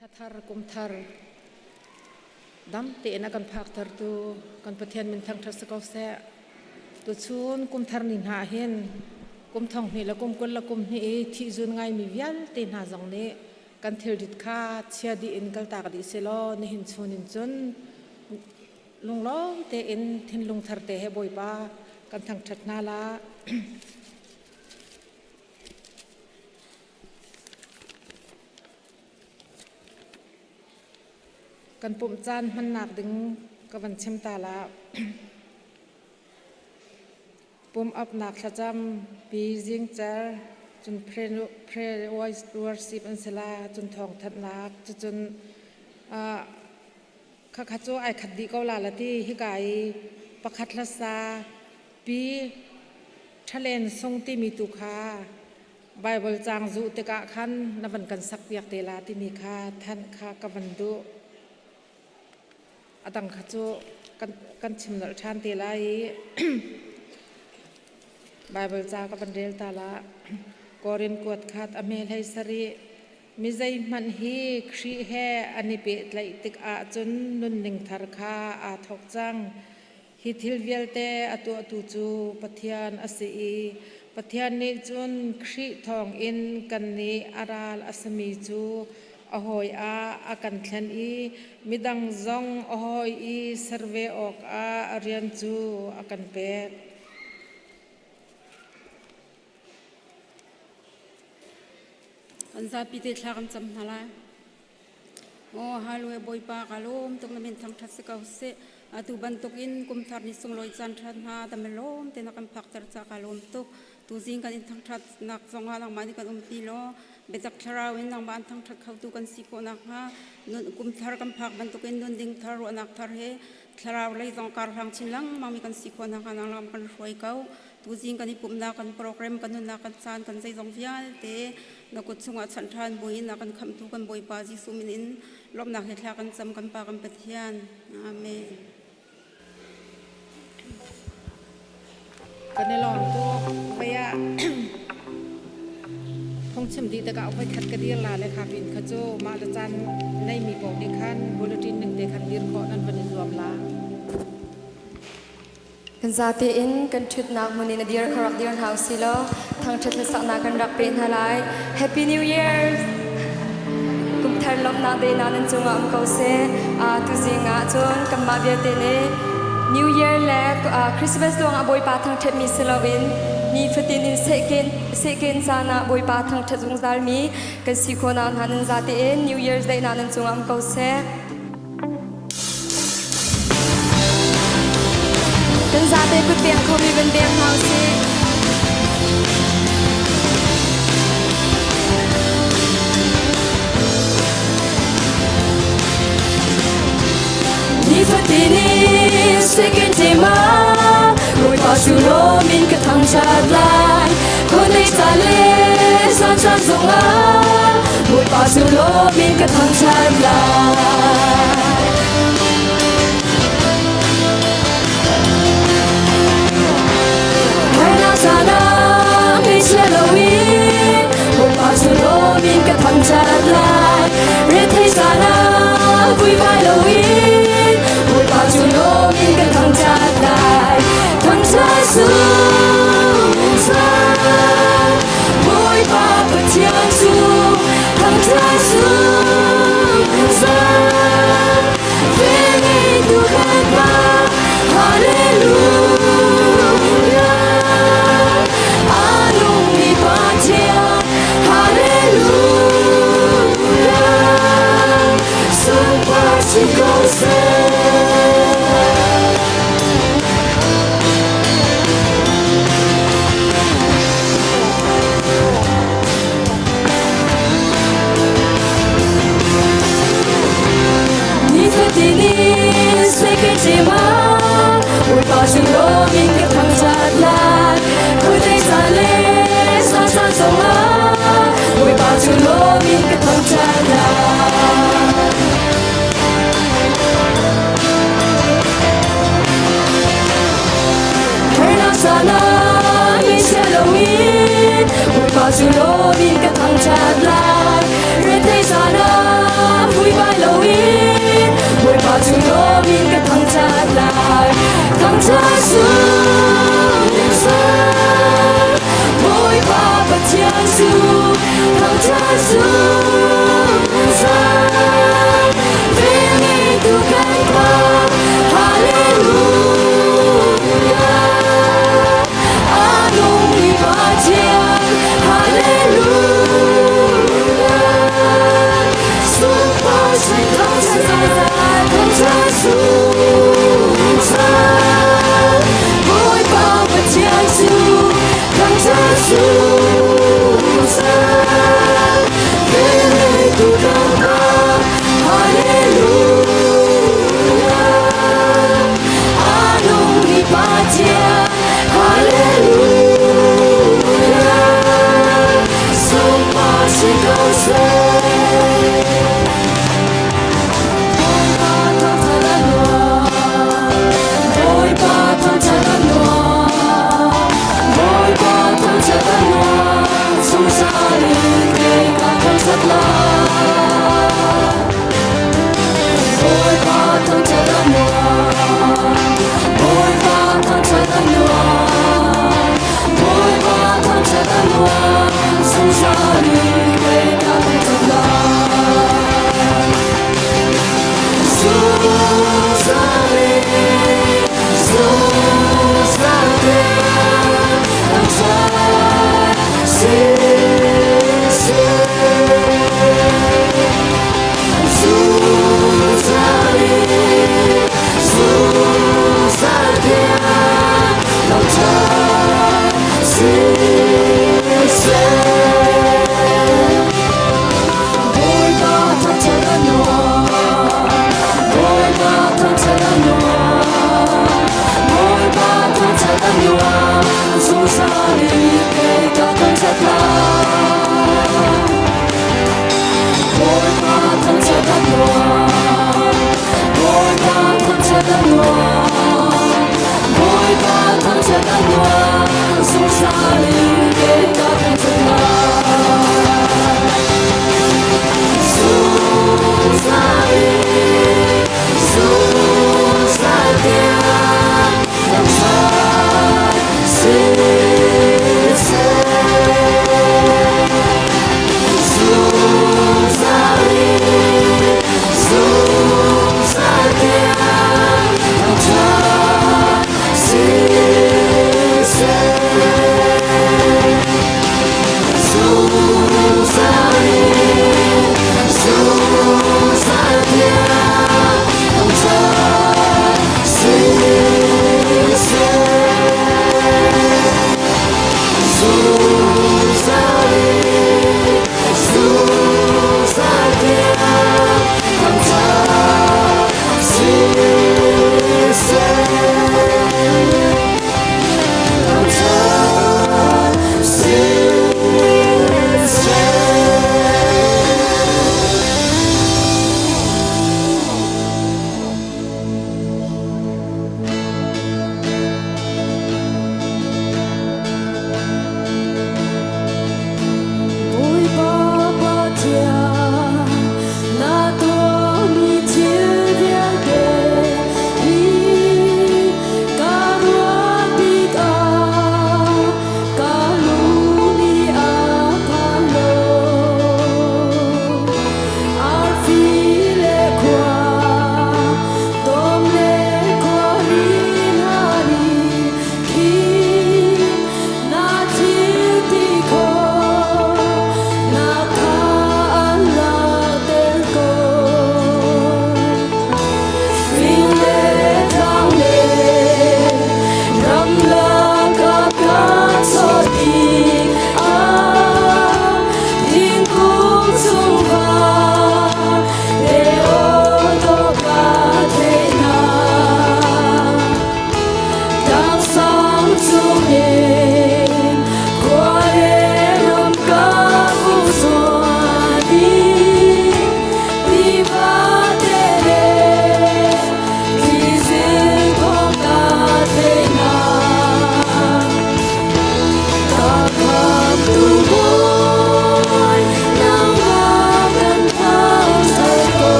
Thla thar kum thar dam tein a kan phaktertu kan Pathian min thangṭhat si ko seh. Tuchun kum thar ni hna hin kum thong hnih le kum 20 le kum hnih i thihzun ngaimi vialte hna zong nih kan thilrit kha chia dih in kaltak dih silaw nihin chun in cun lunglawm tein thinlung thar te he Bawipa kan thangṭhat hna la. Kan pumh caan hmannak ding ka van chim ta la. Pum apnak thlacam pi zingcer cun pre worship an si la cun thawng thanhnak cucun khakha cu ai khat dih ko la la ti hika i pakhat hlasa pi ṭhalen sung timi tu kha Baibal caang zuh tikah khan na van kan sakpiak te la timi kha thanh kha ka van duh. A dang kha cu kan chim nolh ṭhan te lai i Baibal ca ka van rel ta la. Korin kuat khat a hme hlei sarih mi zeihmanh hi Khrih he an i pehtlaih tikah cun nunning thar kha aa thawk cang. Hi thil vialte a tuahtu cu Pathian a si i Pathian nih cun Khrih thawngin kannih a ral a simi cu a hawi ah a kan thlen i midang zong a hawi i ser ve awkah a rian cu a kan pek. Kan zapi te thla kan cam hna lai. Aw Hallelujah Bawipa ka lawm tuk na min thangthat si ko seh. Atu bantuk in kum thar ni sunglawi caan ṭhat hna dam lawm te na kan phakter ca ka lawm tuk. Tuzing kan in thangthat nak zongah nangmah nih kan umpi law biatak thlarau in nangmah an thangthat khotu kan si khawh nakhnga nun kum thar kan phak bantuk in nun ding thar ruahnak thar he thlarau lei zong karhlang chin lengmang mi kan si khawh nakhnga nang lam kan hruai ko. Tuzing kan i pumhnak kan program kan nunnak kan caan kan zeizong vialte na kut chungah chanh ṭhan buin a kan khamhtu kan Bawipa Jesuh min in lawmhnak he thla kan cam kan Pa kan Pathian. Amen. Kan i lawm tuk. Voi ah phungchim dih tikah voi khat ka dir la le kha pin kha cu mah le caan neimi paoh nih khan bulletin ning te khan dir khawh nan van i zuam la. Kan zate in kan ṭhutnak hmun in a dir kha rak dir hna usih law thangṭhat hlasaknak kan rak pe hna lai. Happy New Year! Kumthar lawmhnak deinak nan cungah um ko seh. Tuzing ah cun kanmah vialte nih New Year le Christmas ruangah Bawipa thangṭhatmi si loin nifatin in sehken caan ah Bawipa thangṭhat zungzalmi kan si khawhnak hna nan zate in New Year's daihnak nan cungah um ko seh. Kan zate kut beng khomi van beng hna usih. Nifatin in second tema Bawipa su min ka thangṭhat lai Khuadei ca le san san zongah Bawipa su min ka thangṭhat lai Harnak caan ah hmeichia loin Bawipa su min ka thangṭhat lai Rethei caan ah vuivai loin Bawipa cu lawm in ka thangṭhat lai. Thangṭhat zungzal Bawipa Pathian cu thangṭhat zungzal Velngeitu kan Pa Hallelujah A nungmi Pathian Hallelujah Sunpar si ko seh. Nifatin in second Bawipa cu lawm in ka thangṭhat lai. Khuadei caan le sang caan zongah Bawipa cu lawm in ka thangṭhat lai. Harnak caan ah hmeichia loin Bawipa cu lawm in ka thangṭhat lai. Rethei caan ah si ko seh. Bawipa thangṭhat a nuam, Bawipa thangṭhat a nuam, Bawipa thangṭhat a nuam, zungzal in kei ka thangṭhat lai. Bawipa thangṭhat a nuam, Bawipa thangṭhat a nuam, Bawipa thangṭhat a nuam, zungzal in kei ka.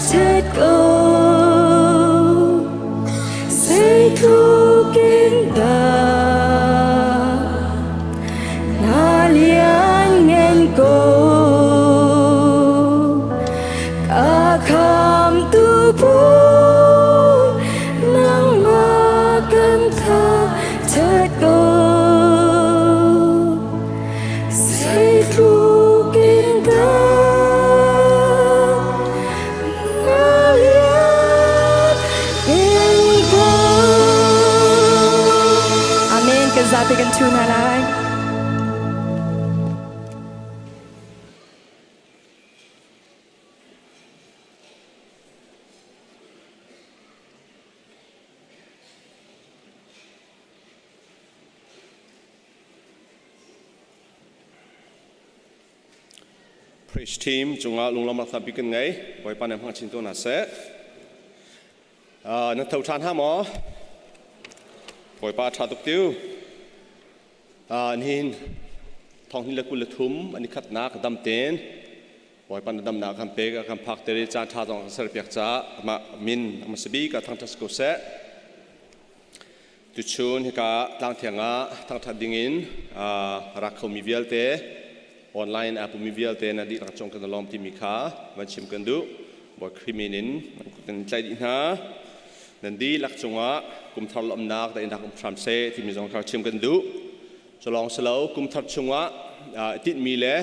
thangṭhat ko. Zeitluk in dah na lianngan ko. Ka khamtu pu nangmah kan thangṭhat ko. Zeitluk in dah na lianngan ko. Amen. Kan zapi kan ṭhu hna lai. Praise team cungah lunglawmnak tampi kan ngei. Bawipa nih hmang chin ko hna seh. Na tho ṭhan ha maw? Bawipa ṭha tuk tiu. Nihin thong hnih le 23 an i khatnak dam tein Bawipa na damnak kan pek a kan phak ter i caan ṭha zong kan serpiak caah amah min a hmasa bik ah thangṭhat si ko seh. Tuchun hika tlangthiang ah thangṭhat dingin rak khomi vialte online aa pumi vialte na dihlak cung kan i lawm timi kha van chim kan duh. Bawi Khrih min in nan kut in tlaih dih hna. Nan dihlak cungah kumthar lawmhnak daihnak um hram seh timi zong kha chim kan duh. Cu lawng si lo kumthar chungah tinhmi le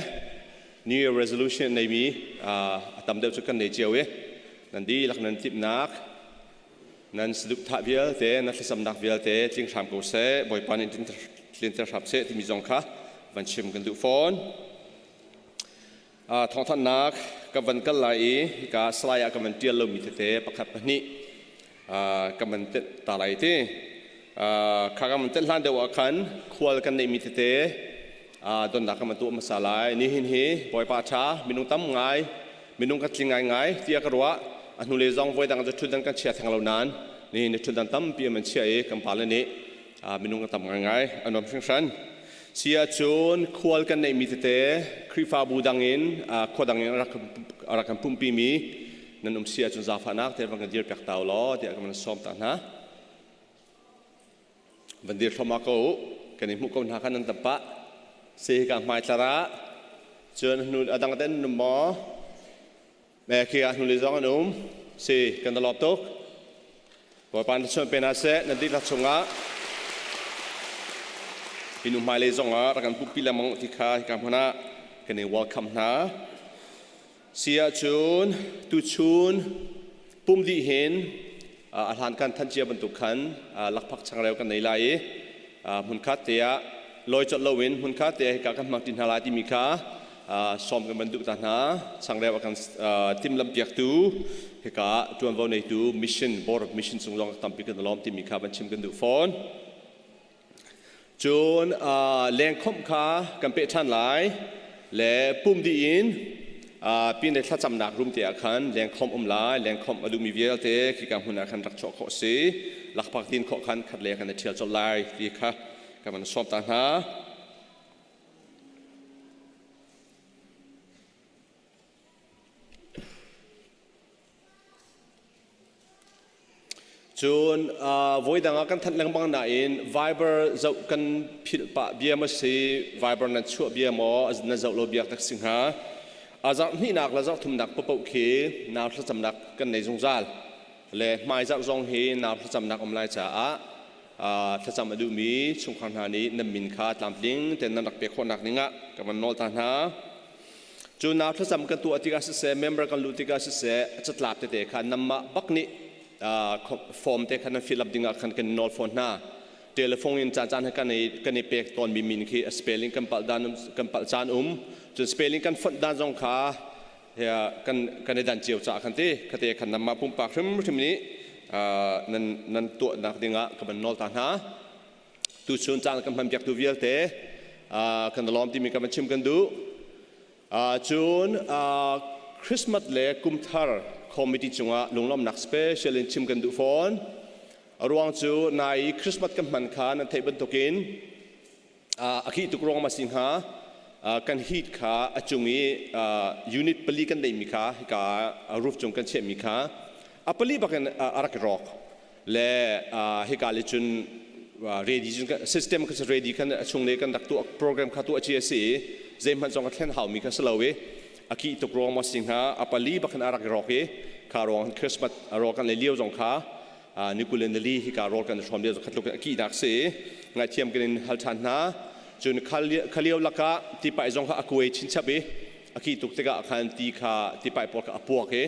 New Year resolution neimi a tam deuh cu kan nei cio i nan dihlak nan timhnak nan saduhthah vialte na thlacamnak vialte tling hram ko seh Bawipa nih tlinter hram seh timi zong kha van chim kan duh fawn. Thawngthanhnak ka van kal lai i hika slide ah ka van tial lomi tete pakhat pahnih ka van telh ta lai ti. Kha ka van telh hlan deuh ah khan khual kan neihmi tete donnak kan van tuah hmasa lai. Nihin hi Bawipa ṭha minung tam ngai minung kan tling ngaingai tiah ka ruah. A hnulei zong voidang cu ṭhutdan kan chia theng lo nain nihin ni ṭhutdan tampi an van chiah i kan pale nih minung kan tam ngaingai a nuam hringhran. Si ahcun khual kan neihmi tete Khrihfabu dang in khua dang in a rak kan pumhpimi nan um si ahcun zaangfahnak te van kan dirpiak ta u law tiah kan van sawm ta hna. Van dir thluahmah ko u. Kan i hmuh ko hna kha nan tam pah. Si hika hmai tlar ah cun hnu a dang te nan um maw? Me khi ah hnulei zong an um. Si kan i lawm tuk. Bawipa na chuan pe hna seh nan dihlak chungah hi nu hmailei zongah rak kan pumhpi lengmang ti kha hika hmun ah kan i welcome hna. Si ahcun tuchun pum dih hin a hlan kan thanh cia bantuk khan lakphak changreu kan nei lai i hmunkhat te ah lawi colh loin hmunkhat te ah hika kan hmang ṭi hna lai timi kha sawm kan van duh ta hna. Changreu a kan timhlamhpiaktu hika ah ṭuanvo neitu mission board of mission cung zong tampi kan i lawm timi kha van chim kan duh fawn. Cun lengkhawmh kha kan peh ṭhan lai le pum dih in pin le thlacamnak room te ah khan lengkhawmh um lai. Lengkhawmh a duhmi vialte khika hmun ah khan rak chuah khawh a si. Lakphak tin khawh khan khat le kan i ṭhial colh lai ti kha kan van sawm ta hna. Cun voidang ah kan thanh lengmang nain Viber zoh kan philh pah bia maw si, Viber nan chuah bia maw, na zoh lo biak tak si hnga. A zarh hnihnak le zarh thumnak paoh khi nau thlacamnak kan nei zungzal. Le hmaizarh zong hi nau thlacamnak um lai caah thlacam a duhmi chungkhar hna nih nan min kha tlamtling tein nan rak pek khawhnak dingah ka van nawl ta hna. Cu nau thlacam kan tuah tikah siseh, member kan luh tikah siseh, catlap tete kha nanmah bak nih form te kha nan fill up dingah khan kan nawl fawn hna. Telephone in caan caan kan i kan i pek tawnmi min khi a spelling kan palh dan kan palh caan um. Cun spelling kan fonh dan zong kha kan kan i dan cio caah khan ti khate khan nanmah pumpak hrimhrim nih nan nan tuahnak dingah ka van nawl ta hna. Tuchun caan kan hman piaktu vialte kan lawm timi kan van chim kan duh. Cun Christmas le Kumthar committee cungah lunglawmhnak special in chim kan duh fawn. A ruang cu nai Christmas kan hman kha nan theih bantukin a khih tuk ruang ma si hnga. Kan heat kha a cung i unit pali kan neihmi kha hika roof cung kan chiahmi kha a pali bakin a rak i rawk le hika le cun ready cun system kha ready khan a chung le kan rak tuah program kha tuah ci a si i zeihmanh zong a thlen haumi kha si lo i a kih tuk ruang maw si hnga a pali bakin a rak i rawk i kha ruang Christmas a rawk kan le lio zong kha ni kul le nili hika rawl kan i hrawm lio khat tluk in a kihnak si i ngaihthiam kan in hal ṭhan hna. Cun khalio lakah tipai zong kha a kuai chinchap i a kih tuk tikah khan ti kha tipai pawl kha a puak i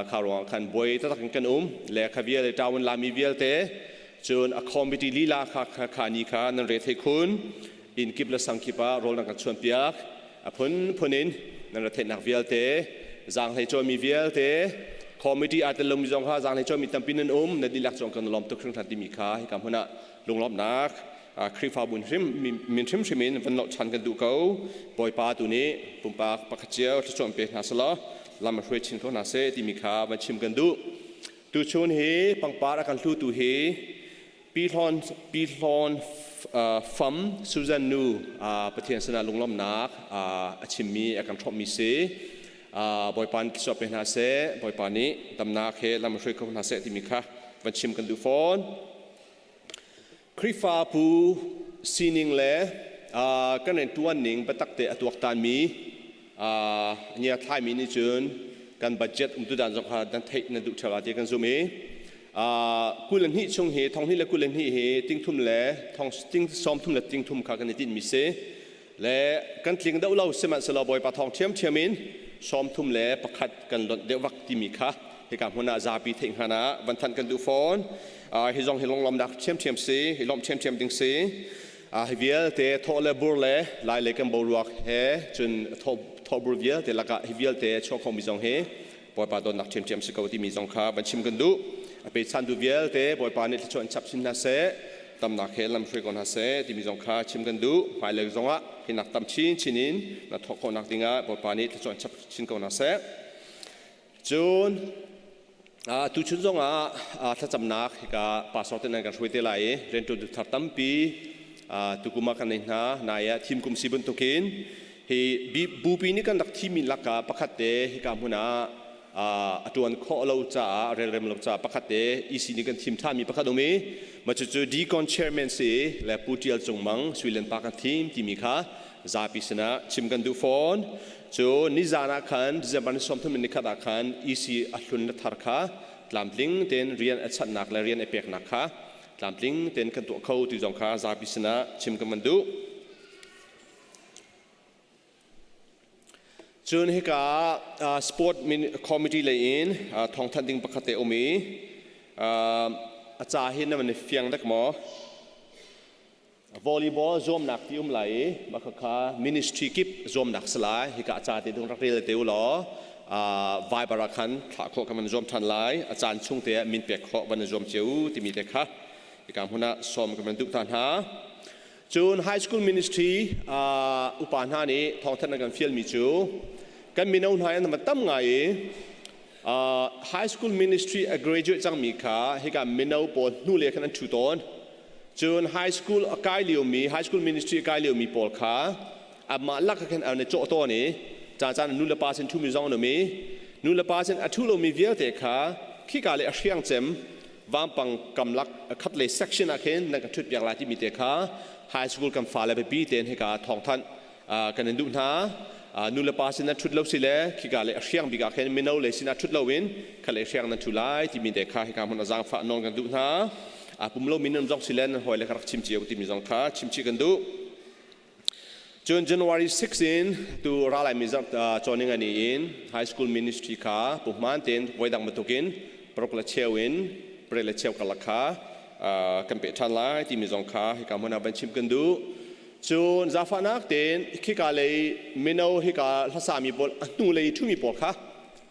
kha ruangah khan buai taktak in kan um le kha vialte town lami vialte cun a committee lila kha kha ni kha nan re thei khun inn kip le sang kip ah rawl nan kan chuan piak a phunphun in nan ra theihnak vialte zaanghlei cawimi vialte committee aa tel lomi zong kha zaanghlei cawimi tampi nan um na dihlak cungah kan lawm tuk hringhran timi kha hika hmun ah lunglawmhnak Khrihfabu hrim min hrimhrim in van lawh chan kan duh ko. Bawipa tu nih pumpak pakhat cio thluachuah pe hna selaw lam a hruai chin ko hna seh timi kha van chim kan duh. Tuchun hi pangpar a kan hlutu hi Pi Hlawn, Pi Hlawn Fam Susan nu Pathian sinah lunglawmhnak a chimmi a kan hrawmhmi si. Bawipa nih thluachuah pe hna seh, Bawipa nih damnak he lam hruai kho hna seh timi kha van chim kan duh fawn. Khrihfa pu sining le kan riantuan ning biatak te a tuaktanmi nia thlaimi nih cun kan budget umtu dan zong kha nan theih nan duh ṭheo lai ti kan zum i 22 chung hi thong hnih le 22 hi tingthum le thong ting sawm thum le tingthum kha kan i tinhmi si le kan tling deuh lo sihmanhsehlaw Bawipa thawng ṭhiamṭhiam in 31 kan lonh deuh vak timi kha hika hmun ah zapi theih hngan ah van thanh kan duh fawn. Hi zong hi lunglawmnak ṭhiamṭhiam si, hi lawmh ṭhiamṭhiam ding si. Hi vialte thawh le bur le lai le kan boruak he cun thawh bur vialte lakah hi vialte chuah khomi zong hi Bawipa dawtnak ṭhiamṭhiam si ko timi zong kha van chim kan duh. A pechan tu vialte Bawipa nih thluachuah in chap chin hna seh, tamnak he lamhruai ko hna seh timi zong kha chim kan duh. Hmailei zongah hinak tam chinchin in na thawk khawhnak dingah Bawipa nih thluachuah in chap chin ko hna seh. Cun tuchun zongah thlacamnak hika pastor te nan kan hruai te lai i rianṭuantu thar tampi tukum ah kan nei hna. Nai ah thim kum si bantukin Hi bupi nih kan rak thimi lakah pakhat te hika hmun ah a ṭuan khawh lo caah relrem lo caah pakhat te EC nih kan thim ṭhanmi pakhat um i mah cucu Deacon Chairman si le Pu Ṭial Cung Mang Suilen pa kan thim timi kha zapi sinah chim kan duh fawn. Cu nizan ah khan December ni 30 ni khat ah khan EC a hlun le thar kha tlamtling tein rian a chanhnak le rian a peknak kha tlamtling tein kan tuah kho ti zong kha zapi sinah chim kan van duh. Cun hika sport committee lei in thawngthanh ding pakhat te um i a ca hi na van i fiang dek maw? Volleyball zuamnak ti um lai i mah khakha ministry kip zuamnak si lai. Hika a ca te dong rak rel te u law Viber ah khan thlah khawh kan van zuam ṭhan lai. A caan chung te ah min pek khawh van i zuam cio u timi te kha hika hmun ah sawm kan van duh ta hna. Cun high school ministry upa hna nih thawngthanh an kan fialmi cu kan mino hna an van tam ngai i high school ministry a graduate cangmi kha hika mino pawl hnu le khan an ṭhu tawn. Cun high school a kai liomi high school ministry a kai liomi pawl kha amah lak khan an i cawh tawn i caan nu le pa sin ṭhumi zong an um i nu le pa sin a ṭhu lomi vialte kha khika le a hriang cem vampang kamlak khat lei section ah khin nan kan ṭhut piak lai timi te kha high school kan fale biapi tein hika thawngthanh kan in duh hna. Nu le pa sin nan ṭhut lo si le khika le a hriang bik ah khin mino le sinah ṭhut loin kha le hriang nan ṭhu lai timi te kha hika hmun a zaangfah nawn kan duh hna. Pum lo min zong si le nan hawi le kha rak chim cio timi zong kha chim chih kan duh. Cun January 6 in tu ralai mi zarh cawning ani in high school ministry kha puhman tein voidang bantukin paruk le cheu in pare le cheu karlak kha kan peh ṭhan lai timi zong kha hika hmun ah van chim kan duh. Cun zaangfahnak tein khika lei mino hika hlasami pawl a hnu lei ṭhumi pawl kha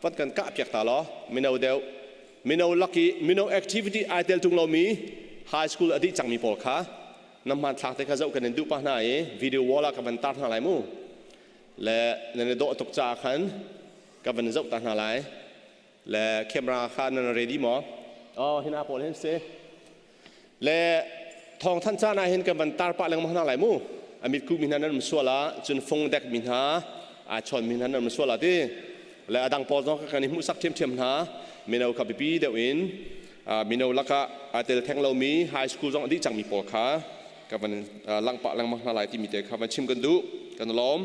van kan kah piak ta law mino deuh mino laki mino activity ai tel ṭung lomi high school a dih cangmi pawl kha na hmanthlak te kha zoh kan in duh pah hna i video wall ah ka van tar hna lai mu. Le nan i dawh tuk caah khan ka van zoh ta hna lai. Le camera kha nan ready maw? Oh, hina pawl hin si. Le thawng than caan ah hin kan van tar pah lengmang hna lai mu. A mitku mi hna nan um sual ah cun fung dek mi hna ai chawn mi hna nan um sual ah ti le a dang pawl zong kan i hmuhsak ṭhiamṭhiam hna. Mino kha biapi deuh in mino lakah aa tel theng lomi high school zong a dih cangmi pawl kha ka van langhpah lengmang hna lai timi te kha van chim kan duh. Kan lawm.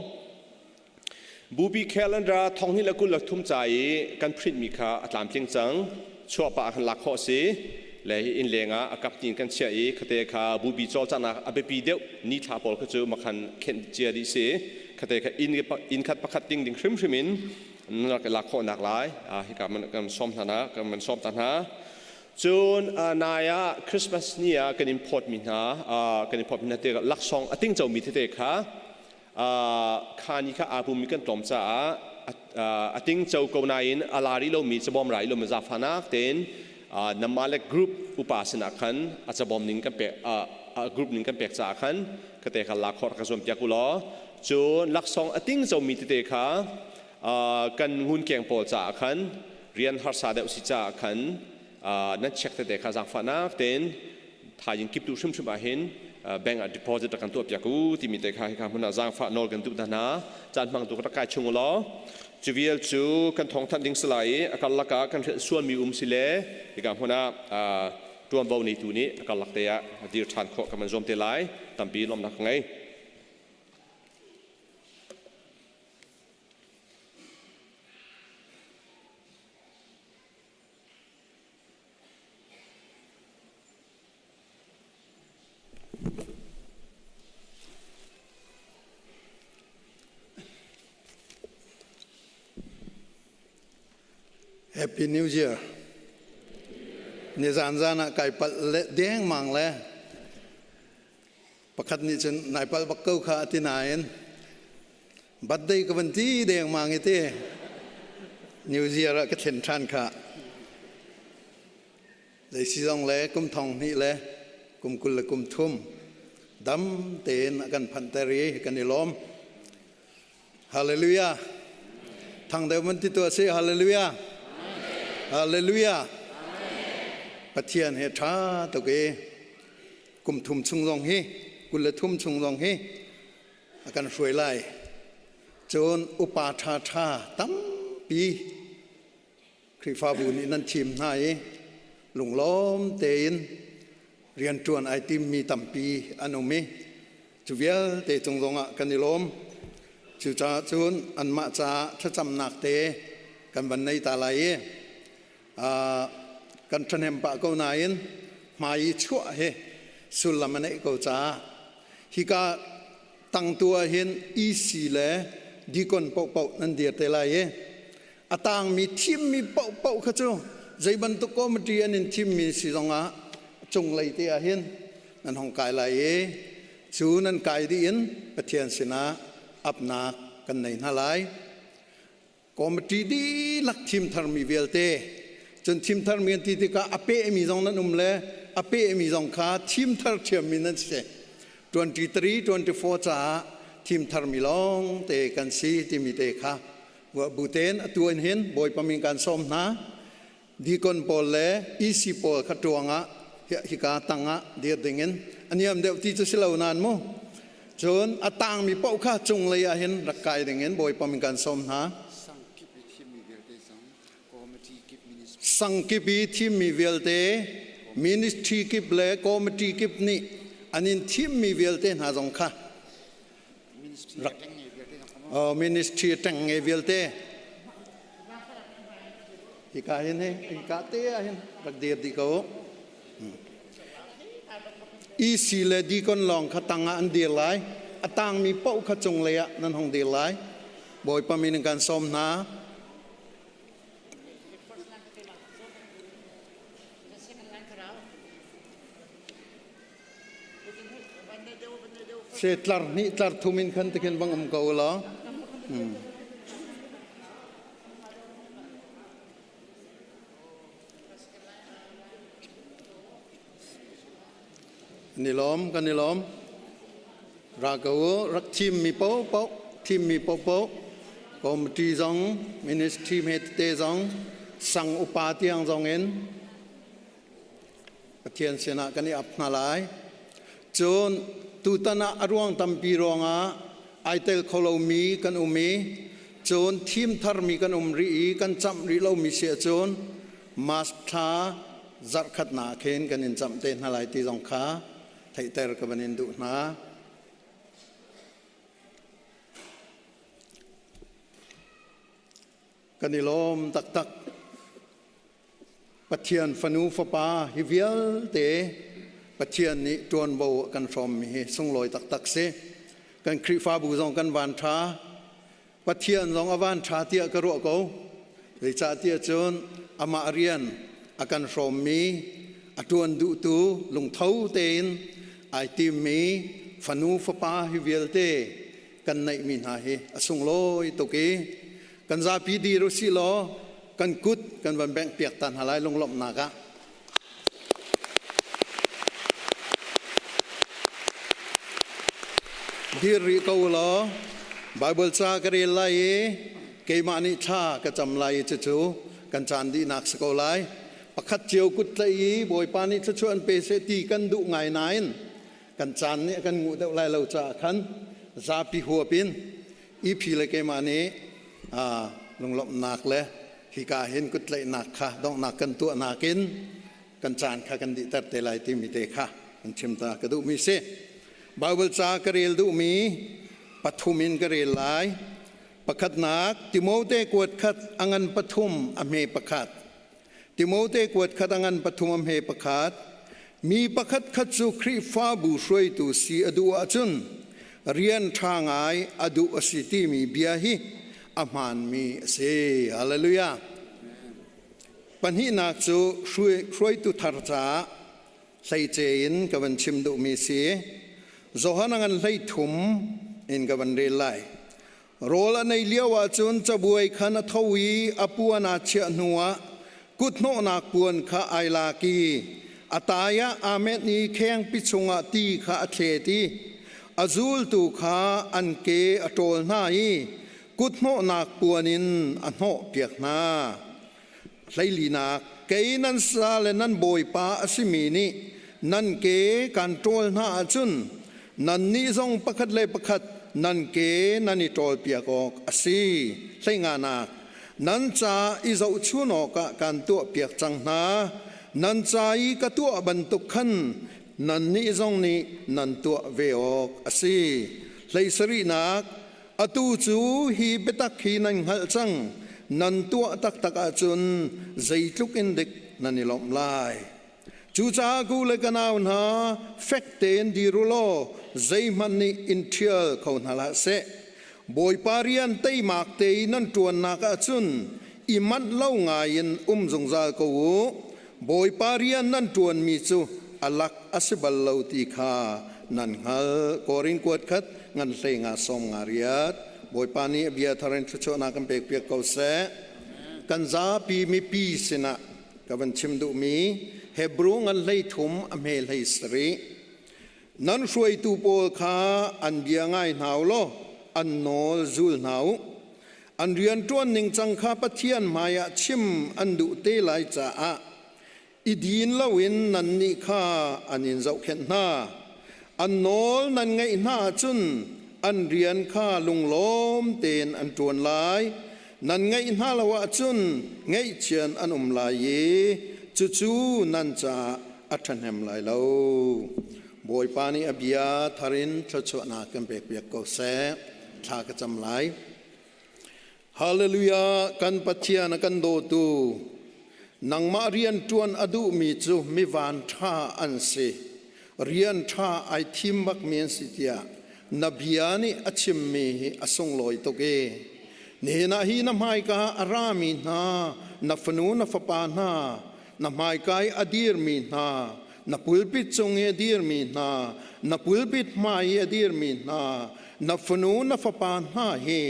Bupi calendar thonghnih le 23 ca i kan print mi kha a tlamtling cang. Chuahpah ah khan lak khawh a si. Le hi inn leng ah a kap tiin kan chiah i khate kha bupi cawlcanghnak a biapi deuh ni thla pawl kha cu makhan khenh cia dih si. Khate kha inn inn khat pakhat ding ding hrimhrim in nan rak i lak khawh nak lai hika man kan sawm hna na kan man sawm ta hna. Cun nai ah Christmas ni ah kan in phawt mi hna kan in phawt mi hna te laksawng a tingco mi tete kha kha ni kha aa pummi kan tlawm caah a tingco ko nain a la rih lomi cabawm ra rih lomi zaangfahnak tein namah le group upa sinah khan a cabawm ning kan pek group ning kan pek caah khan kate kha la khor ka zuam piak u law cun laksawng a tingcomi tete kha kan ngunkeng pawl caah khan rian harsa deuh si caah khan nan check tete kha zaangfahnak tein thaizing kiptu hrimhrim ah hin bank ah deposit rak kan tuah piak u timi te kha hika hmun ah zaangfah nawl kan duh hna hna caan hmang tu rak kai chung u law cu vial cu kan thawngthanh ding si lai i a karlak ah kan hrelh sualmi um si le hika hmun ah tuanvo neitu nih a karlak te ah dir ṭhan khawh kan van zuam te lai. Tampi lawmhnak ka ngei. Happy New Year. Nizan zan ah kai palh le dengmang le pakhat nih cun nai palh bak ko kha ati nain birthday ka van ti dengmang i ti New Year ah ka thlen ṭhan kha. Zei si zong le kum thong hnih le kum 23 dam tein a kan phanhter i kan i lawm. Hallelujah. Thang deuh man ti tu si. Hallelujah. Hallelujah. Pathian he ṭha tuk i kum thum chung zong hi 23 chung zong hi a kan hruai lai. Cun upa ṭha ṭha tampi Khrihfabu nih nan thim hna i lunglawm tein rianṭuan ai timmi tampi an um i cu vialte cung zongah kan i lawm. Cucaah cun anmah caah thlacamnak te kan van nei ta lai i kan ṭhahnem pah ko nain hmai i chuah hi sullam a neih ko caah hika tangtu ah hin EC le deacon paohpaoh nan dir te lai i a tangmi thimmi paohpaoh kha cu zei bantuk committee an in thimmi si zongah cunglei te ah hin nan hong kai lai i cu nan kai dih in Pathian sinah apnak kan nei hna lai. Committee dihlak thim tharmi vialte cun thim tharmi an ti tikah a pehmi zong nan um le a pehmi zong kha thim thar ṭhiammi nan si. 23, 24 caah thim tharmi lawng te kan si timi te kha bu tein atu in hin Bawipa min kan sawm hna. Deacon pawl le EC pawl kha tuang ah hika tang ah dir ding in a niam deuh ti cu si lo nain mu. Cun a tangmi paoh kha cunglei ah hin rak kai ding in Bawipa min kan sawm hna. Sangkip i thimmi vialte ministry kip le committee kip nih an in thimmi vialte hna zong kha Ministry ṭengnge vialte hika hin hi hika te ah hin rak dir dih ko. EC le deacon lawng kha tang ah an dir lai. A tangmi paoh kha cunglei ah nan hong dir lai. Bawipa min in kan sawm hna. Se tlar hnih tlar thum in khan tikhin bang um ko law. Ni lawm kan i lawm. Ra ko u rak thim mi po po thim mi po po committee zong ministry me te zong sang upa tiang zong in Pathian sinah kan i ap hna lai. Cun Tutan ah a ruang tampi ruangah ai tel kho lomi kan um i cun thim tharmi kan um rih i kan camh rih lomi si ahcun March thla zarhkhatnak khin kan in camh te hna lai ti zong kha theihter ka van in duh hna. Kan i lawm taktak. Pathian fanu fapa hi vialte Pathian nih ṭuanvo a kan hrawmmi hi sunglawi taktak si. Kan Khrihfabu zong kan van ṭha. Pathian zong a van ṭha tiah ka ruah ko. Zeicahtiah cun amah rian a kan hrawmmi, a ṭuan duhtu lungtho tein ai timmi fanu fapa hi vialte kan neihmi hna hi a sunglawi tuk i kan zapi dir u sih law kan kut kan van bengh piak ta hna lai lunglawmhnak ah. Dir rih ko law Bible ca ka rel lai i keimah nih thla ka cam lai i cucu kan caan dihnak si ko lai. Pakhat cio kut tlaih i Bawipa nih thluachuah an pe seh ti kan duh ngai nain kan caan nih a kan nguh deuh lai lo caah khan zapi huap in EP le keimah nih lunglawmhnak le hika hin kuttlaihnak kha donghnak kan tuahnak in kan caan kha kan dihter te lai timi te kha kan chim ta ka duhmi si. Bible ca ka rel duhmi pathum in ka rel lai. Pakhatnak Timote kuat khat a ngan pathum a hme pakhat. Timote kuat khat a ngan pathum a hme pakhat. Mi pakhat khat cu Khrihfabu hruaitu si a duh ahcun rian ṭha ngai a duh a si timi bia hi a hmaanmi a si. Hallelujah. Pahnihnak cu hruaitu thar caah hleice in ka van chim duhmi si. Johan a ngan 13 in ka van rel lai. Rawl an ei lio ahcun cabuai khan a tho i a puan aa chiah hnuah kuthnawhnak puan kha ai lak i a tai ah aa menh i khengpi chungah ti kha a thlet i a zultu kha an ke a ṭawl hna i kuthnawhnak puan in a hnawhpiak hna. Hleilinak kei nan sa le nan bawipa a simi nih nan ke kan ṭawl hna ahcun nannih zong pakhat le pakhat nan ke nan i ṭawlpiak awk a si. Hleinganak nan ca i zohchun awkah kan tuahpiak cang hna. Nan ca i ka tuah bantuk khan nannih zong nih nan tuah ve awk a si. Hleisarihnak Atu cu hi biatak hi nan hngalh cang, nan tuah taktak ahcun zeitluk in dik nan i lawmh lai. Cucaah ku le ka nau hna, fek tein dir u law zeihmanh nih in ṭhial kho hna hlah seh. Bawipa rian teimak te i nan ṭuannak ahcun i manh lo ngaiin um zungzal ko u. Bawipa rian nan ṭuanmi cu a lak a si bal lo ti kha nan hngalh. Korin kuat khat ngan hlei nga sawm nga riat. Bawipa nih a bia thar in thluachuahnak kan pekpiak ko seh. Kan zapi mipi sinah ka van chim duhmi Hebru ngan hlei thum a hme hlei sarih. Nan hruaitu pawl kha an bia ngai hna u law an nawl zul hna u. An rianṭuan ningcang kha Pathian hmaiah chim an duh te lai caah i din loin nannih kha an in zohkhenh hna. An nawl nan ngaih hna ahcun an rian kha lunglawm tein an ṭuan lai. Nan ngaih hna lo ahcun ngaihchian an um lai i cucu nan caah a ṭhahnem lai lo. Bawipa nih a bia thar in thluachuahnak kan pekpiak ko seh. Thla ka cam lai. Hallelujah kan Pathian a kan dawtu nangmah rian ṭuan a duhmi cu mi van ṭha an si rian ṭha ai thim bakmi an si tiah na bia nih a chimmi hi a sunglawi tuk i nihin ah hi na hmaika a rami hna na fanu na fapa hna na hmaika i a dirmi hna na pulpit cung i a dirmi hna na pulpit hmai i a dirmi hna na fanu na fapa hna hi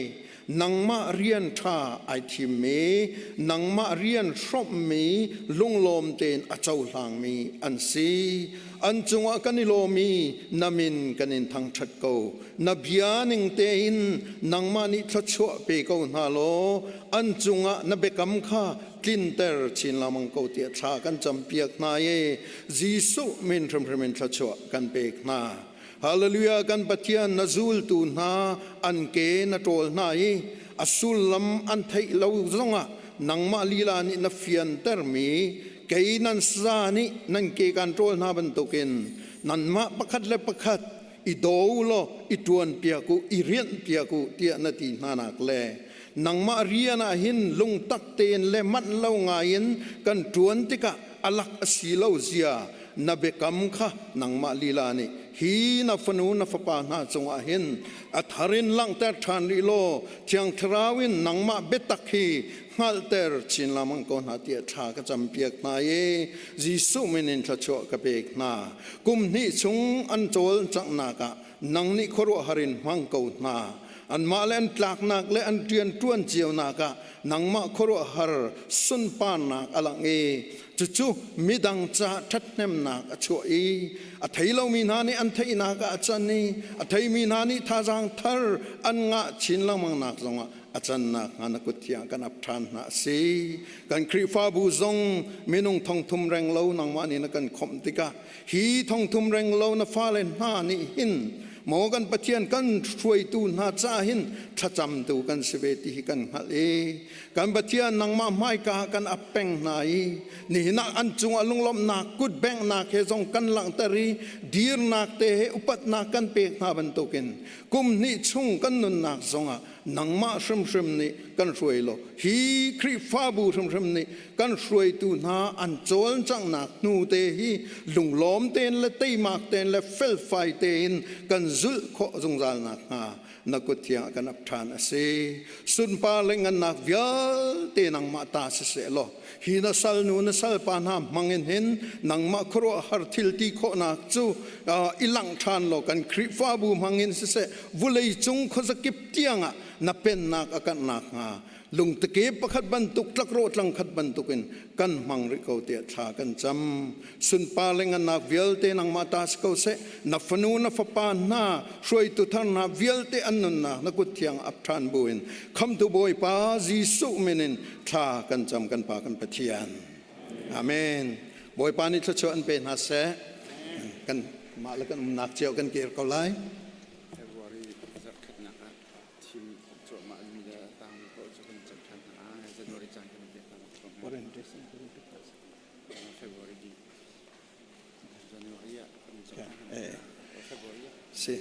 nangmah rian ṭha ai thimmi nangmah rian hrawmhmi lunglawm tein a cohlangmi an si an cungah kan i lawm i na min kan in thangṭhat ko na bia ning tein nangmah nih thluachuah pe ko hna law an cungah na biakam kha tlinter chin lengmang ko tiah thla kan campiak hna i Jesuh min hrimhrim in thluachuah kan pek hna. Hallelujah kan Pathian na zultu hna an ke na ṭawl hna i a sullam an theih lo zongah nangmah lila nih na fiantermi kei nan sa nih nan ke kan ṭawl hna bantukin nanmah pakhat le pakhat i daw u law i ṭuan piak u i rianh piak u tiah na ti hna nak le nangmah rian ah hin lungtak tein le manh lo ngai in kan ṭuan tikah alak a si lo zia na biakam kha nangmah lila nih hi na fanu na fapa hna cungah hin a thar in langhter ṭhan rih law Thiang Thlarau in nangmah biatak hi hngalhter chin lengmang ko hna tiah thla ka campiak hna i Jesuh min in thluachuah ka pek hna. Kum hnih chung an cawlcanghnak ah nang nih khuaruahhar in hmang ko hna. Anmah le an tlaknak le an rianṭuan cionak ah nangmah khuaruahhar sunparnak a langh i cucu midang ca ṭhathnemnak a chuah i a thei lomi hna nih an theihnak ah a can i a theimi hna nih thazaang thar an ngah chin lengmangnak zongah a cannak hnga na kut thiang kan ap ṭhan hna a si. Kan Khrihfabu zong minung thongthum reng lo nangmah nih na kan khawmh tikah hi thongthum reng lo na fale hna nih hin maw kan Pathian kan hruaitu hna ca hin thlacamtu kan si ve ti hi kan hngalh i kan Pathian nangmah hmaika ah kan ap peng hna i nihin ah an cungah lunglawmhnak kut benghnak he zong kan langhter i dirnak te he upatnak kan pek hna bantukin kum hnih chung kan nunnak zongah nangmah hrimhrim nih kan hruai law hi Khrihfabu hrimhrim nih kan hruaitu hna an cawlcanghnak hnu te hi lunglawm tein le teimak tein le felfai tein kan zulh khawh zungzal nakhnga na kut thiang kan ap ṭhan a si. Sunpar le ngannak vialte nangmah ta siseh law hi na salnu na salpa hna hmang in hin nangmah khuaruahhar thil ti khawhnak cu i langh ṭhan law kan Khrihfabu hmang in siseh vulei cung khuazakip tiangah na pennak a karh nakhnga lungtake pakhat bantuk tlakrawh tlang khat bantukin kan hmang rih ko tiah thla kan cam. Sunpar le ngannak vialte nangmah ta si ko seh. Na fanu na fapa hna hruaitu thar hna vialte an nunnak na kut thiang ap ṭhan buin khamtu Bawipa Jesuh min in thla kan cam kan Pa kan Pathian. Amen. Bawipa nih thluachuah an pe hna seh. Kan mah le kan umnak cio kan kir ko lai. February zarhkhatnak ah thim cuahmah mi le a tangmi paoh cu kan canh ṭhan hna lai. January caan kan pek hna February dih. January ah kan canh hna. February ah. Si.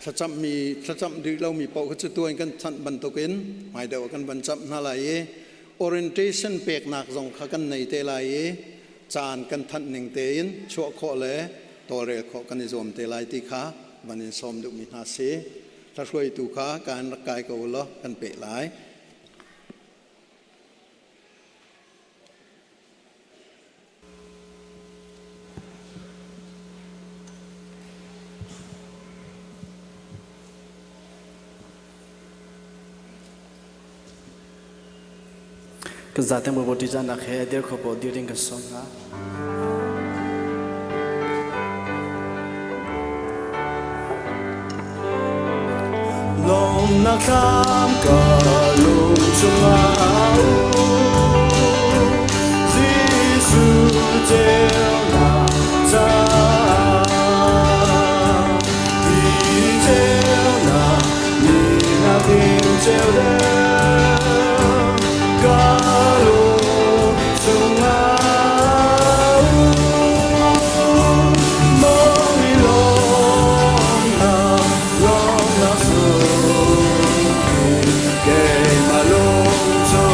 Thlacammi thlacam dih lomi paoh kha cu tuan kan chanh bantukin hmai deuh kan van camh hna lai i orientation peknak zong kha kan nei te lai i caan kan thanh ning tein chuah khawh le tawlrel khawh kan i zuam te lai ti kha van in sawm duhmi hna si. Hlahruaitu kha kaan rak kai ko law kan peh lai. Kan zaten Bawipa ṭihzahnak he a dir kho paoh dir ding kan sawm hna. Lawmnak thlam ka lung chungah a um. Jesuh ceunak caah hi ceunak ni nak in ceu deuh ka lung chungah um. Mong i lawmnak, lawmnak sung keimah lung chungah.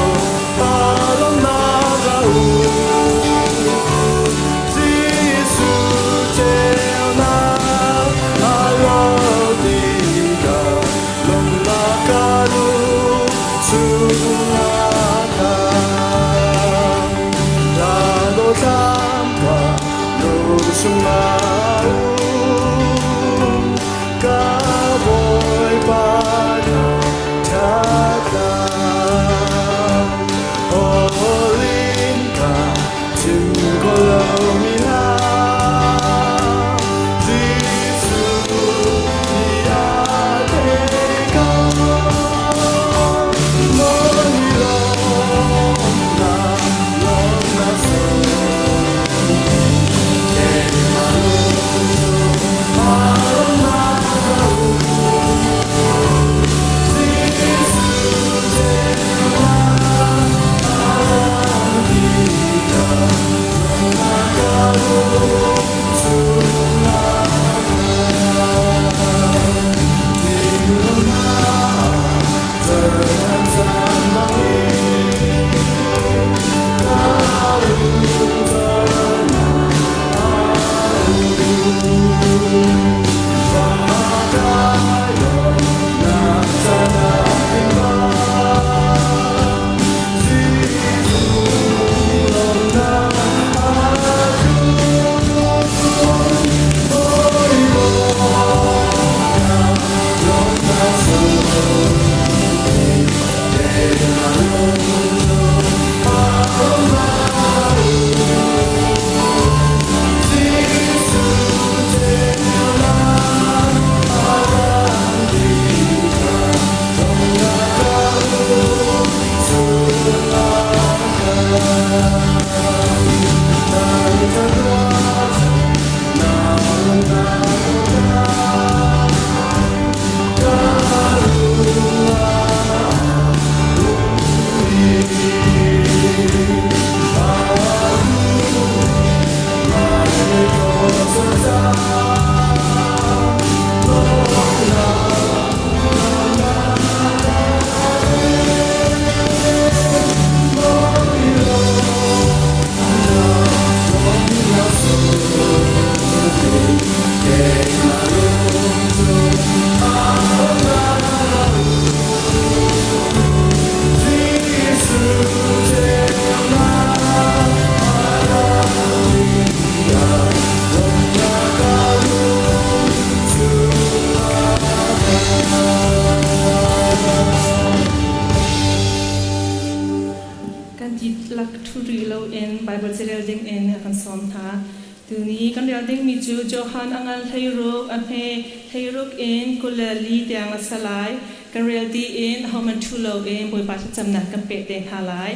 loin Baibal carel dingin a kan sawm hna. Tuni kan rel dingmi cu Johan a ngan 16 a hme 16 in 24 tiang a si lai. Kan rel dih in ahohmanh ṭhu loin Bawipa thlacamnak kan peh te hna lai.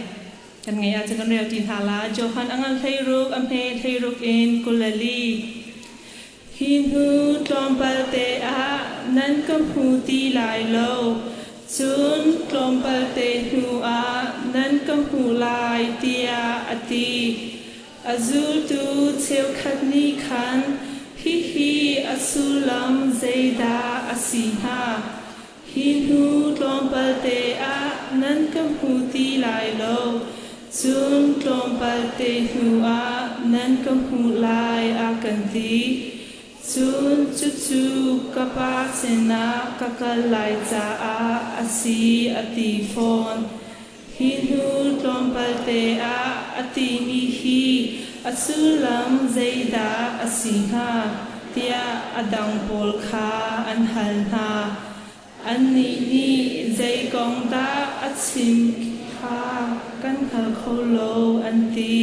Kan ngeih ahcun kan rel ṭi hna lai. Johan a ngan 16 a hme 16 in 24. Hi hnu tlawmpal te ah nan ka hmu ti lai lo, cun tlawmpal te hnu ah nan ka hmuh lai, tiah a ti. A zultu cheukhat nih khan, Hihi a sullam zeidah a si hnga? Hi hnu tlawmpal te ah nan ka hmu ti lai lo, cun tlawmpal te hnu ah nan ka hmuh lai, a kan ti. Cun cucu ka Pa sinah ka kal lai caah a si, a ti fawn. Hi hnu tlawmpal te ah a timi hi a sullam zeidah a si hnga tiah a dang pawl kha an hal hna. Annih nih zei kong dah a chim kha kan hngal kho lo an ti.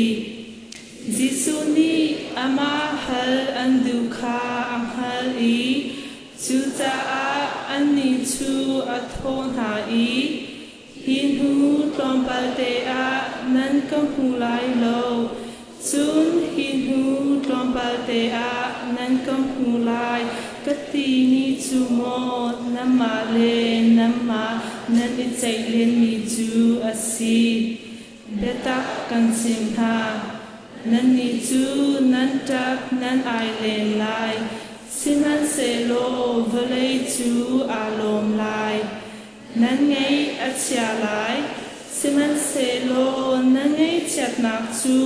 Jesuh nih amah hal an duh kha a hngalh i cucaah annih cu a thawh hna i, Hi hnu tlawmpal te ah nan ka hmu lai lo, cun hi hnu tlawmpal te ah nan ka hmu lai ka timi cu maw nanmah le nanmah nan i ceih lenmi cu a si? Biatak kan chim hna, nannih cu nan ṭap nan ai len lai, sihmanhsehlaw vawlei cu aa lawm lai. Nan ngaih a chia lai, sihmanhsehlaw na ngaihchiatnak cu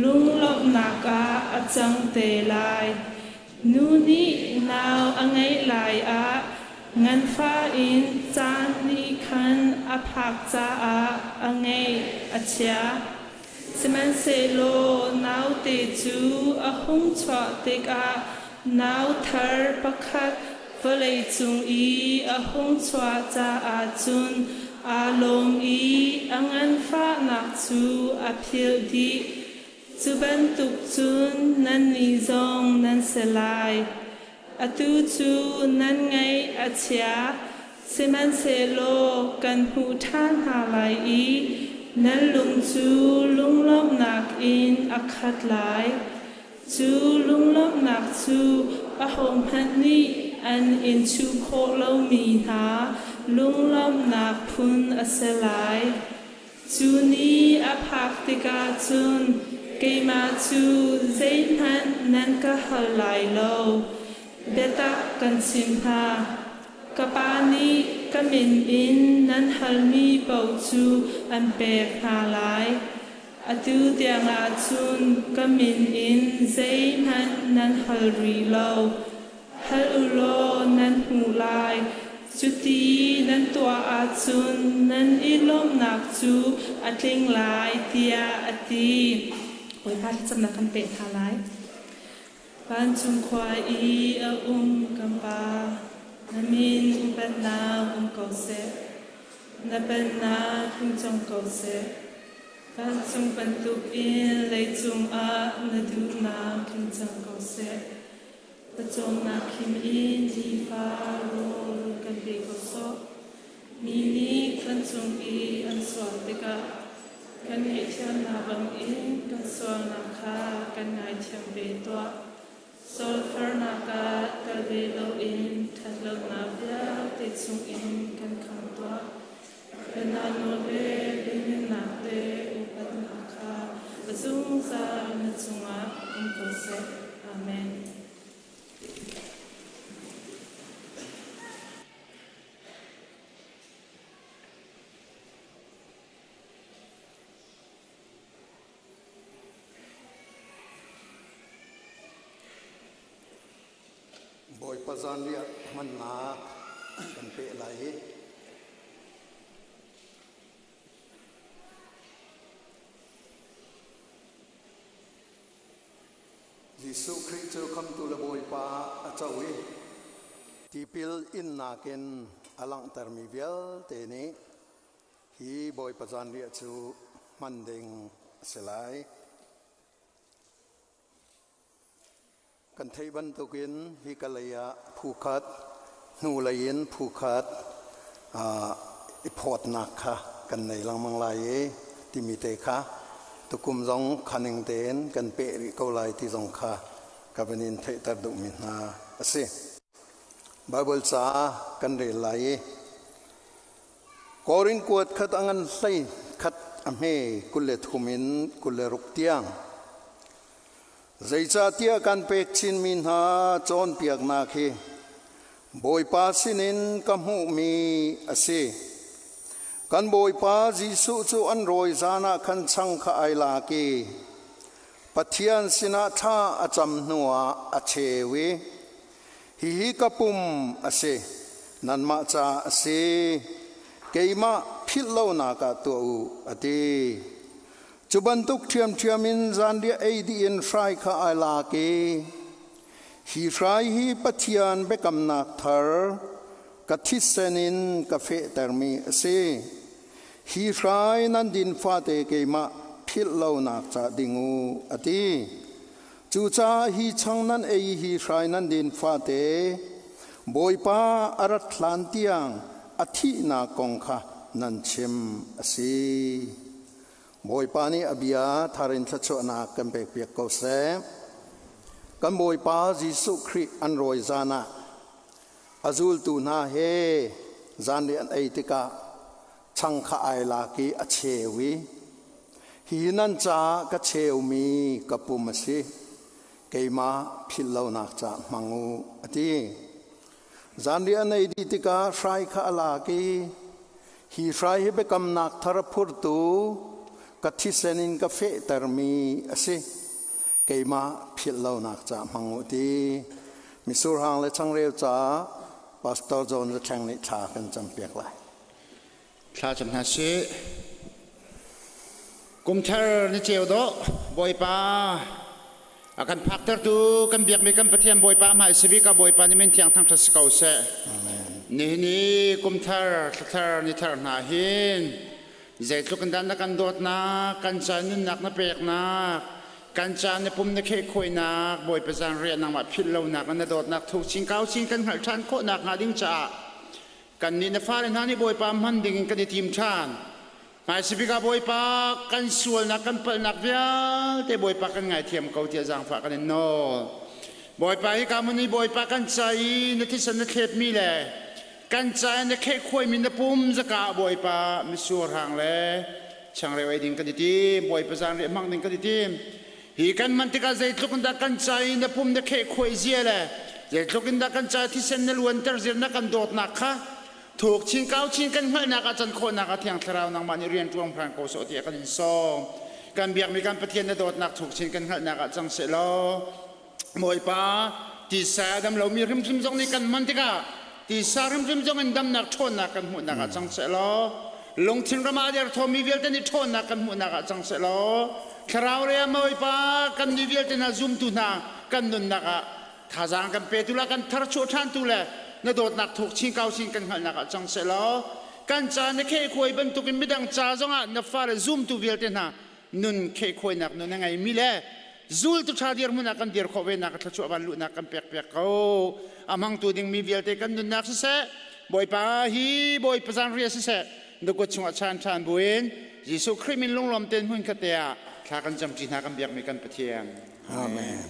lunglawmhnak ah a cang te lai. Nu nih nau a ngeih lai ah nganfah in caan nih khan a phak caah a ngaih a chia. Sihmanhsehlaw naute cu a hung chuah tikah nau thar pakhat vawleicung i a hung chuah caah cun aa lawm i a nganfahnak cu a philh dih. Cu bantuk cun nannih zong nan si lai. Atu cu nan ngaih a chia, sihmanhsehlaw kan hmuh ṭhan hna lai i nan lung cu lunglawmhnak in a khat lai. Cu lunglawmhnak cu ahohmanh nih an in chuh khawh lomi hna lunglawmhnak phun a si lai. Cu ni a phak tikah cun keimah cu zeihmanh nan ka hal lai lo. Biatak kan chim hna. Ka Pa nih ka min in nan halmi paoh cu an pek hna lai. Atu tiangah cun ka min in zeihmanh nan hal rih lo. Hal u law nan hmuh lai. Cuti nan tuah ahcun nan i lawmhnak cu a tling lai, tiah a ti. Bawipa thlacamnak kan peh hna lai. Vancung khua i a um kan Pa, na min upatnak um ko seh. Na pennak tlung cang ko seh. Vancung bantukin leicung ah na duhnak tling cang ko seh. Pawcawmnak khim in nifa rawl kan pe ko sawh. Mi nih kan cung i an sual tikah kan ngaihthiamnak bangin kan sualnak kha kan ngaithiam ve tuah. Solfernak ah kal ve loin ṭhatlonak vialte chungin kan khamh tuah. Pennak nawl le lianngannak le upatnak kha a zungzal na cungah um ko seh. Amen. Bawipa zanriah hmannak kan peh lai i Jesuh Khrih cu khamtu le Bawipa a co i tipil innak in a langhtermi vialte nih hi Bawipa zanriah cu hman ding. a si lai. Kan theih bantukin hi ka lei ah phu khat, hnu lei in phu khat i phawtnak kha kan nei lengmang lai i timi te kha tukum zong khaning tein kan peh rih ko lai ti zong kha ka van in theihter duhmi hna a si. Baibal ca kan rel lai i Korin kuat khat a ngan hlei khat a hme 23 in 26 tiang. Zeicahtiah kan pek chinmi hna cawnpiaknak hi Bawipa sinin ka hmuhmi a si. Kan Bawipa Jesuh cu an rawi zan ah khan chang kha ai lak i Pathian sinah thla a cam hnuah a cheu i, Hihi ka pum a si, nanmah ca a si, keimah philh lonak ah tuah u, a ti. Cu bantuk ṭhiamṭhiam in zanriah ei dih in hrai kha ai lak i, Hi hrai hi Pathian biakamnak thar ka thisen in ka fehtermi a si. Hi hrai nan din fate keimah philh lonak ca ding u, a ti. Cucaah hi chang nan ei hi hrai nan din fate Bawipa a rat hlan tiang a thihnak kong kha nan chim a si. Bawipa nih a bia thar in thluachuahnak kan pekpiak ko seh. Kan Bawipa Jesuh Khrih an rawi zan ah a zultu hna he zanriah an ei tikah chang kha ai lak i a cheu i hi nan caah ka cheumi ka pum a si keimah philh lonak caah hmang u a ti. Zanriah an ei dih tikah hrai kha a lak i hi hrai hi biakamnak thar a phurtu ka thisen in ka fehtermi a si keimah philh lonak caah hmang u ti. Misur hang le changreu caah Pastor John Zathleng nih thla kan campiak lai. Thla cam hna sih. Kumthar ni ceu dawh Bawipa a kan phaktertu kan biakmi kan Pathian Bawipa hmai sibik ah Bawipa nih min thiang thangṭhat si ko seh. Nihin i kumthar thlathar ni thar hna hin zeitluk in dah na kan dawtnak kan ca nunnak na peknak kan ca na pum na khehkhuainak Bawipa zanriah nangmah philh lonak na dawtnak thuk chin kau chin kan hngalh ṭhan khawhnak hnga ding caah Kannih na fale hna nih Bawipa hman dingin kan i tim ṭhan. Hmaisabik ah Bawipa kan sualnak kan palhnak vialte Bawipa kan ngaithiam ko tiah zaangfah kan in nawl. Bawipa hika hmun i Bawipa kan ca i na thisen na thletmi le kan ca i na khehkhuaimi na pum zaka ah Bawipa mitsur hang le changreu ei ding kan i tim. Bawipa zanriah hmang ding kan i tim. Hi kan man tikah zeitluk in dah kan ca i na pum na khehkhuai zia le zeitluk in dah kan ca thisen na luanter zia na kan dawtnak kha thuk chin kau chin kan hngalhnak ah can khawhnak ah Thiang Thlarau nangmah nih rian ṭuang hran ko sawh tiah kan in sawm. Kan biakmi kan Pathian na dawtnak thuk chin kan hngalhnak ah cang seh law Bawipa tisa dam lomi hrimhrim zong nih kan man tikah tisa hrimhrim zong in damnak ṭhawnnak kan hmuhnak ah cang seh law lungthin ram ah derthawmmi vialte nih ṭhawnnak kan hmuhnak ah cang seh law thlarau lei ah Bawipa kan mi vialte hna zumtu hna kan nunnak ah thazaang kan petu le kan tharchuah ṭhantu le na dawtnak thuk chin kau chin kan hngalhnak ah cang seh law kan ca na khehkhuai bantukin midang ca zongah na fale zumtu vialte hna nun khehkhuainak nun a ngeimi le zultu ṭha dirhmun ah kan dir khawh ve nak thluachuah van luhnak kan pek piak ko a hmangtu dingmi vialte kan nunnak siseh Bawipa hi Bawipa zanriah siseh na kut chungah chan ṭhan buin Jesuh Khrih min lunglawm tein hmun khat te ah thla kan camṭi hna kan biakmi kan Pathian. Amen.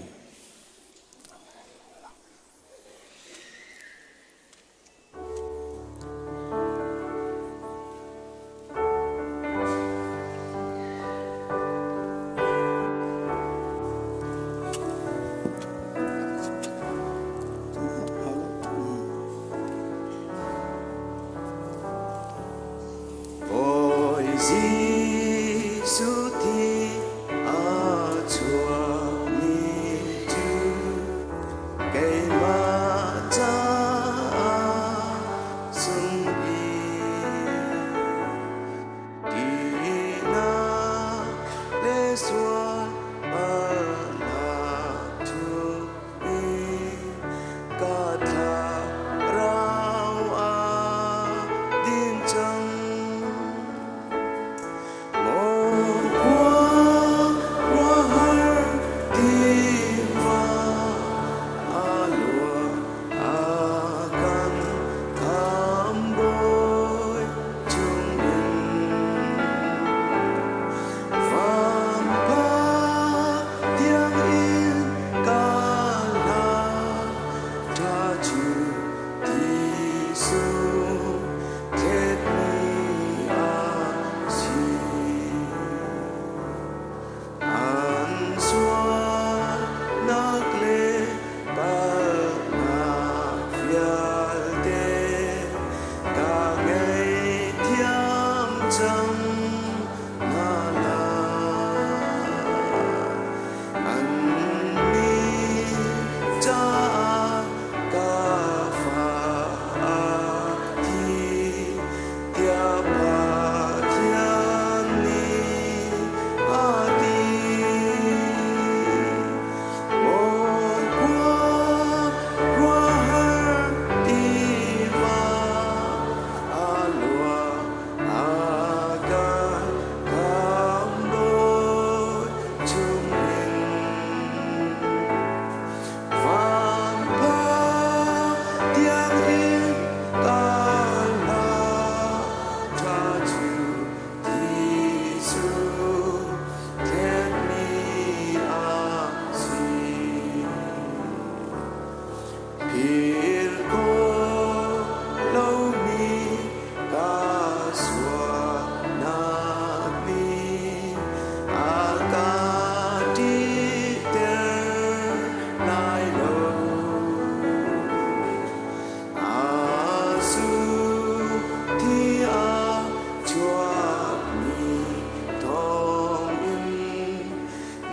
Bawi Jesuh thi a chuakmi cu keimah caah sungpi Tihnak le sual palhnak chung ka thlarau a din cang. Maw khua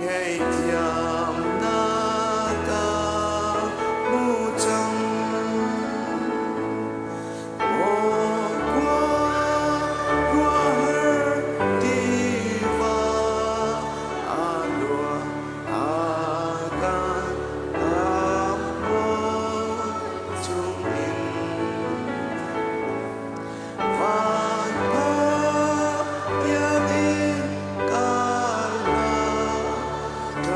Ngaihthiamnak ka hmu cang. Maw khua khuaruahhar tiva a luang a kan lamhmual chungin. Van phak tiangin kal na.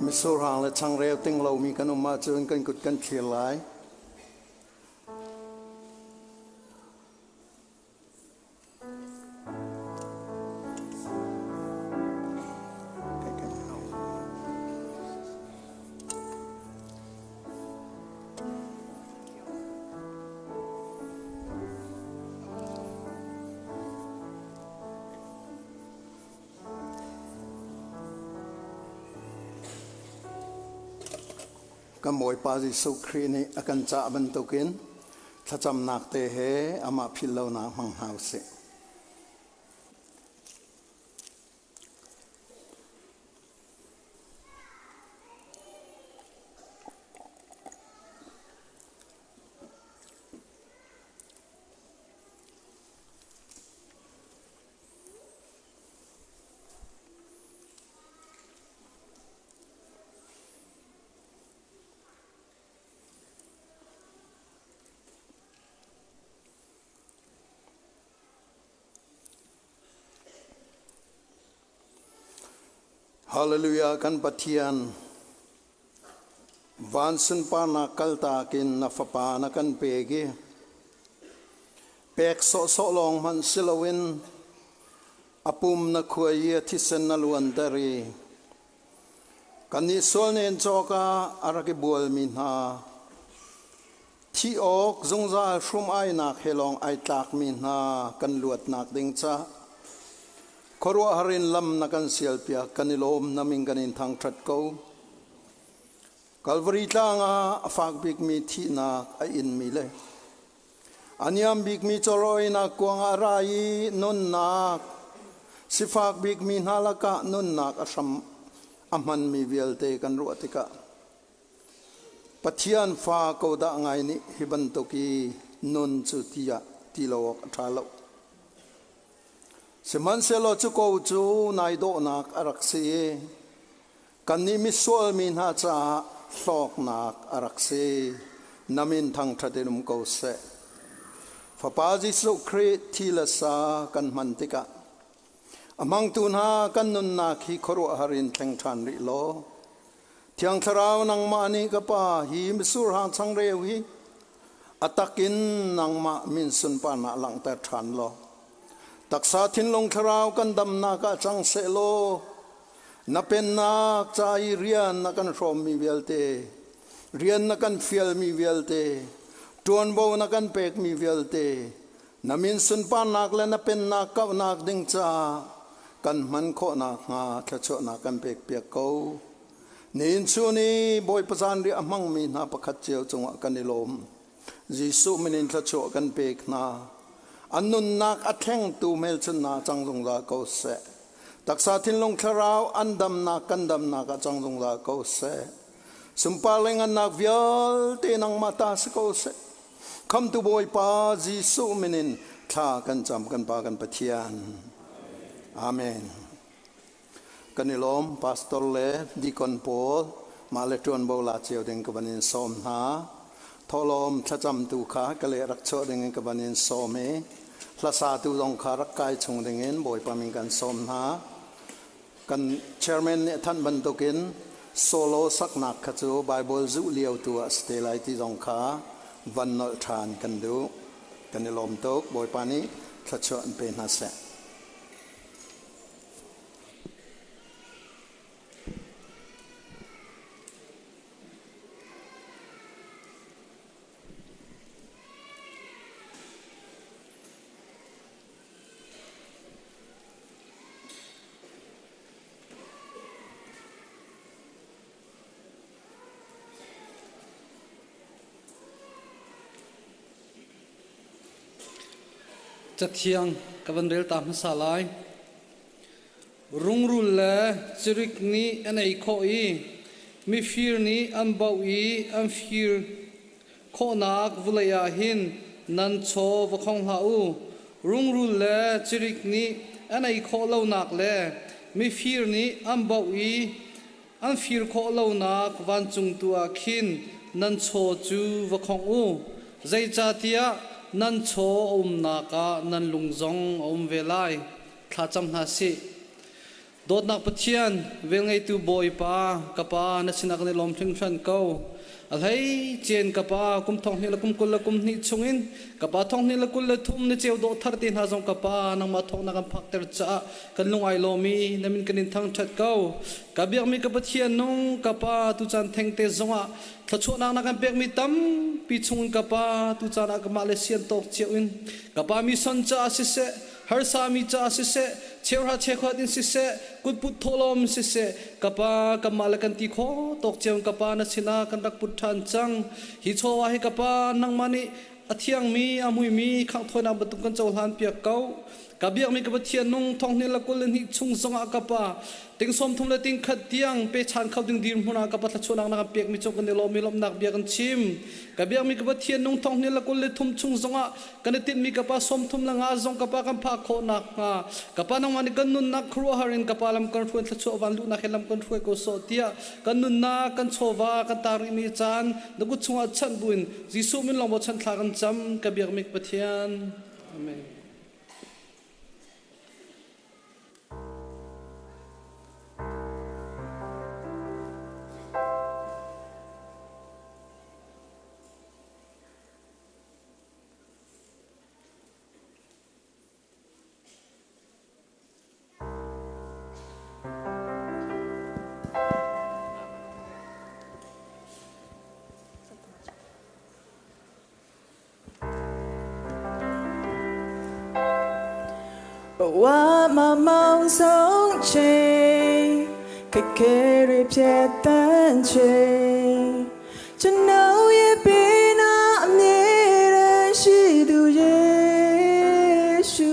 Misurhang le changreu ting lomi kan um ahcun kan kut kan thlir lai. Kan Bawipa Jesuh Khrih nih a kan cah bantukin thlacamnak te he amah philh lonak hmang hna usih. Hallelujah kan Pathian van sunparnak kaltak in na fapa na kan pek i pek sawhsawh lawng hmanh si loin a pum na khuai i a thisen na luanter i kannih sual nen cawk ah a rak i bualmi hna thih awk zungzal hrum ainak he lawng ai tlakmi hna kan luatnak ding ca khuaruahhar in lam na kan sialpiak kan i lawm na min kan in thangṭhat ko. Kalvari tlang ah a fak bikmi thihnak a inmi le A niam bikmi chawhrawinak kuang ah a ra i nunnak sifak bikmi hna lakah nunnak a hram a hmanmi vialte kan ruah tikah Pathian fa ko dah ngai nih hi bantuk i nun cu tiah ti lo awk a ṭha lo. Sihmanhsehlaw cu ko cu nai dawhnak a rak si i Kannih misual mi hna caah hlawknak a rak si. Na min thangṭhat in um ko seh. Fapa Jesuh Khrih thi le sa kan hman tikah a hmangtu hna kan nunnak hi khuaruahhar in thleng ṭhan rih law Thiang Thlarau nangmah nih ka Pa hi mitsur hang changreu hi a tak in nangmah min sunparnak langhter ṭhan law taksa thinlung thlarau kan damnak ah cang seh law Na pennak ca i rian na kan hrawmmi vialte, rian na kan fialmi vialte, ṭuanvo na kan pekmi vialte, na min sunparnak le na pennak kauhnak ding caah kan hman khawh nakhnga thluachuahnak kan pekpiak ko. Nihin chun i Bawipa zanriah a hmangmi hna pakhat cio cungah kan i lawm. Jesuh min in thluachuah kan pek hna. An nunnak a thlengtu hmelchunhnak cang zungzal ko seh. Taksa thinlung thlarau an damnak kan damnak ah cang zungzal ko seh. Sunpar le ngannak vialte nangmah ta si ko seh. Khamtu Bawipa Jesuh min in thla kan cam kan Pa kan Pathian. Amen. Kan i lawm pastor le deacon pawl mah le ṭuanvo la cio ding ka van in sawm hna. Thawhlawm thlacamtu kha ka le rak chuah ding in ka van in sawm i hlasatu zong kha rak kai chung ding in Bawipa min kan sawm hna. Kan chairman nih a thanh bantukin solo saknak kha cu Bible zuh lio tu ah si te lai ti zong kha van nolh ṭhan kan duh. Kan i lawm tuk. Bawipa nih thluachuah in pe hna seh. Cathiang ka van rel ta hmasa lai. Rungrul le cirik nih an ei khawh i mifir nih an bauh i an fir khawhnak vawlei ah hin nan chaw va khong hlah u. Rungrul le cirik nih an ei khawh lonak le mifir nih an bauh i an fir khawh lonak vancung tu ah khin nan chaw cu va khongh u. Zeicahtiah nan chaw a umnak ah nan lung zong a um ve lai. Thlacam hna sih. Dawtnak Pathian, velngeitu Bawipa, ka Pa, na sinah kan i lawm hringhran ko. A hlei cien ka Pa, kum thong hnih le kum 20 le kum hnih chungin ka Pa thong hnih le 23 ni ceu dawh thar te hna zong ka Pa, nangmah thawk na kan phakter caah kan lung ai lawm i na min kan in thangṭhat ko. Ka biakmi ka Pathian nung ka Pa, tucaan thengte zongah thluachuahnak na kan pekmi tampi chungin ka Pa, tucaan ah ka mah le sian tawk cio in ka Pa mi son caah siseh, harsami caah siseh, cheuhra cheukhat in siseh, kutput thawhlawm in siseh, ka pa kanmah le kan ti kho tawk cio in ka pa na sinah kan rak put ṭhan cang. Hi chawva hi ka pa nangmah nih a thiangmi, a muimi khanghthawinak bantuk kan cohlan piak ko. Ka biakmi ka Pathian nung thong hnih le 22 chung zongah ka pa ting 30 le ting khat tiang pechan kho ding dirhmun ah ka pa thluachuahnak na kan pekmi cung kan i lawm i lawmhnak bia kan chim. Ka biakmi ka Pathian nung thong hnih le 23 chung zongah kan i tinhmi ka pa 35 zong ka pa kan phak khawh nakhnga ka pa nangmah nih kan nunnak khuaruahhar in ka pa lam kan hruai thluachuah van luhnak he lam kan hruai ko sawh tiah kan nunnak kan chawva kan tar rihmi caan na kut chungah chanh buin Jesuh min lawng bochan thla kan cam ka biakmi Pathian. Amen. ဘဝမှာမောင်ဆုံးချိန်ခက်ခဲတွေဖြတ်တန်းချိန်ကျွန်တော်ရဲ့ဘေးနာအမြဲတမ်းရှိသူယေရှု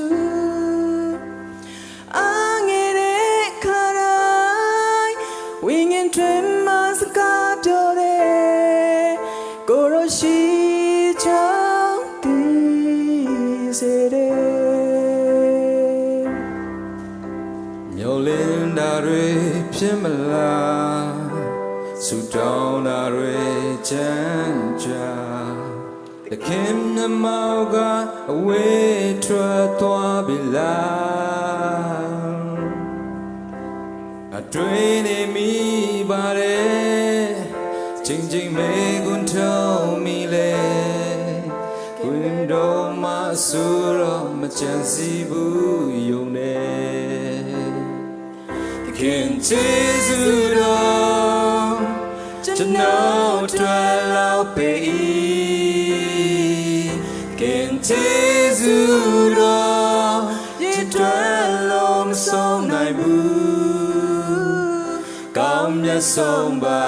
အငယ်တဲ့ခါတိုင်းဝိညာဉ်တွင်မှာစကားပြောတဲ့ကိုရိုရှိချောင်းတည်စေတဲ့ မျောလင်းတာတွေဖြစ်မလားဆူတောင်းတာတွေချမ်းချာသခင်မြတ်မောကအဝေးထွက်သွားပြီလားအတွင်းနေမိပါတယ်ချိန်ချိန်မေကွန်ထုံးမိလေကွင်တော်မှာဆူတော့မချမ်းစီဘူးယုံနေ ခင်ကျေးဇူးတော်ကျွန်တော်တွေ့လောက်ပေ၏ခင်ကျေးဇူးတော်ရတွေ့လုံးမဆုံးနိုင်ဘူးကောင်းမြတ်ဆုံးပါ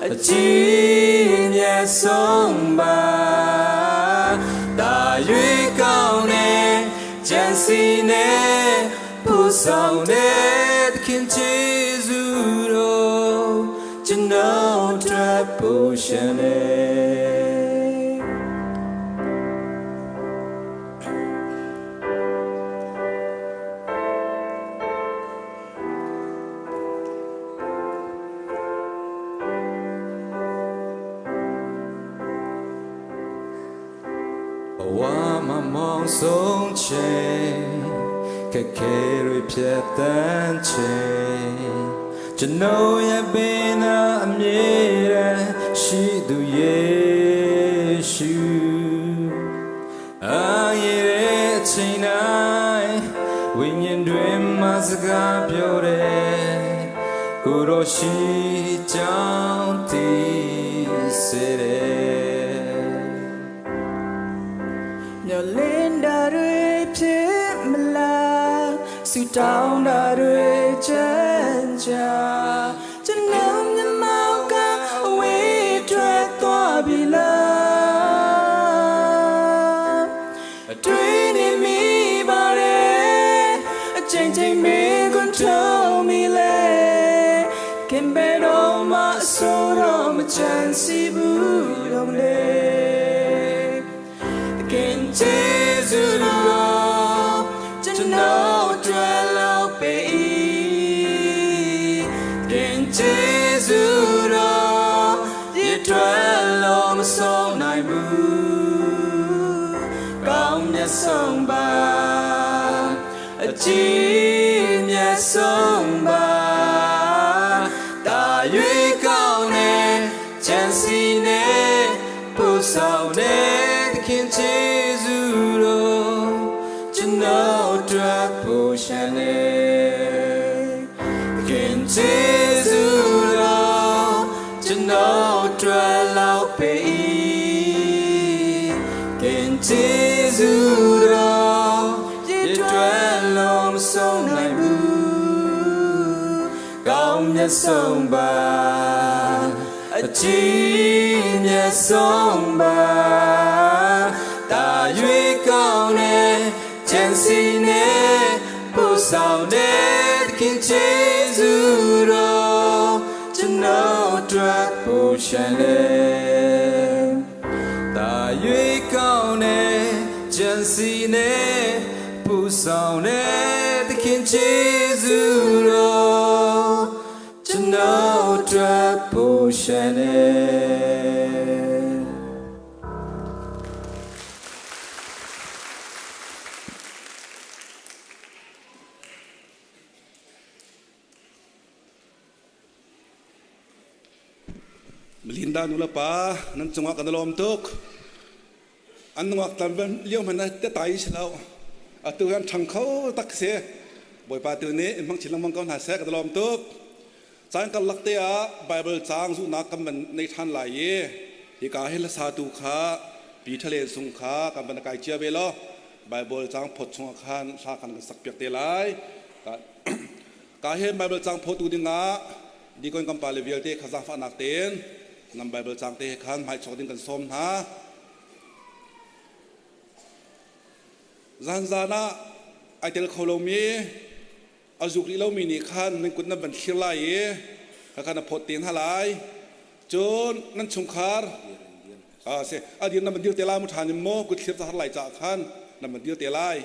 အကြီးမြတ်ဆုံးပါတာ၍ကောင်းတဲ့ကြံစီနေ ပူဆောင်တဲ့သခင်ကျေးဇူးတော်ကျွန်တော်တွေ့ပူရှင်နေဘဝမှာမောင်ဆုံးချိန်ခက်ခဲတွေဖြတ်တန်းချိန်ကျွန်တော်ရဲ့ဘေးနာအမြဲတမ်းရှိသူယေရှုအာရတဲ့အချိန်တိုင်းဝိညာဉ်တွင်မှာစကားပြောတယ်ကိုရောရှိကြောင်းတည်စေတယ် မျောလင်းတာတွေဖြစ်မလားဆူတောင်းတာတွေချမ်းချာကျွန်တော်မျက်မှောက်ကအဝေးထွက်သွားပြီလားအတွင်းနေမိပါတယ်အချိန်ချင်းမေကွန်ထုံးမိလေခင်ဘယ်တော့မှအဆိုးတော့မချမ်းစီဘူးတော့လေ ခင်ကျေးဇူးတော်ကျွန်တော်တွေ့လို့ပေခင်ကျေးဇူးတော်ရတွေ့လို့မဆုံးနိုင်ဘူးကောင်းမြတ်ဆုံးပါအကြည့်မြတ် မြတ်ဆုံးပါတာ၍ကောင်းတဲ့ချမ်းစီနဲ့ပူဆောင်တဲ့သခင်ကျေးဇူးတော်ကျွန်တော်တို့ပူရှင်နေသခင်ကျေးဇူးတော်ကျွန်တော်တို့လောက်ပေခင်ကျေးဇူးတော်ရတွဲလုံးမဆုံးနိုင်ဘူးကောင်းမြတ်ဆုံးပါအကြီးမြတ်ဆုံးပါတာ၍ကောင်းတဲ့ချမ်းစီနဲ့ပူဆောင်တဲ့သခင်ကျေးဇူးတော်ကျွန်တော်တို့ပူရှင်လေတာ၍ကောင်းတဲ့ချမ်းစီနဲ့ပူဆောင်တဲ့သခင်ကျေးဇူးတော်ကျွန်တော်တို့ပူရှင်လေ Melinda nu le pa nan cungah kan i lawm tuk. An nungak tlam lio hmanh ah te tai si lo. Atu an ṭhang kho tak si. Bawipa tu nih in hmang chin lengmang ko hna seh kan i lawm tuk. Caan karlak te ah Bible caang zuhnak kan van nei ṭhan lai i hika hi hlasatu kha Pi Ṭhalen Sung kha kan van kai cia ve law Bible caang phawt chungah khan hla kan kan sak piak te lai. Ka he Bible caang phawtu dingah dikon kan pale vialte kha zaangfahnak tein nan Bible caang te he khan hmaichuak ding kan sawm hna. Zanzan ah ai tel kho lomi a zuk rih lomi nih khan nan kut nan van thlir lai i kha na phawt te hna lai. Cun nan chungkhar si a dir nan van dir te lai mu ṭhan in maw kut thlir ca har lai caah khan nan van dir te lai.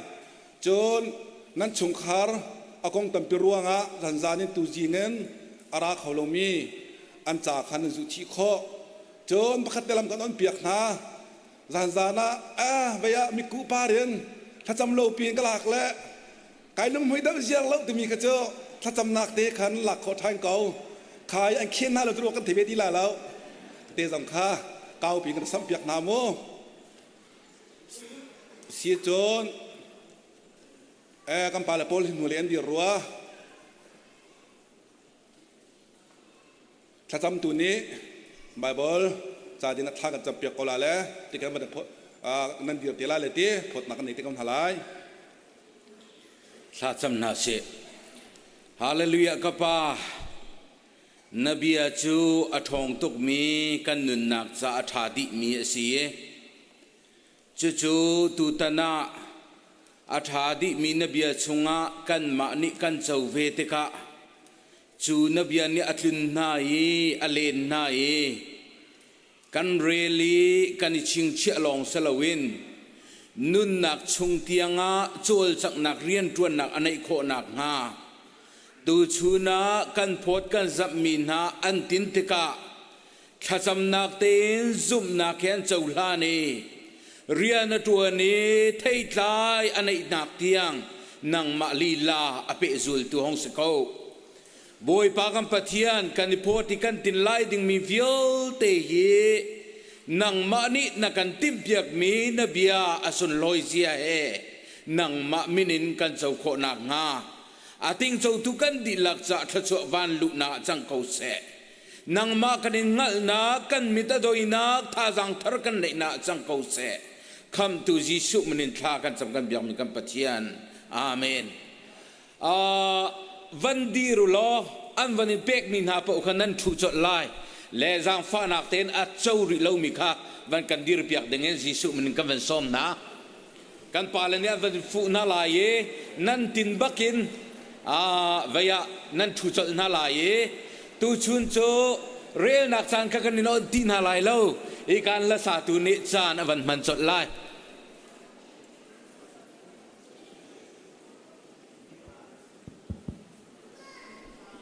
Cun nan chungkhar a kong tampi ruangah zanzan in tuzing in a ra kho lomi an ca khan nan zuh chih khawh. Cun pakhat te lam kan on piak hna. Zanzan ah ah vei ah miku par in thlacam lo piin ka lak le kai lunghmui deuh ziar lo timi kha cu thlacamnak te khan lak khawh ṭhan ko. Khai an khen hna lo cu kan thei ve ti lai lo. Te zong kha kau piin kan samh piak hna mu. Si cun kan pale pawl hi hnu le an dir rua. Thlacamtu nih Bible ca din ah thla kan campiak ko la le ti kan van nan dir te lai le ti phawtnak kan nei te ko hna lai. Thla cam hna sih. Hallelujah ka pa. Na bia cu a ṭhawng tukmi kan nunnak ca a ṭha dihmi a si i cucu tutan ah a ṭha dihmi na bia chungah kanmah nih kan co ve tikah cu na bia nih a tlun hna i a len hna i kan rel i kan i chingchiah lawng si loin nunnak chung tiangah cawlcanghnak rianṭuannak a neih khawh nakhnga tuchun ah kan phawt kan zamhmi hna an tin tikah thlacamnak tein zumhnak he an cohlan i rian a ṭuan i theitlai a neihnak tiang nangmah lila a pehzultu hong si ko. Bawipa kan Pathian kan i phawt i kan tin lai dingmi vialte hi nangmah nih na kan timhpiakmi na bia a sunlawi zia he nangmah min in kan co khawh nakhnga a tingcotu kan dihlak ca thluachuah van luhnak ah cang ko seh. Nangmah kan in hngalhnak, kan mit a doinak, thazaang thar kan neihnak ah cang ko seh. Khamtu Jesuh min in thla kan cam kan biakmi kan Pathian. Amen. Van dir u law an van in pekmi hna paoh kha nan ṭhu colh lai le zaangfahnak tein a co rih lomi kha van kan dirpiak dingin Jesuh min in kan van sawm hna. Kan pale nih an van fuh hna lai i nan tin bakin vei ah nan ṭhu colh hna lai i tuchun cu relnak caan kha kan in onh ti hna lai lo i kan lasatu nih caan a van hman colh lai.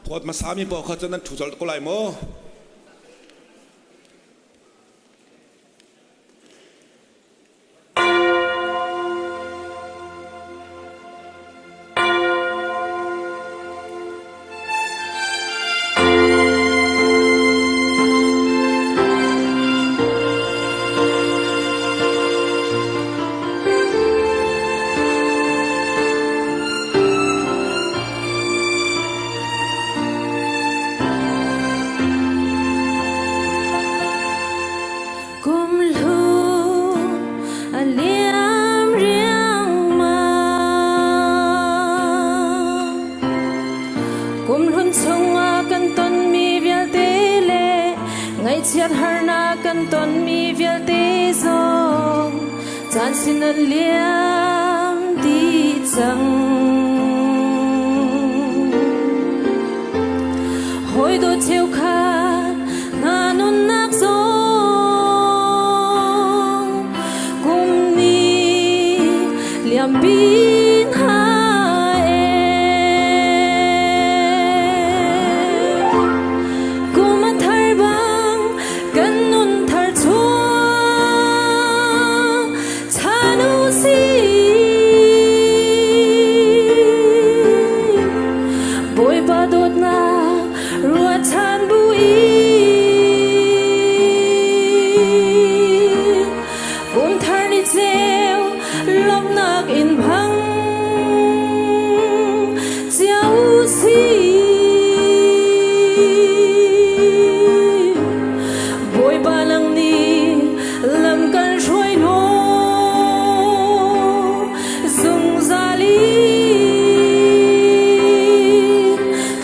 Phawt hmasami paoh kha cun nan ṭhu colh ko lai maw? Ngaihchiat harnak kan tonmi vialte zong caan sin an liam dih cang. Hawi dawt cheukhat hna nunnak zong kum nih liampi hna Kum a thar bang kan nun thar chuah chan u sih. Bawipa dawtnak ruahchan bu in kum thar ni ceu lawmhnak in hmang cio u sih. Bawipa nang nih lam kan hruai law zungzal in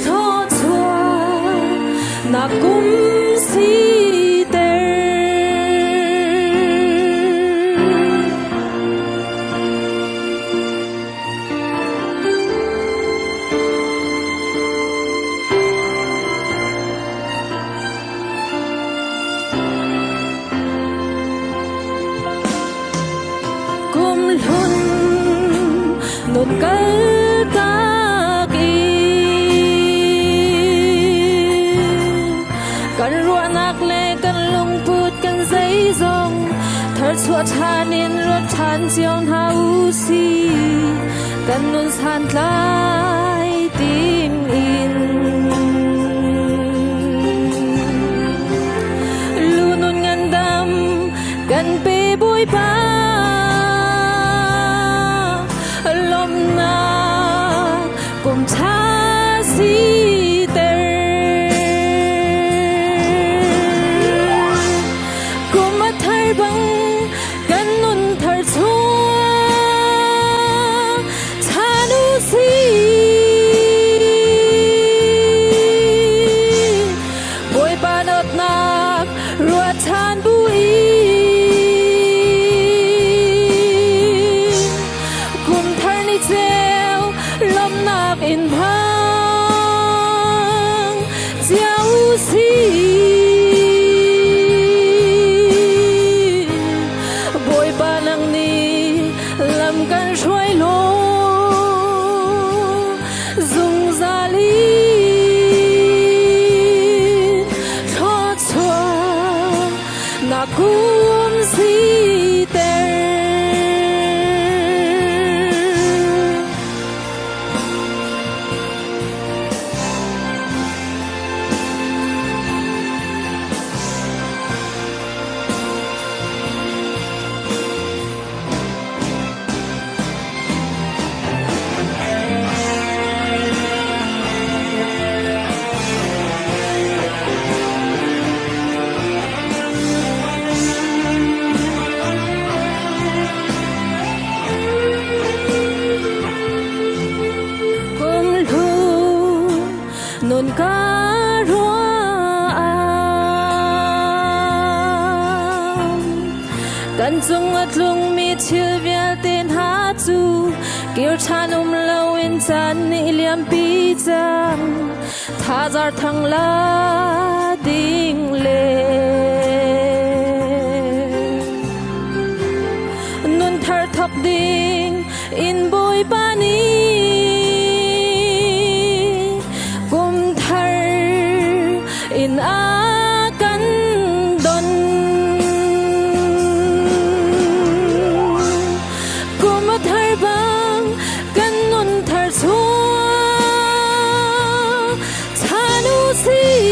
thluachuah na kum siter. Kum hlun nun kal tak i kan ruahnak le kan lungput kan zeizong tharchuah ṭhan in ruat ṭhan cio hna u sih kan nun santlai tim in lunun ngandam kan pe Bawipa lawmhnak kum ṭha siter kum a thar bang kan nun thar chuah chan u sih Bawipa dawtnak ruahchan bu in kum thar ni ceu lawmhnak in hmang cio u sih. Bawipa nang nih lam kan hruai law zungzal in thluachuah na kum siter. Kum hlu nun ka ruah Kan cung a tlungmi thil vialte hna cu kir ṭhan um loin caan nih liampi cang thazar thang la ding le nun thar thok ding in Bawipa nih kum thar in a kan don. Kum a thar bang kan nun thar chuah chan u sih.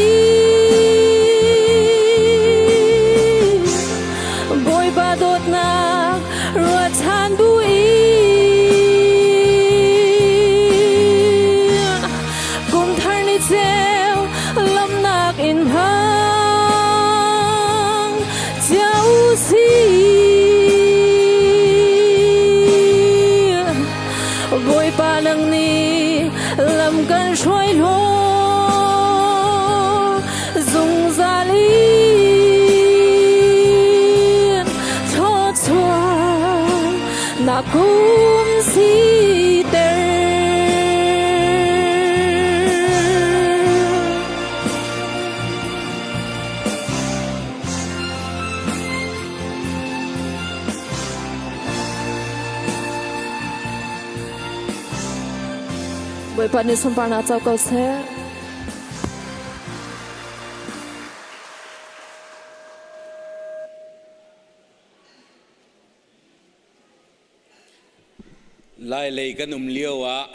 Bawipa dawtnak ruahchan bu in kum thar ni ceu lamnak in hmang cio sih. Bawipa nang nih lam kan hruai law zungzal in. Bawipa nih sunparnak co ko seh. Lailei kan um lio ah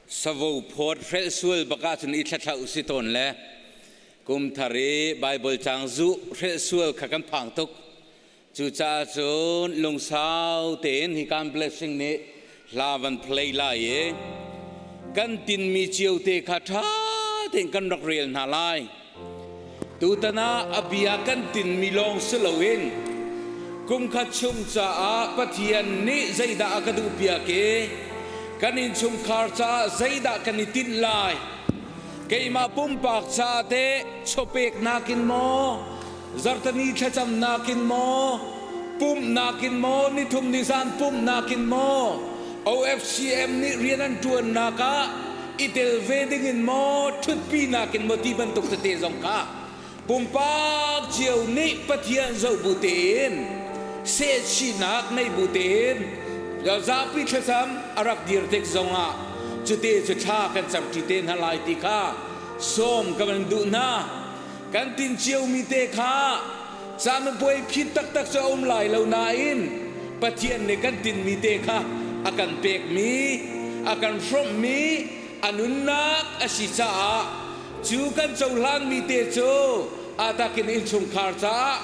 savo phawt hrelh sual bak ahcun i thlathla usi tawn le kum thar i Bible caang zuh hrelh sual kha kan phang tuk. Cucaah cun lungsau tein hi kan blessing nih hla van play lai i kan tinmi cio te kha ṭha tein kan rak rel hna lai. Tutan ah a bia kan tinmi lawng si loin kumkhat chung caah Pathian nih zeidah a ka duhpiak i kan innchungkhar caah zeidah kan i tinh lai, keimah pumpak caah teh chawpeknak in maw, zartani thlacamnak in maw, pumhnak in maw, nithum nizan pumhnak in maw, OFCM nih rian an ṭuannak ah i tel ve ding in maw, ṭhutpinak in maw ti bantuk tete zong kha pumpak cio nih Pathian zoh bu tein sehchihnak nei bu tein zapi thlacam a rak dir tik zongah cute cu thla kan camṭi te hna lai ti kha sawm ka van duh hna. Kan tin ciomi te kha camipuai phit taktak cu a um lai lo nain Pathian nih kan tinmi te kha a kan pekmi, a kan hrawmhmi a nunnak a si caah cu kan cohlanmi te cu atakin innchungkhar caah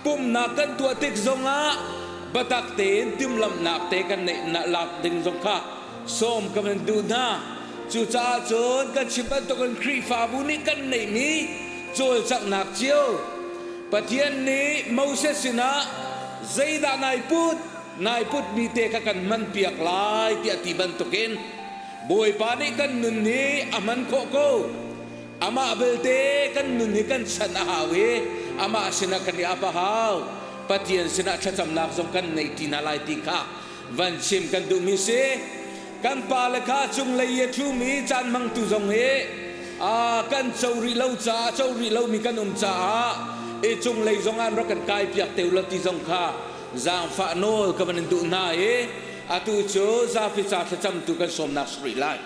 pumhnak kan tuah tik zongah biatak tein timhlamhnak te kan neih lak ding zong kha sawm ka van duh hna. Cucaah cun kan chim bantukin Khrihfabu nih kan neihmi cawlcanghnak cio Pathian nih Moses sinah zeidah nai put nai putmi te kha kan hmanpiak lai tiah ti bantukin Bawipa nih kan nun hi a hman khawh ko. Amah belte kan nun hi kan chan a hau i amah sinah kan i ap a hau. Pathian sinah thlacamnak zong kan nei ti hna lai ti kha van chim kan duhmi si. Kan pale kha cunglei i a ṭhumi caan hmangtu zong hi kan co rih lo caah co rih lomi kan um caah i cunglei zong an rak kan kai piak te ulaw ti zong kha zaangfah nawl ka van in duh hna i atu cu zapi ca thlacamtu kan sawmnak si rih lai.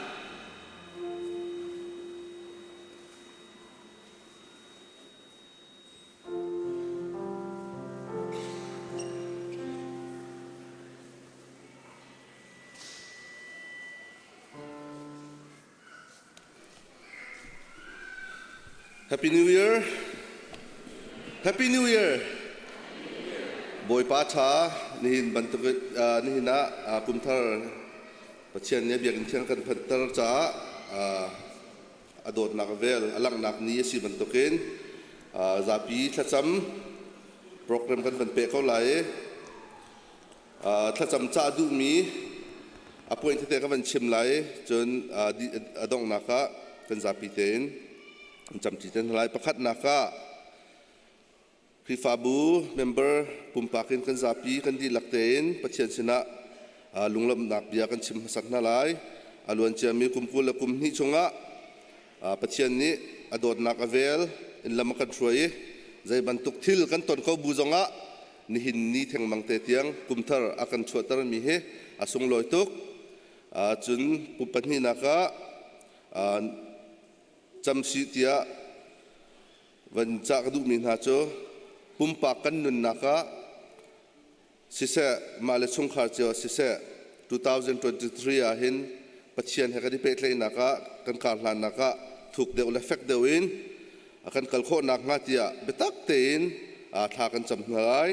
Happy New Year! Happy New Year! Bawipa ṭha nihin bantuk nihin ah kumthar Pathian nih biakinn thiang kan phanhter caah a dawtnak vel a langhnak ni a si bantukin zapi thlacam program kan van peh ko lai i Thlacam cah duhmi a point tete ka van chim lai cun a donghnak ah kan zapi tein camṭi te hna lai. Pakhatnak ah Khrihfabu member pumpak in kan zapi kan dihlak tein Pathian sinah lunglawmhnak bia kan chim hmasak hna lai. A luan ciami kum 20 le kum hnih chungah Pathian nih a dawtnak a vel in lam a kan hruai i zei bantuk thil kan ton ko bu zongah nihin ni thengmang te tiang kumthar a kan chuahtermi hi a sunglawi tuk. Cun kum pahnihnak ah camsi tiah van cah ka duhmi hna cu pumpak kan nunnak ah siseh mah le chungkhar cio ah siseh 2023 ah hin Pathian he kan i pehtlaihnak ah kan karhlannak ah thuk deuh le fek deuh in a kan kal khawh nakhnga tiah biatak tein thla kan cam hna lai.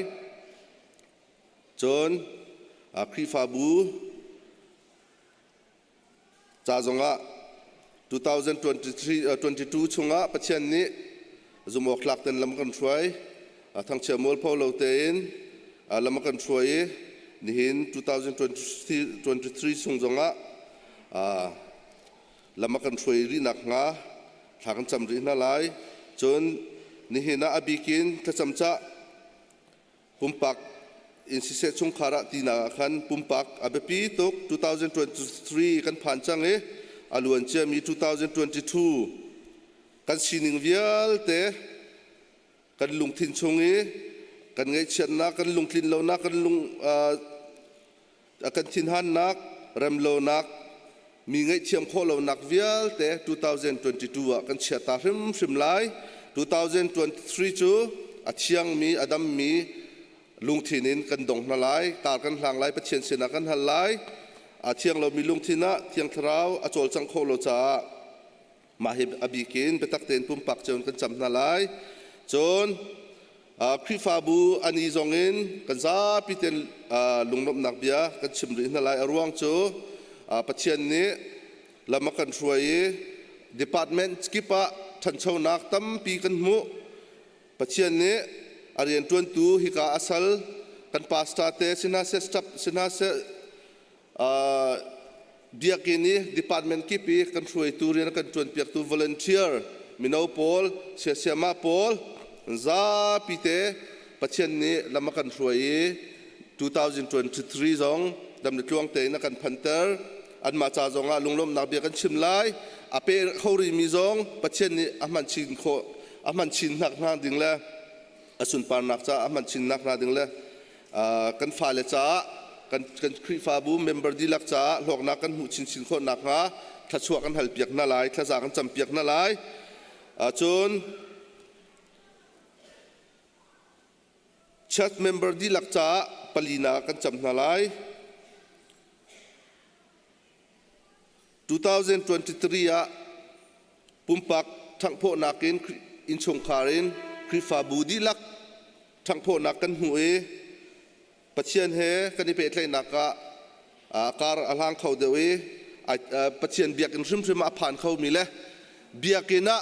Cun Khrihfabu ca zongah 2023 22 chungah Pathian nih zumawktlak ten lam kan hruai thangchia mualpho lo tein lam a kan hruai i nihin 2023 chung zongah lam a kan hruai rih nakhnga thla kan cam rih hna lai. Cun nihin ah a bikin thlacam cah pumpak in siseh chungkhar ah tinak ah khan pumpak a biapi tuk 2023 kan phan cang i a luan ciami 2022 kan sining vialte kan lungthin chung i kan ngaihchiatnak kan lungtlin lonak kan lung kan thinhannak remlonak. Mi ngaihthiam khawh lonak vialte 2022 ah kan chiata hrimhrim lai. 2023 cu a thiangmi, a dammi lungthin in kan dong hna lai. Kar kan hlang lai, Pathian sinah kan hal lai. A thiang lomi lungthin ah Thiang Thlarau a cawlcangh khawh lo caah mah hi a bik in biatak tein pumpak cio in kan cam hna lai. Cun Khrihfabu ani zong in kan zapi tein lunglawmhnak bia kan chim rih hna lai. A ruang cu Pathian nih lam a kan hruai i department kip ah ṭhanchonak tampi kan hmuh. Pathian nih a rianṭuantu hika a sal kan pastor te si hna seh, staff si hna seh, biakinn i department kip i kan hruaitu rian a kan ṭuanpiaktu volunteer mino pawl siasiamah pawl zapi te Pathian nih lam a kan hruai i 2023 zong dam le tluang tein a kan phanter. Anmah ca zong ah lunglawmhnak bia kan chim lai. A pe kho rihmi zong Pathian nih a hman chin khawh a hman chin hnak hna ding le a sunparnak caah a hman chinnak hna ding le kan fale caah kan kan Khrihfabu member dihlak caah hlawknak kan hmuh chinchin khawh nakhnga thluachuah kan halpiak hna lai, thlaza kan campiak hna lai. Cun church member dihlak caah palina kan cam hna lai. 2023 ah pumpak ṭhanghphawhnak in innchungkhar in Khrihfabu dihlak ṭhanghphawhnak kan hmuh i Pathian he kan i pehtlaihnak ah kar a hlang kho deuh i Pathian biakinn hrimhrim ah a phan khomi le biakinn ah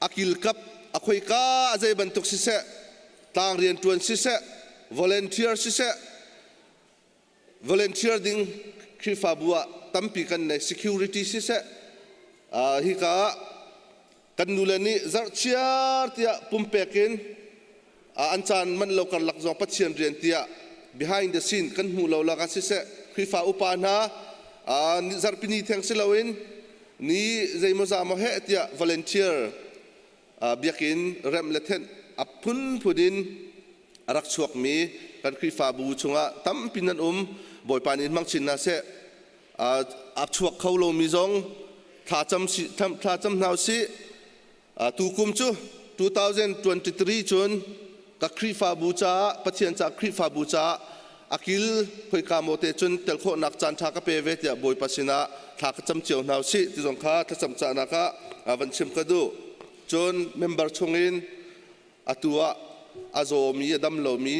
a kilkap a khoika a zei bantuk siseh tlang rianṭuan siseh volunteer siseh Volunteer ding Khrihfabu ah tampi kan nei. Security siseh, hika ah kan nule nih zarhchiar tiah pumpek in an caan manh lo karlak zong Pathian rian tiah behind the scene kan hmuh lo lakah siseh, Khrihfa upa hna zarhpini theng si loin ni zeimaw za maw heh tiah volunteer biakinn remh le thenh a phunphun in a rak chuakmi kan Khrihfabu chungah tampi nan um. Bawipa nih hmang chin hna seh. A chuak kho lomi zong thla cam thla cam hna usih. Tu kum cu 2023 cun ka Khrihfabu caah Pathian caah Khrihfabu caah a kil khoika maw te cun tel khawhnak caan ṭha ka pe ve tiah Bawipa sinah thla ka cam cio hna usih ti zong kha thlacam cahnak ah van chim ka duh. Cun member chungin atu ah a zawmi a dam lomi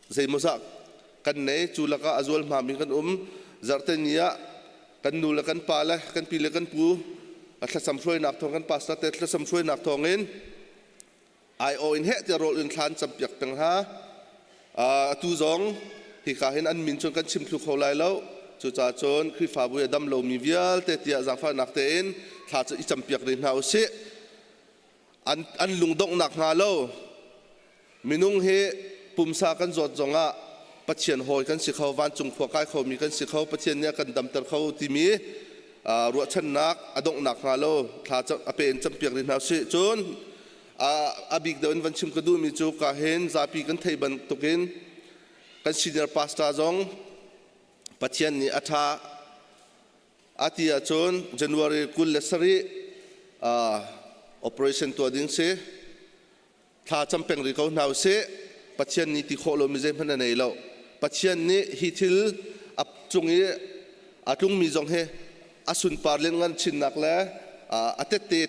zeimawzah kan nei cu lakah a zual hmami kan um zarhte ni ah kan nu le kan pa le kan pi le kan pu thlacam hruainak thawng kan pastor te thlacam hruainak thawngin aiawh in heh tiah rawl in thlan campiak peng ha atu zong hika hin an min cun kan chim thlu kho lai lo cucaah cun Khrihfabu i a dam lomi vialte tiah zaangfahnak tein thla cu i campiak rih hna usih an an lungdonghnak hnga lo minung hi pumsa kan zawt zongah Pathian hawi kan si kho vancung khua kai khomi kan si kho Pathian nih a kan damter kho timi ruahchannak a donghnak hnga lo thla a pe in campiak rih hna usih cun a bik deuh in van chim ka duhmi cu ka hin zapi kan thei bantukin kan senior pastor zong Pathian nih a ṭha a ti ahcun January 27 operation tuah ding si thla cam peng rih ko hna usih Pathian nih ti khawh lomi zeihmanh a nei lo Pathian nih hi thil a cung i a tlungmi zong hi a sunpar lianngan chinnak le a tette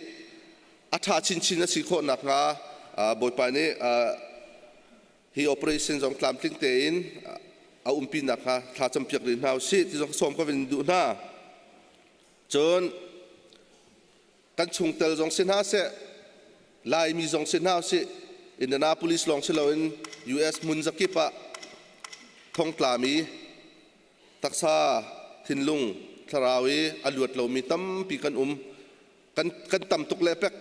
a ṭha chinchin a si khawh nakhnga Bawipa nih hi operation zong tlamtling tein a umpi nakhnga thla campiak rih hna usih ti zong sawm ka vin duh hna. Cun kan chungtel zong si hna seh, Laimi zong si hna usih, Indianapolis lawng si loin US hmun zakip ah thongtlami taksa thinlung thlarau i a luat lomi tampi kan um. Kan, kan tam tuk le pek.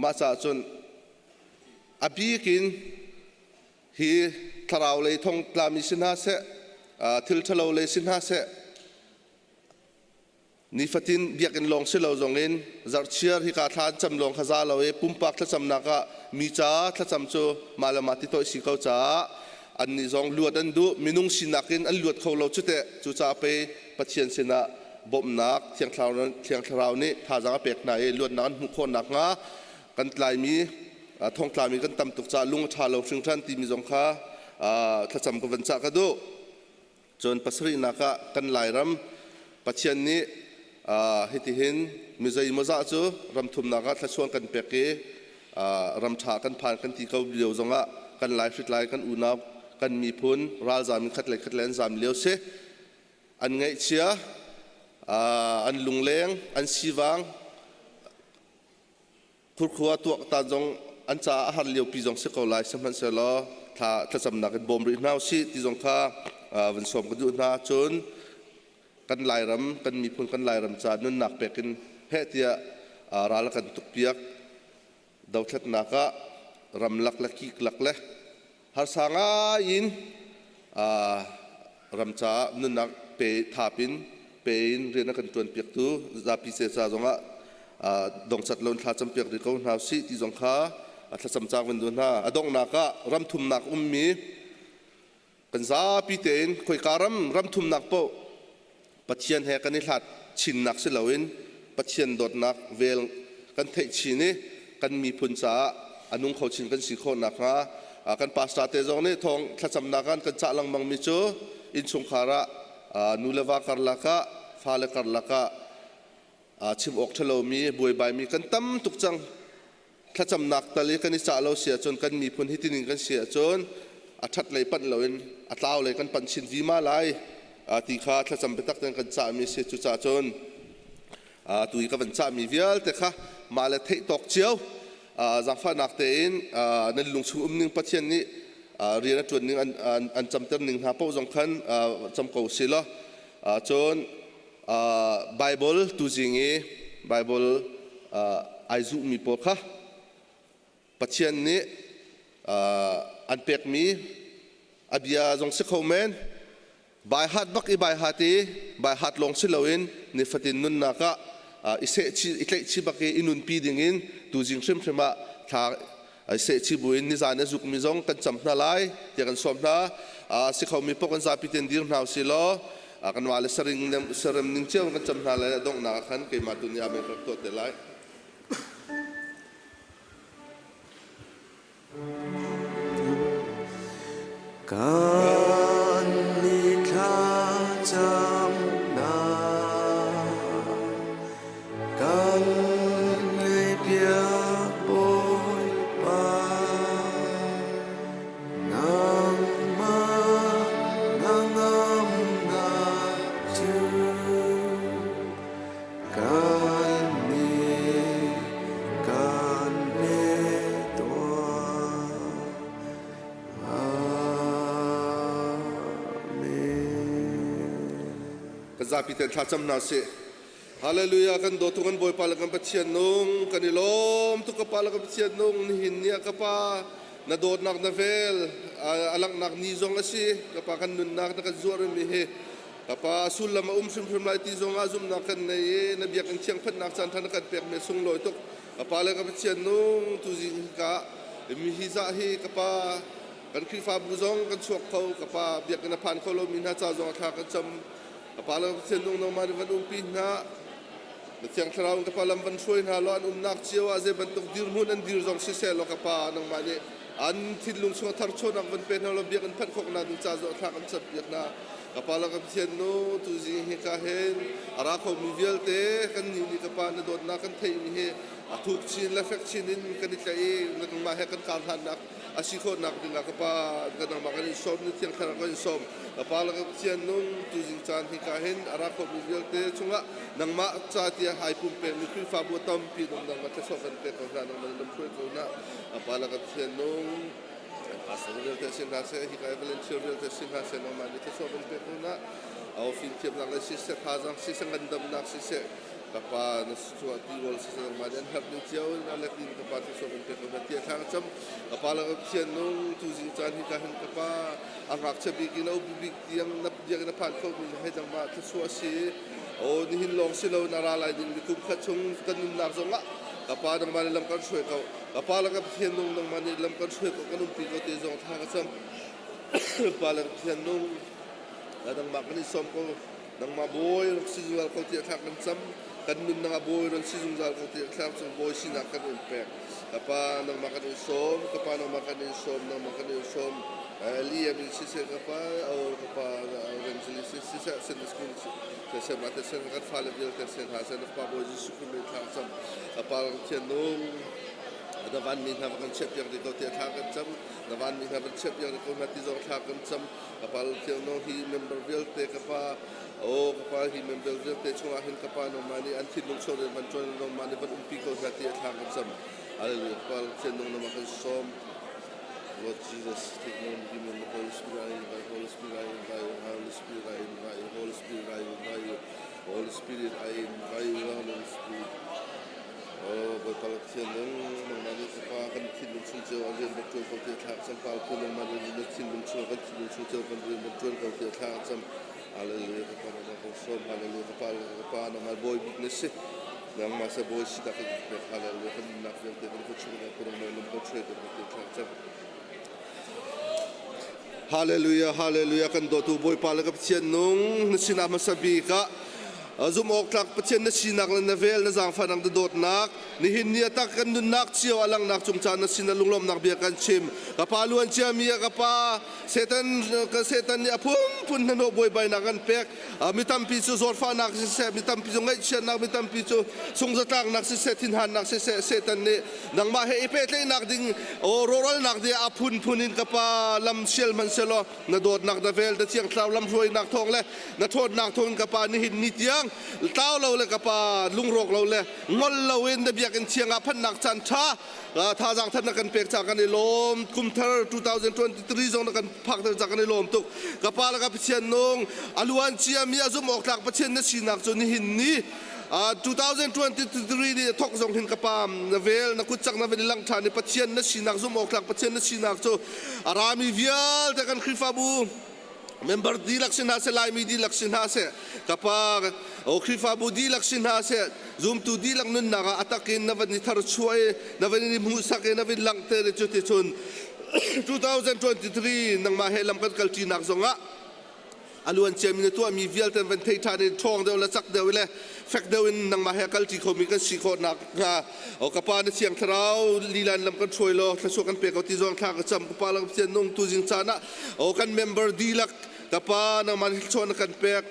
Mah caah cun a bik in hi thlarau lei thongtlami si hna seh, thil ṭhalo lei si hna seh, Nifatin biakinn lawng si lo zongin zarhchiar hika thla an cam lawng kha za lo i pumpak thlacamnak ah mi ca thlacam cu mah le mah ti toih si ko caah. Annih zong luat an duh. Minung sinak in an luat kho lo cu teh. Cucaah pei Pathian sinah bawmhnak Thiang Thlarau nih thazaang a pek hna i luatnak an hmuh khawh nakhnga kan tlaimi thongtlami kan tam tuk caah lung a ṭha lo hringhran timi zong kha thlacam ka van cah ka duh. Cun pasarihnak ah kan Lairam Pathian nih hitihin mi zeimawzah cu ram thumnak ah thluachuah kan pek i ram ṭha kan phan kan ti ko lio zongah kan Lai hritlai kan unau kan miphun ralzam in khat le khat le an zam lio si. An ngaihchia, an lungleng, an sivang, Khurkhua tuaktan zong an caah a har liopi zong si ko lai sihmanhsehlaw thla thlacamnak in bawm rih hna usih ti zong kha van sawm ka duh hna. Cun kan Lairam kan miphun kan Lairam ca nunnak pek in heh tiah ral a kan tukpiak dothlatnak ah ramlak le kiklak le harsa ngai in ram caah nunnak pe thap in pe in rian a kan ṭuan piaktu zapi ce ca zongah dongcat lo in thla campiak rih ko hna usih ti zong kha thlacam caang van duh hna. A donghnak ah ram thumnak ummi kan zapi tein khoika ram ram thumnak paoh Pathian he kan i hlat chinnak si loin Pathian dawtnak vel kan theih chin i kan miphun caah a nung kho chin kan si khawh nakhnga kan pastor te zong nih thawng thlacamnak ah kan cah lengmang mi cu innchungkhar ah nu le va karlak ah fale karlak ah chim awk ṭhalomi buaibaimi kan tam tuk cang. Thlacamnak tal i kan i cah lo si ahcun kan miphun hi tining kan si ahcun a ṭhat lei panh loin a tlau lei kan panh chin vima lai ti kha thlacam biatak tein kan cahmi a si. Cucaah cun atu i ka van cahmi vialte kha mah le theih tawk cio zaangfahnak tein nan lungchung umning Pathian nih rian a ṭuan ning an camter ning hna paoh zong khan cam ko usih law cun Bible tuzing i Bible ai zuhmi pawl kha Pathian nih an pekmi a bia zong si kho men bai hat bak i bai hat i bai hat lawng si loin nifatin nunnak ah i sehchih i tlaihchih bak i i nunpi dingin tuzing hrimhrim ah thla Ai sehchih buin nizan a zukmi zong kan cam hna lai tiah kan sawm hna. Si khomi paoh kan zapi tein dir hna usih law kanmah le sarem ning cio in kan cam hna lai. A donghnak ah khan keimah tu nih amen ka rak tuah te lai. Kan ni thlacamnak Kan ngaihpiak Bawipa, nangmah hnangamnak cu kan nih kan pe tuah. Amen. Kan zapi tein thlacam hna sih. Hallelujah kan dawtu kan Bawipa le kan Pathian nung kan i lawm tuk ka pa le kan Pathian nung nihin ni ah ka pa na dawtnak na vel a langhnak ni zong a si ka pa kan nunnak na kan zuar mi hi ka pa sullam a um hrimhrim lai ti zong ah zumhnak kan nei i na biakinn thiang phanhnak caan tha na kan pek mi sunglawi tuk ka pa le ka Pathian nung tuzing ka mi hi zah hi ka pa kan Khrihfabu zong kan chuak kho ka pa biakinn a phan kho lomi hna ca zong a thla kan cam Ka pa le Pathian nung nangmah nih van umpi hna. Na Thiang Thlarau in ka pa lam van hruai hna law an umnak cio ah zei bantuk dirhmun an dir zong siseh law ka pa nangmah nih an thinlung chung tharchuahnak van pe hna law biakinn phanh khawhnak ding ca zawh thlak an campiak hna. Ka pa le ka Pathian nu tuzing hi ka hin a ra khomi vialte kan nih nih ka pa na dawtnak kan theihmi hi a thuk chin le fek chin in kan i tlaih i nangmah he kan kar hlannak a si khawhnak ding ah ka pa ka nangmah kan in sawm na Thiang Thlarau kan in sawm. Ka pa le ka Pathian nung tuzing caan hi ka hin a ra khomi vialte chungah nangmah ca tiah hai pumpekmi Khrihfabu tampi nung nangmah thluachuah kan pek ko hna nangmah na hruai ko hna. Ka pa le ka Pathian nung pastor vialte si hna seh hi ka volunteer vialte si hna seh nangmah nih thluachuah kan pek ko hna. Au fimthiamnak le siseh thazaang siseh ngandamnak siseh ka pa na chuah ti rawl siseh nangmah nih an herh ning cio in a let in ka pa thluachuah kan pek ko hna tiah thla ka cam. Ka pa le ka Pathian nung tuzing caan hi ka hin ka pa a ngakchia bik in a upi bik tiang na biakinn a phan kho mi hei dangmah thluachuah a si. O nihin lawng si loin a ra lai ding mi kum khat chung kan nunnak zong ah ka pa nangmah nih lam kan hruai ko. Ka pa le ka Pathian nung nangmah nih lam kan hruai ko kan umpi ko te zong thla ka cam. Pa le Pathian nung nangmah kan i sawm ko nangmah bawi rak si zungzal ko tiah thla kan cam kan nunnak ah bawi ron si zungzal ko tiah thla cu bawi sinak kan in pek ka pa nangmah kan in sawm ka pa nangmah kan in sawm nangmah kan in sawm Liam in siseh ka pa o ka pa evangelist siseh Sunday school siseh mah te sen kan fale vialte sen ha sen pa bawi Jesuh Khrist min thla cam ka pa Pathian nung na vanmi hna va kan chiahpiak dih ko tiah thla kan cam na vanmi hna van chiahpiak dih ko hna ti zong thla kan cam ka pa thiang no hi member vialte ka pa o ka pa hi member vialte chungah hin ka pa nangmah nih an thinlung chung rian van ṭuan nangmah nih van umpi ko hna ti thla kan cam Hallelujah ka pa thiang nung nama kan sawm Lord Jesus, take me and give me the Holy Spirit, I invite Holy Spirit, I invite you, Holy Spirit, I invite you, Holy Spirit, I invite you, Holy Spirit, I invite you, Holy Spirit. Oh, Bawipa Pathian nung nangmah nih ka Pa kan thinlung chung cio ah rian van ṭuan ko tiah thla cam Pa Pathian nangmah nih na thinlung chung kan thinlung chung cio kan rian van ṭuan ko tiah thla cam Hallelujah ka Pa nangmah kan sawm Hallelujah ka Pa ka Pa nangmah bawi bik na si nangmah sa bawi si dak kan pek Hallelujah kan nunnak vialte kan kut chung ko nangmah lam kan hruai ko tiah thla cam Hallelujah Hallelujah kan dawtu Bawipa le ka Pathian nung na sinah hmasa bik ah Zum awk tlak Pathian na sinak le na vel na zaangfahnak na dawtnak nihin ni atak kan nunnak cio a langnak cung caan na sin a lunglawmnak bia kan chim. Ka pa luan ciami ah ka pa Satan ka Satan nih a phunphun hnahnawh buaibainak an pek. Mi tampi cu zawtfahnak siseh, mi tampi cu ngaihchiatnak, mi tampi cu sungzatlaknak siseh, thinhannak siseh, Satan nih nangmah he i pehtlaihnak ding o rawhralnak ding a phunphun in ka pa lam sial hmanhsehlaw na dawtnak na vel na thiang thlarau lamhruainak thawng le na ṭhawnnak thawng in ka pa nihin ni tiang tlau lo le ka pa lungrawk lo le ngol loin na biakinn thiang ah phannak caan ṭha thazaang that na kan pek ca kan i lawm kum thar 2023 zong na kan phak ter ca kan i lawm tuk ka pa le ka Pathian nung a luan ciami a zumh awk tlak Pathian na sinak cu nihin ni 2023 ni thok zong hin ka pa na vel na kut cak na vel lang ṭhan i Pathian na sinak zumh awk tlak Pathian na sinak cu a rami vialte kan Khrihfabu member dihlak si hna seh Laimi dihlak si hna seh ka pa o Khrihfabu dihlak si hna seh zumtu dihlak nunnak ah a takin na van i thar chuah i na van i hmuhsak i na van langhter i cuticun 2023 nangmah he lam kan kalṭinak zongah a luan ciami na tuahmi vialte van thei ṭhan in ṭhawng deuh le cak deuh le fek deuh in nangmah he kalṭi khomi kan si khawh nak hnga o ka pa na thiang thlarau lilan lam kan hruai law thluachuah kan pe ko ti zong thla ka cam ka pa lang Pathian nung tu zing caan ah o kan member dihlak ka pa nangmah thluachuah na kan pek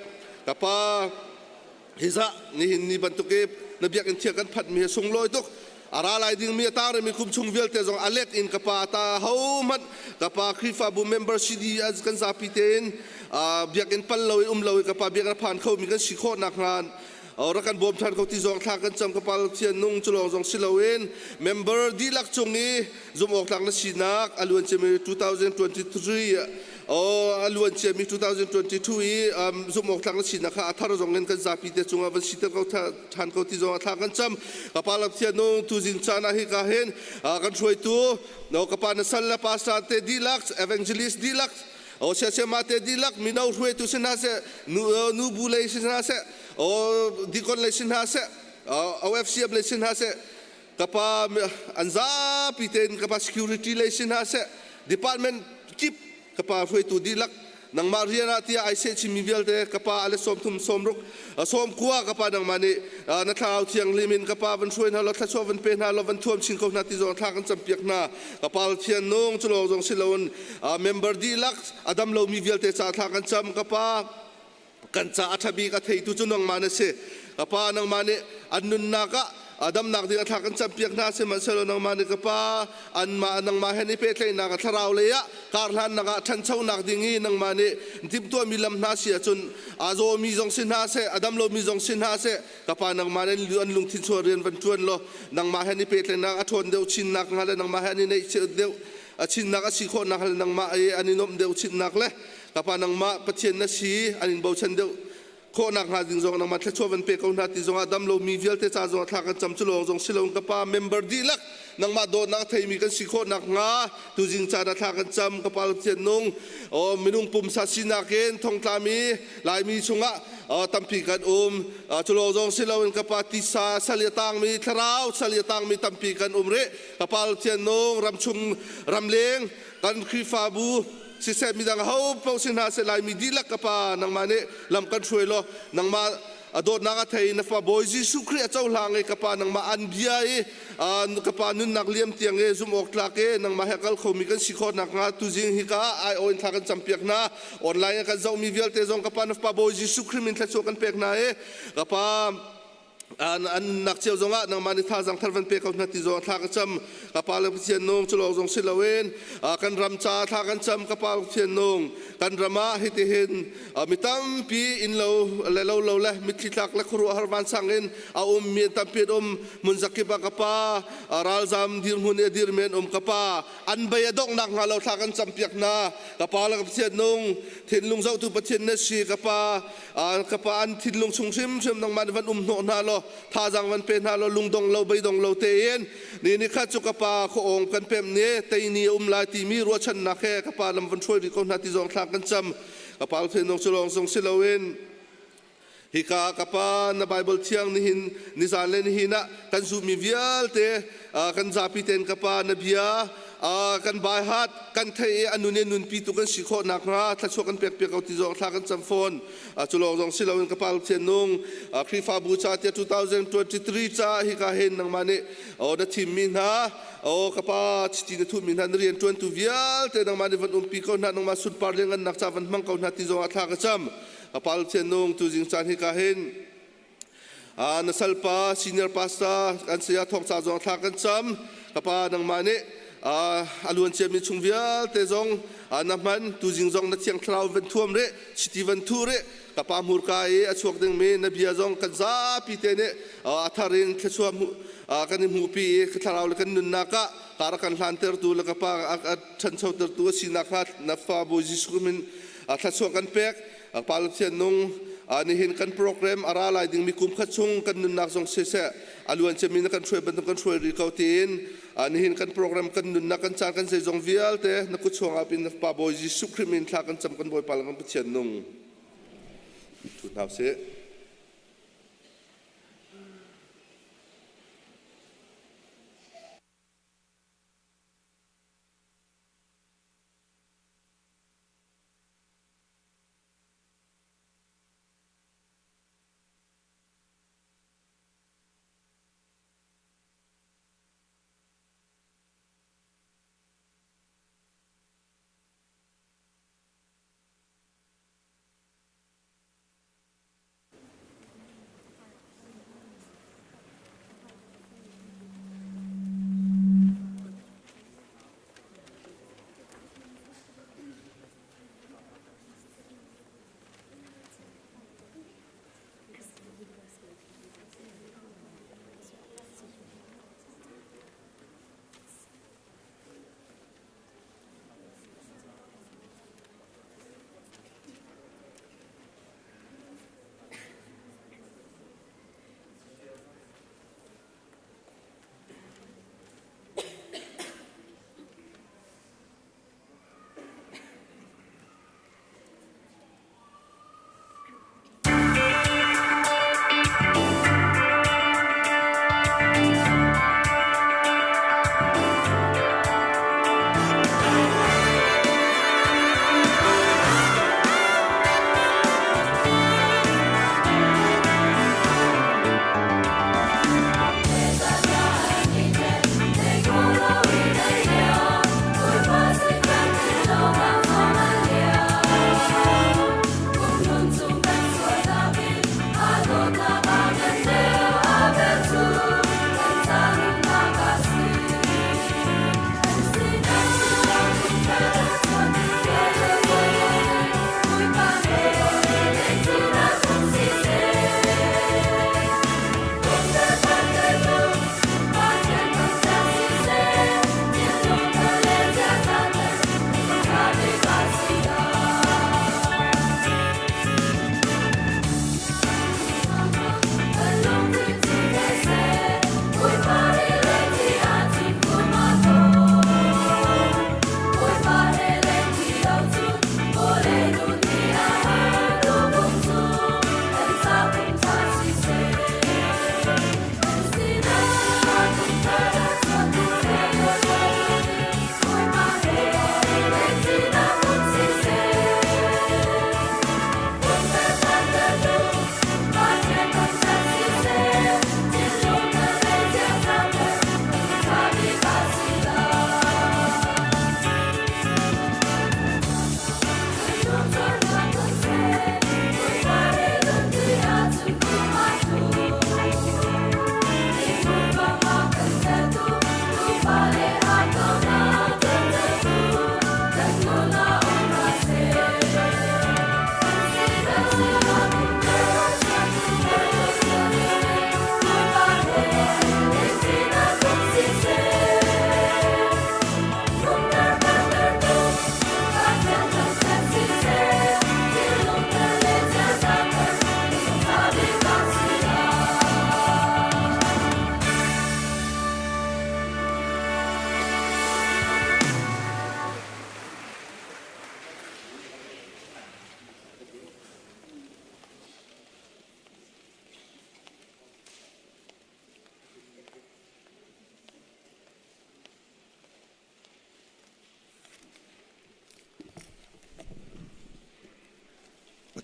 ka pa Hizah nihin ni bantuk i na biakinn thiang kan phanhmi hi sunglawi tuk. A ra lai dingmi a tang rihmi kum chung vialte zong a let in ka pa ta hohmanh ka pa Khrihfabu member CD kan zapi tein biakinn pal lo in um lo in ka pa biakinn a phan khomi kan si khawh nakhnga rak kan bawm ṭhan ko ti zong thla kan cam ka pa Pathian nung cu lawng zong si loin member dihlak cung i zumh awk tlak na sinak a luan ciami 2023 a luan ciami 2022 i zumh awk tlak na sinak kha a thar zong in kan zapi te cungah van siter ko ṭhan ko ti zong ah thla kan cam. Ka pa Lamthian nung tuzing caan ah hika hin kan hruaitu no ka pa na sal le pastor te dihlak evangelist dihlak o siasema te dihlak mino hruaitu si hna seh nu bu lei si hna seh o deacon lei si hna seh OFCM lei si hna seh ka pa an zapi tein ka pa security lei si hna seh department kip ka pa hruaitu dihlak nangmah rian ah tiah ai seh chinmi vialte ka pa ale sawm thum sawm ruk sawm kua ka pa nangmah nih na thlarau thianghlim in ka pa van hruai hna law thluachuah van pe hna law van thuam chin ko hna ti zong thla kan campiak hna ka pa thian nung cu lawng zong si loin member dihlak a dam lomi vialte ca thla kan cam ka pa kan ca a ṭha bik a theitu cu nangmah na si. Ka Pa nangmah nih an nunnak ah damnak ding a thla kan campiak hna sihmanhsehlaw nangmah nih ka Pa anmah nangmah he ni pehtlaihnak ah thlarau lei ah karhlannak ah ṭhanchonak ding i nangmah nih timhtuahmi lam hna si ahcun a zawmi zong si hna seh a dam lomi zong si hna seh ka Pa nangmah nih an lungthin chuah rian van ṭuan law nangmah he ni pehtlaihnak a ṭhawn deuh chinnak hnga le nangmah he an i neih deuh a chinnak a si khawhnak le nangmah i an i nuamh deuh chinnak le Kapa nangmah Pathian na si an in bochan deuh khawhnak hnga ding zong nangmah thluachuah van pe ko hna ti zongah dam lomi vialte ca zongah thla kan cam cu lawng zong si loin kapa member dihlak nangmah dawtnak theimi kan si khawhnak hnga tuzing caan ah thla kan cam kapa Pathian nung o minung pumsa sinak in thongtlami laimi chungah tampi kan um cu lawng zong si loin kapa tisa sal i a tangmi thlarau sal i a tangmi tampi kan um rih kapa Pathian nung ramchung ramleng kan Khrihfabu. Siseh midang ho paoh si hna seh Laimi dihlak ka pa nangmah nih lam kan hruai law nangmah a dawtnak a thei na fa Bawi Jesuh Khrih a cohlang i ka pa nangmah an bia i ka pa nunnak liam tiang i zumh awk tlak i nangmah he kal khomi kan si khawh nakhnga tuzing hika ah aiawh in thla kan campiak hna. Online ah kan zohmi vialte zong ka pa na fapa Bawi Jesuh Khrih min thluachuah kan pek hna i ka pa an nak cio zongah nangmah nih thazaang thar van pe ko hna ti zong thla ka cam. Ka pa le Pathian nung cu lawng zong si loin kan ram ca thla kan cam. Ka pa Pathian nung kan ram ah hitihin mi tampi inn lo le lo lo le mitthli tlak le khuaruahhar vansang in a um mi tampi an um. Hmun zakip ah ka pa ralzam dirhmun i a dirmi an um. Ka pa an bei a donghnak hnga lo thla kan campiak hna. Ka pa le ka Pathian nung thinlung zohtu Pathian na si. Ka pa ka pa an thinlung chung hrimhrim nangmah nih van um hnawh hna law thazaang van pe hna law lungdong lo beidong lo tein ni ni khat cu ka pa khuaawng kan pemh ni tei ni a um lai timi ruahchannak he ka pa lam van hruai rih ko hna ti zong thla kan cam. Ka pa thinlung cu lawng zong si loin hika ka pa na Bible thiang nihin nizan le nihin ah kan zummi vialte kan zapi ten ka pa na bia kan bai hat kan thei i anun i nunpi tu kan si khawh nak hnga thluachuah kan pek piak ko ti zong thla kan cam fawn. Cu lawng zong si loin ka pa Pathian nung Khrihfabu ca tiah 2023 ca hika hin nangmah nih na thimmi hna ka pa chiti na thumi hna na rian ṭuantu vialte nangmah nih van umpi ko hna, nangmah sunpar lianngannak ca van hmang ko hna ti zong ah thla ka cam. Ka pa Pathian nung tuzing caan hika hin na salpa senior pastor kan saya thawng ca zong thla kan cam. Ka pa nangmah nih a luan ciami chung vialte zong na hman tuzing zong na thiang thlarau van thuam rih, chiti van thu rih. Ka pa hmurka i a chuak dingmi na bia zong kan zapi te nih a thar in thluachuah kan i hmuhpi i thlarau le kan nunnak ah kar kan hlantertu le ka pa a ṭhanchotertu a sinak hnga na fa Bawi Jesuh min thluachuah kan pek. Pa Pathian nung nihin kan program a ra lai dingmi kum khat chung kan nunnak zong siseh a luan ciami na kan hruai bantuk kan hruai rih ko tiin nihin kan program kan nunnak kan caan kan zeizong vialte na kut chuangah pin na Fapa Bawi Jesuh Khrih min thla kan cam kan Bawipa le kan Pathian nung thu hna usih.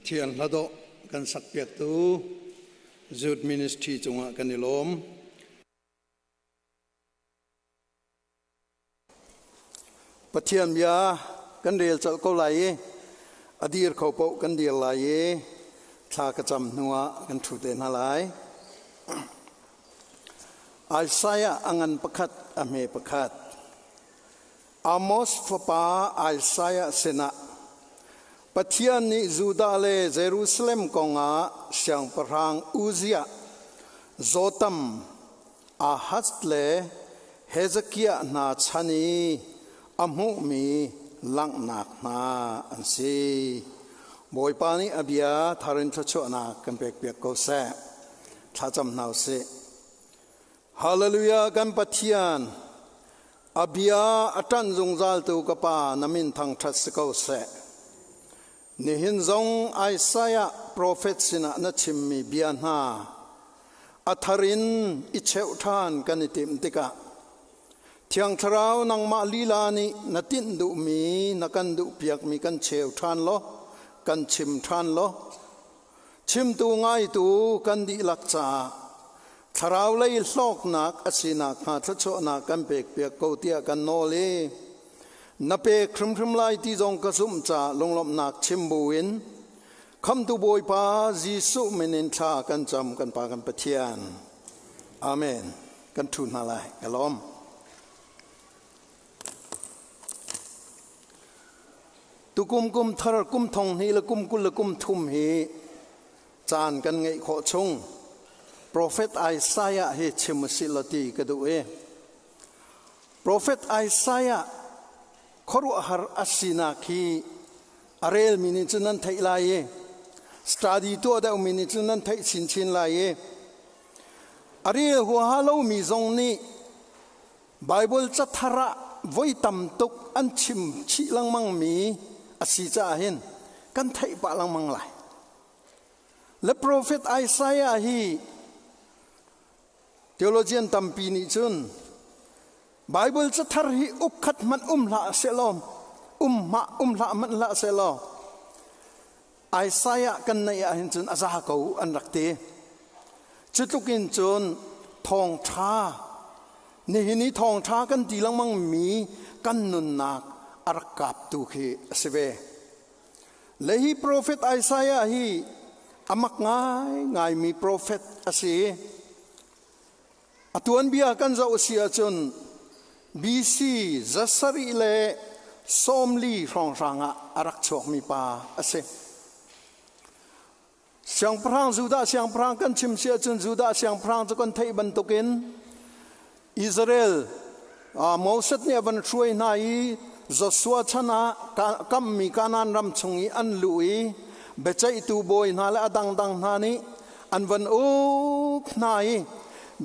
Pathian hladawh kan sakpiaktu Jude Ministry cungah kan i lawm. Pathian bia kan rel colh ko lai i a dir kho paoh kan dir lai i thla ka cam hnuah kan ṭhu te hna lai. Isaiah a ngan pakhat a hme pakhat. Amos fapa Isaiah sinah Pathian nih Judah le Jerusalem kongah siangpahrang Uzziah, Jotham, Ahaz le Hezekiah hna chan i a hmuhmi langhnak hna an si. Bawipa nih a bia thar in thluachuahnak kan pekpiak ko seh. Thlacam hna u sih. Hallelujah kan Pathian, a bia a ṭanh zungzaltu ka Pa na min thangṭhat si ko seh. Nihin zong Isaiah profet sinah na chimmi bia hna a thar in i cheuh ṭhan kan i timh tikah Thiang Thlarau nangmah lila nih na tinh duhmi na kan duhpiakmi kan cheu ṭhan law kan chim ṭhan law chimtu ngaitu kan dihlak caah thlarau lei hlawknak a si nakhnga thluachuahnak kan pekpiak ko tiah kan nawl i na pek hrimhrim lai ti zong ka zumh caah lunglawmhnak chim buin Khamtu Bawipa Jesuh min in thla kan cam kan Pa kan Pathian. Amen. Kan ṭhu hna lai. Ka lawm. Tukum kum thar kum thong hnih le kum 23 hi caan kan ngeih khawh chung Prophet Isaiah hi chim usih law ti ka duh i Prophet Isaiah khuaruahhar a sinak hi a relmi nih cun nan theih lai i study tuah deuhmi nih cun nan theih chinchin lai i a rel huaha lomi zong nih Bible cathar ah voi tam tuk an chim chih lengmangmi a si caah hin kan theih pah lengmang lai. Le profet Isaiah hi theologian tampi nih cun Bible cathar hi uk khat hmanh um hlah sehlaw um hmah um hlah hmanh hlah sehlaw Isaiah kan neih ah hin cun a za ko an rak ti. Cu tluk in cun thawngṭha nihin i thawngṭha kan ti lengmang mi kan nunnak a rak kaptu khi a si ve. Le hi profet Isaiah hi a mak ngaingaimi profet a si. A tuanbia kan zoh a si ahcun BC 740 hrawnghrang ah a rak chuakmi pa a si. Siangpahrang Judah siangpahrang kan chim si ahcun Judah siangpahrang cu kan theih bantukin Israel Moses nih a van hruai hna i Joshua chan ah kammi Kanaan ram chung i an luh i biaceihtu bawi hna le a dangdang hna nih an van uk hna i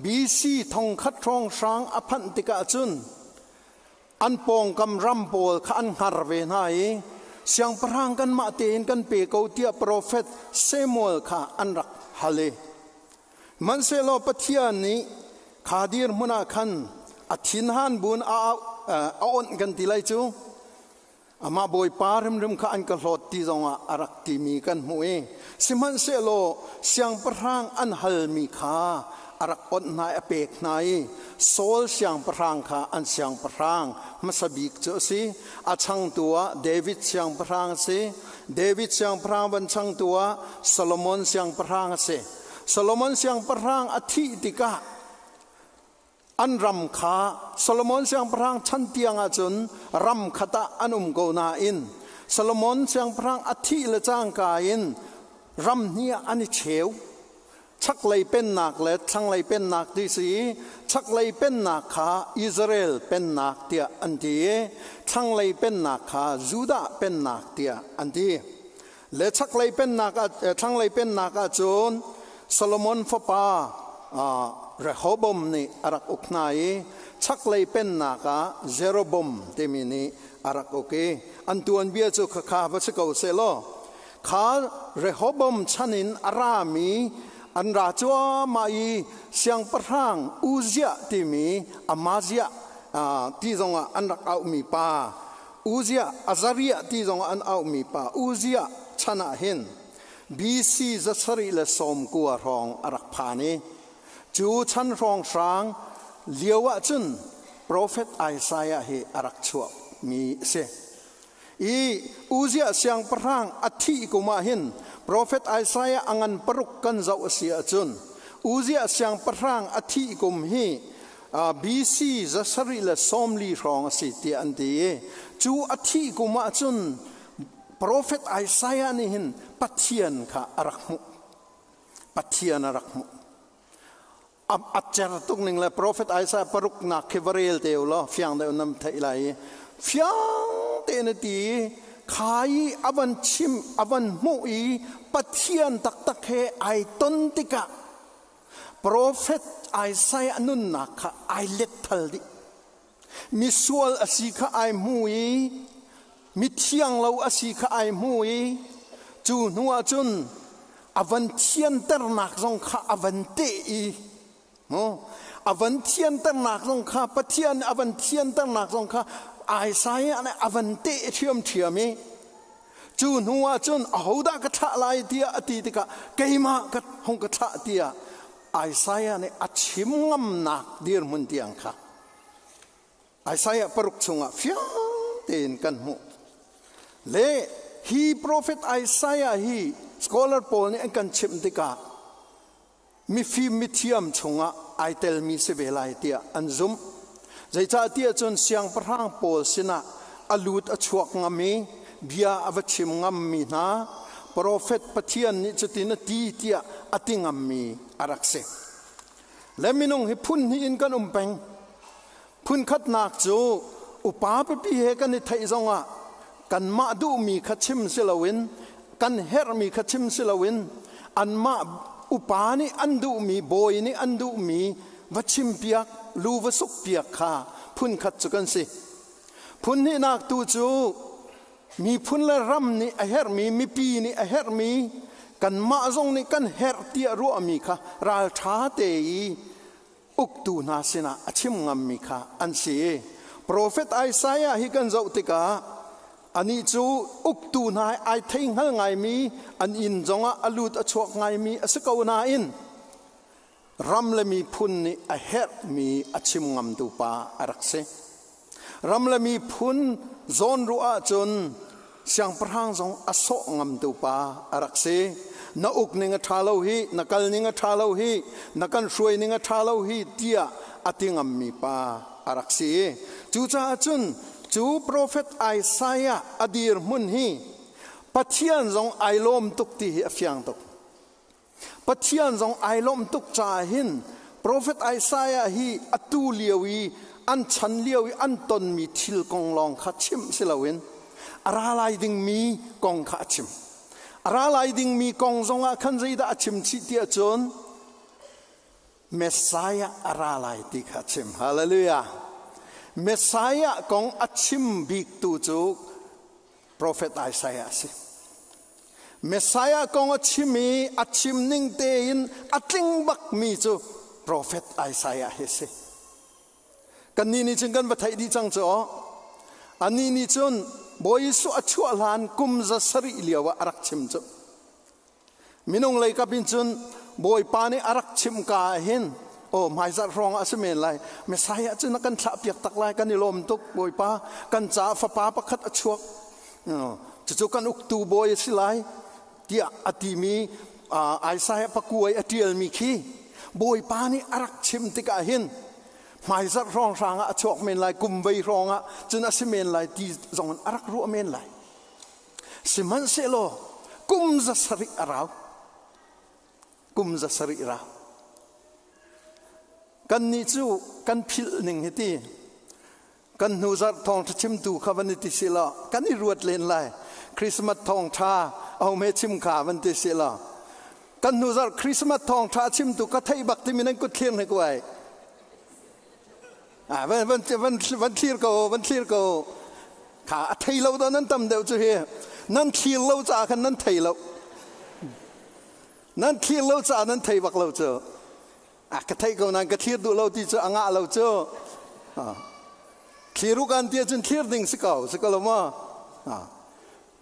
BC 1000 hrawnghrang a phanh tikah cun an pawngkam ram pawl kha an hngar ve hna i siangpahrang kanmah tein kan pe ko tiah profet Samuel kha an rak hal i Hmanhsehlaw Pathian nih kha dirhmun ah khan a thinhan buin a onh kan ti lai cu amah Bawipa hrimhrim kha an ka hlawt ti zongah a rak timi kan hmuh i sihmanhsehlaw siangpahrang an halmi kha a rak onh hna i a pek hna i Saul siangpahrang kha an siangpahrang hmasa bik cu a si. A changtu ah David siangpahrang a si. David siangpahrang van changtu ah Solomon siangpahrang a si. Solomon siangpahrang a thih tikah an ram kha Solomon siangpahrang chan tiang ahcun ram khat ah an um ko nain Solomon siangpahrang a thih le cangka in ram hnih ah an i cheu. Chaklei pennak le thlanglei pennak ti si i chaklei pennak kha Israel pennak tiah an ti i thlanglei pennak kha Judah pennak tiah an ti. Le chaklei pennak ah thlanglei pennak ah cun Solomon fapa Rehoboam nih a rak uk hna i chaklei pennak ah Jeroboam timi nih a rak uk i an tuanbia cu khakha va si ko sehlaw kha Rehoboam chan in a rami an ra cuahmah i siangpahrang Uzziah timi Amaziah ti zongah an rak auhmi pa Uzziah Azariah ti zongah an auhmi pa Uzziah chan ah hin. BC 719 hrawng a rak phan i cu chan hrawnghrang lio ahcun profet Isaiah hi a rak chuakmi a si. I Uzziah siangpahrang a thih kum ah hin profet Isaiah a ngan paruk kan zoh a si ahcun Uzziah siangpahrang a thih kum hi BC 740 hrawng a si tiah an ti i cu a thih kum ahcun profet Isaiah nih hin Pathian kha a rak hmuh. Pathian a rak hmuh. A cer tuk ning le profet Isaiah paruknak khi va rel te u law fiang deuh nam theih lai i fiang tein a ti i kha i a van chim a van hmuh i Pathian taktak he ai ton tikah profet Isaiah nunnak kha ai let thal dih. Misual a si kha ai hmu i mithiang lo a si kha ai hmu i cu hnu ah cun a van thianternak zong kha a van teh i a van thianternak zong kha Pathian a van thianternak zong kha Isaiah nih a van teh ṭhiamṭhiam i cu hnu ah cun ahodah ka thlah lai tiah a ti tikah keimah ka hung ka thlah tiah Isaiah nih a chim ngamnak dirhmun tiang kha Isaiah paruk chungah fiang tein kan hmuh. Le hi profet Isaiah hi scholar pawl nih an kan chimh tikah mifim mithiam chungah ai telmi si ve lai tiah an zumh. Zeicahtiah cun siangpahrang pawl sinah a lut a chuak ngam i bia a va chim ngammi hna profet Pathian nih cutin a ti tiah a ti ngammi a rak si. Le minung hi phun hnih in kan um peng. Phun khatnak cu upa pipi he kan i theih zongah kanmah duhmi kha chim si loin kan herhmi kha chim si loin anmah upa nih an duhmi bawi nih an duhmi va chimpiak lu va sukpiak kha phun khat cu kan si. Phun hnihnak tu cu miphun le ram nih a herhmi mipi nih a herhmi kanmah zong nih kan herh tiah ruahmi kha ralṭha te i uktu hna sinah a chim ngammi kha an si. Profet Isaiah hi kan zoh tikah anih cu uktu hna ai thei hngal ngaimi an inn zongah a lut a chuak ngaimi a si ko nain ram le miphun nih a herhmi a chim ngamtu pa a rak si. Ram le miphun zawnruah ahcun siangpahrang zong a sawh ngamtu pa a rak si. Na uk ning a ṭha lo hi, na kal ning a ṭha lo hi, na kan hruai ning a ṭha lo hi tiah a ti ngammi pa a rak si. Cucaah cun cu profet Isaiah a dirhmun hi Pathian zong ai lawm tuk ti hi a fiang tuk. Pathian zong ai lawmh tuk caah hin profet Isaiah hi atu lio i an chan lio i an tonmi thil kong lawng kha chimh si loin a ra lai dingmi kong kha a chim. A ra lai dingmi kong zongah khan zeidah a chim chih tiah cun Messiah a ra lai ti kha a chim. Hallelujah. Messiah kong a chim biktu cu profet Isaiah a si. Messiah kong a chim i a chim ning tein a tling bakmi cu profet Isaiah hi a si. Kannih nih cun kan va theih dih cang cu aw. Anih nih cun Bawi Jesuh a chuah hlan kum 700 lio ah a rak chim cu. Minung lei kap in cun Bawipa nih a rak chim ka ah hin aw hmaizarh hrawng ah a si men lai Messiah cu na kan thlah piak tak lai kan i lawm tuk Bawipa kan caah fapa pakhat a chuak cucu kan uktu bawi a si lai tiah a timi Isaiah pakuai a ṭialmi khi Bawipa nih a rak chim tikah hin hmaizarh hrawng hrang ah a chuak men lai kum vei hrawng ah cun a si men lai ti zong in a rak ruah men lai Sihmanhsehlaw kum 700 a rau. Kum 700 rau. Kannih cu kan philh ning hi ti. Kan hnu zarh thawngṭha chimtu kha van i ti si law kan i ruat len lai. Christmas thawngṭha ahome chim kha van ti si law kan hnu zarh Christmas thawngṭha chimtu ka theih bak timi nan kut thlir hnik uai. Ah, van, van, van, van thlir ko, van thlir ko. Kha a thei lo dah nan tam deuh cu hi. Nan thlir lo caah khan nan thei lo. Nan thlir lo caah nan thei bak lo cu. A ka thei ko nan ka thlir duh lo ti cu a ngah lo cu. Ah. Thlir u kan ti ahcun thlir ding si ko, si ko lo maw? Ah.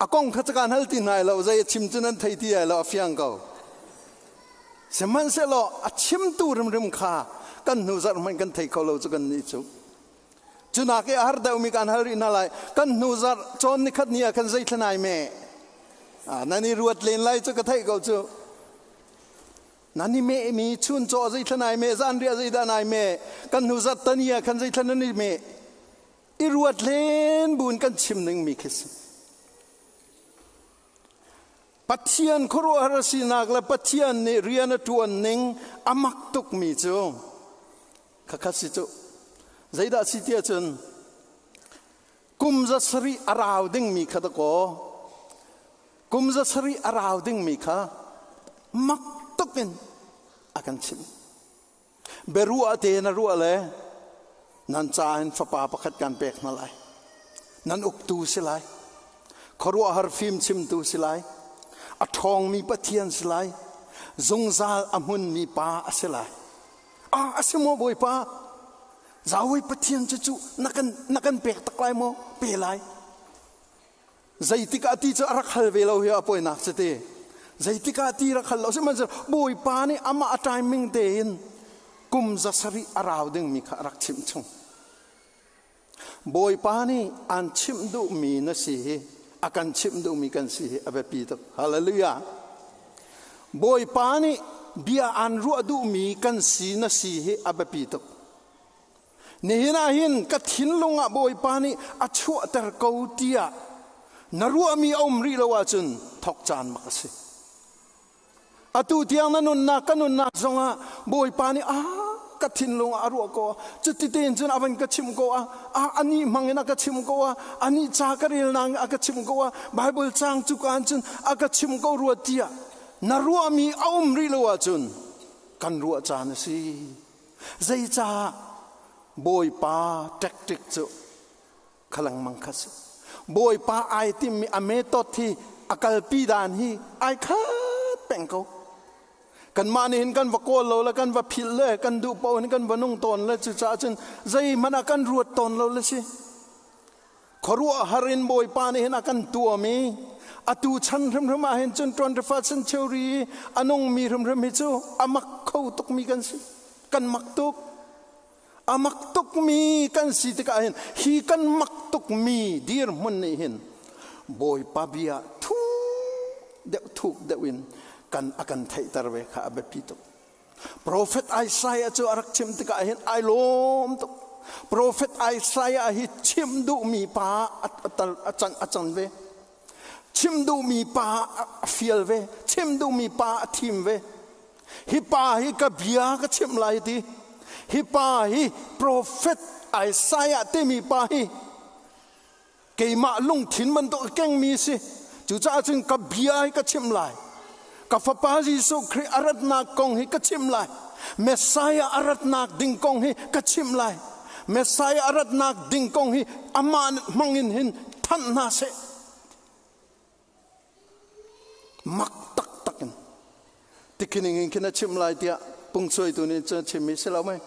A kong kha kan hal ti hna lo, zei a chim cu nan thei ti ai lo, a fiang ko. Sihmanhsehlaw a chimtu rimrim kha kan hnu zarh hmanh kan thei kho lo cu kan nih cu. Cunak i a har deuhmi kan hal rih hna lai. Kan hnu zarh cawn nikhat ni ah khan zei thlan ai me? Nan i ruat len lai cu ka theih ko cu. Nan i mehmi chuncaw zeithlan ai meh, zanriah zeidah ai meh, kan hnu zarh tani ah khan zeithlan nan i meh. I ruat len buin kan chim ningmi khi si. Pathian khuaruahhar sinak le Pathian nih rian a ṭuan ning a mak tukmi cu khakha si cu. Zeidah si tiah cun kum 700 a rau dingmi kha dakaw kum 700 a rau dingmi kha mak tuk in a kan chimh. Biaruah te na ruah le nan ca in fapa pakhat kan pek hna lai. Nan uktu si lai. Khuaruahhar fim chimtu si lai. A ṭhawngmi Pathian si lai. Zungzal a hmunmi pa a si lai. Ah, a si maw Bawipa? Zawi Pathian cu cu na kan, na kan pek tak lai maw? Pe lai. Zeitik ah ti cu a rak hal ve lo hi a poinak cu ti. Zeitik ah ti rak hal lo sihmanhsehlaw Bawipa nih amah a timing tein kum 700 a rau dingmi kha a rak chimh chung. Bawipa nih aan chimh duhmi na si hi a kan chimh duhmi kan si hi a biapi tuk. Hallelujah. Bawipa nih bia aan ruah duhmi kan si na si hi a biapi tuk. Nihin ah hin ka thinlung ah Bawipa nih a chuahter ko tiah na ruahmi a um rih lo ahcun thawk caan mak a si. Atu tiang na nunnak ka nunnak zongah Bawipa nih ah ka thinlung ah a ruah ko cuti tein cun a van ka chimh ko ah ah anih hmang in a ka chimh ko ah anih ca ka relnak a ka chimh ko ah Bible caang cu kaan cun a ka chimh ko rua tiah na ruahmi a um rih lo ahcun kan ruah caan a si. Zeicah Bawipa tactic cu kha lengmang kha si. Bawipa ai timmi a method hi a kalpi dan hi ai khat peng ko. Kanmah nih hin kan va kawl lo le kan va philh le kan duh paoh in kan va nung tawn le cucaah cun zeihmanh ah kan ruat tawn lo le si. Khuaruahhar in Bawipa nih hin a kan tuam i atu chan hrimhrim ah hin cun 21st century i a nungmi hrimhrim hi cu a mak kho tukmi kan si. Kan mak tuk. A mak tukmi kan si tikah hin hi kan mak tukmi dirhmun nih hin Bawipa bia thuk deuh thuk deuh in kan a kan theihter ve kha a biapi tuk. Profet Isaiah cu a rak chim tikah hin ai lawm tuk. Profet Isaiah hi chim duhmi pa a can a can ve. Chim duhmi pa a fial ve. Chim duhmi pa a thim ve. Hi pa hi ka bia ka chimh lai ti. Hi pa hi profet Isaiah timi pa hi keimah lungthin bantuk a kengmi si cucaah cun ka bia hi ka chimh lai ka fapa Jesuh Khrih a ratnak kong hi ka chimh lai Messiah a ratnak ding kong hi ka chimh lai Messiah a ratnak ding kong hi amah hmangin hin thanh hna seh mak taktak in tikhining in khin a chimh lai tiah pungchuaitu nih cun a chimmi si lo mei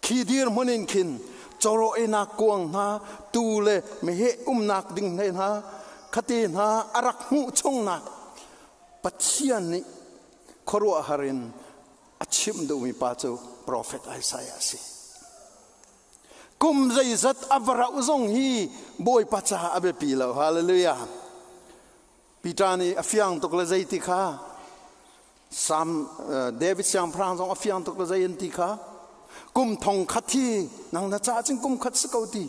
khi dirhmun in khin cawraw einak kuang hna tuu le meheh umnak ding hlei hna khate hna a rak hmuh chungnak Pathian nih khuaruahhar in a chimh duhmi pa cu profet Isaiah a si. Kum zeizat a va rauh zong hi Bawipa caah a biapi lo. Hallelujah. Peter nih a fiang tuk le zei ti kha Sam David siangpahrang zong a fiang tuk le zei an ti kha kum thong khat hi nang na caah cun kum khat si ko ti.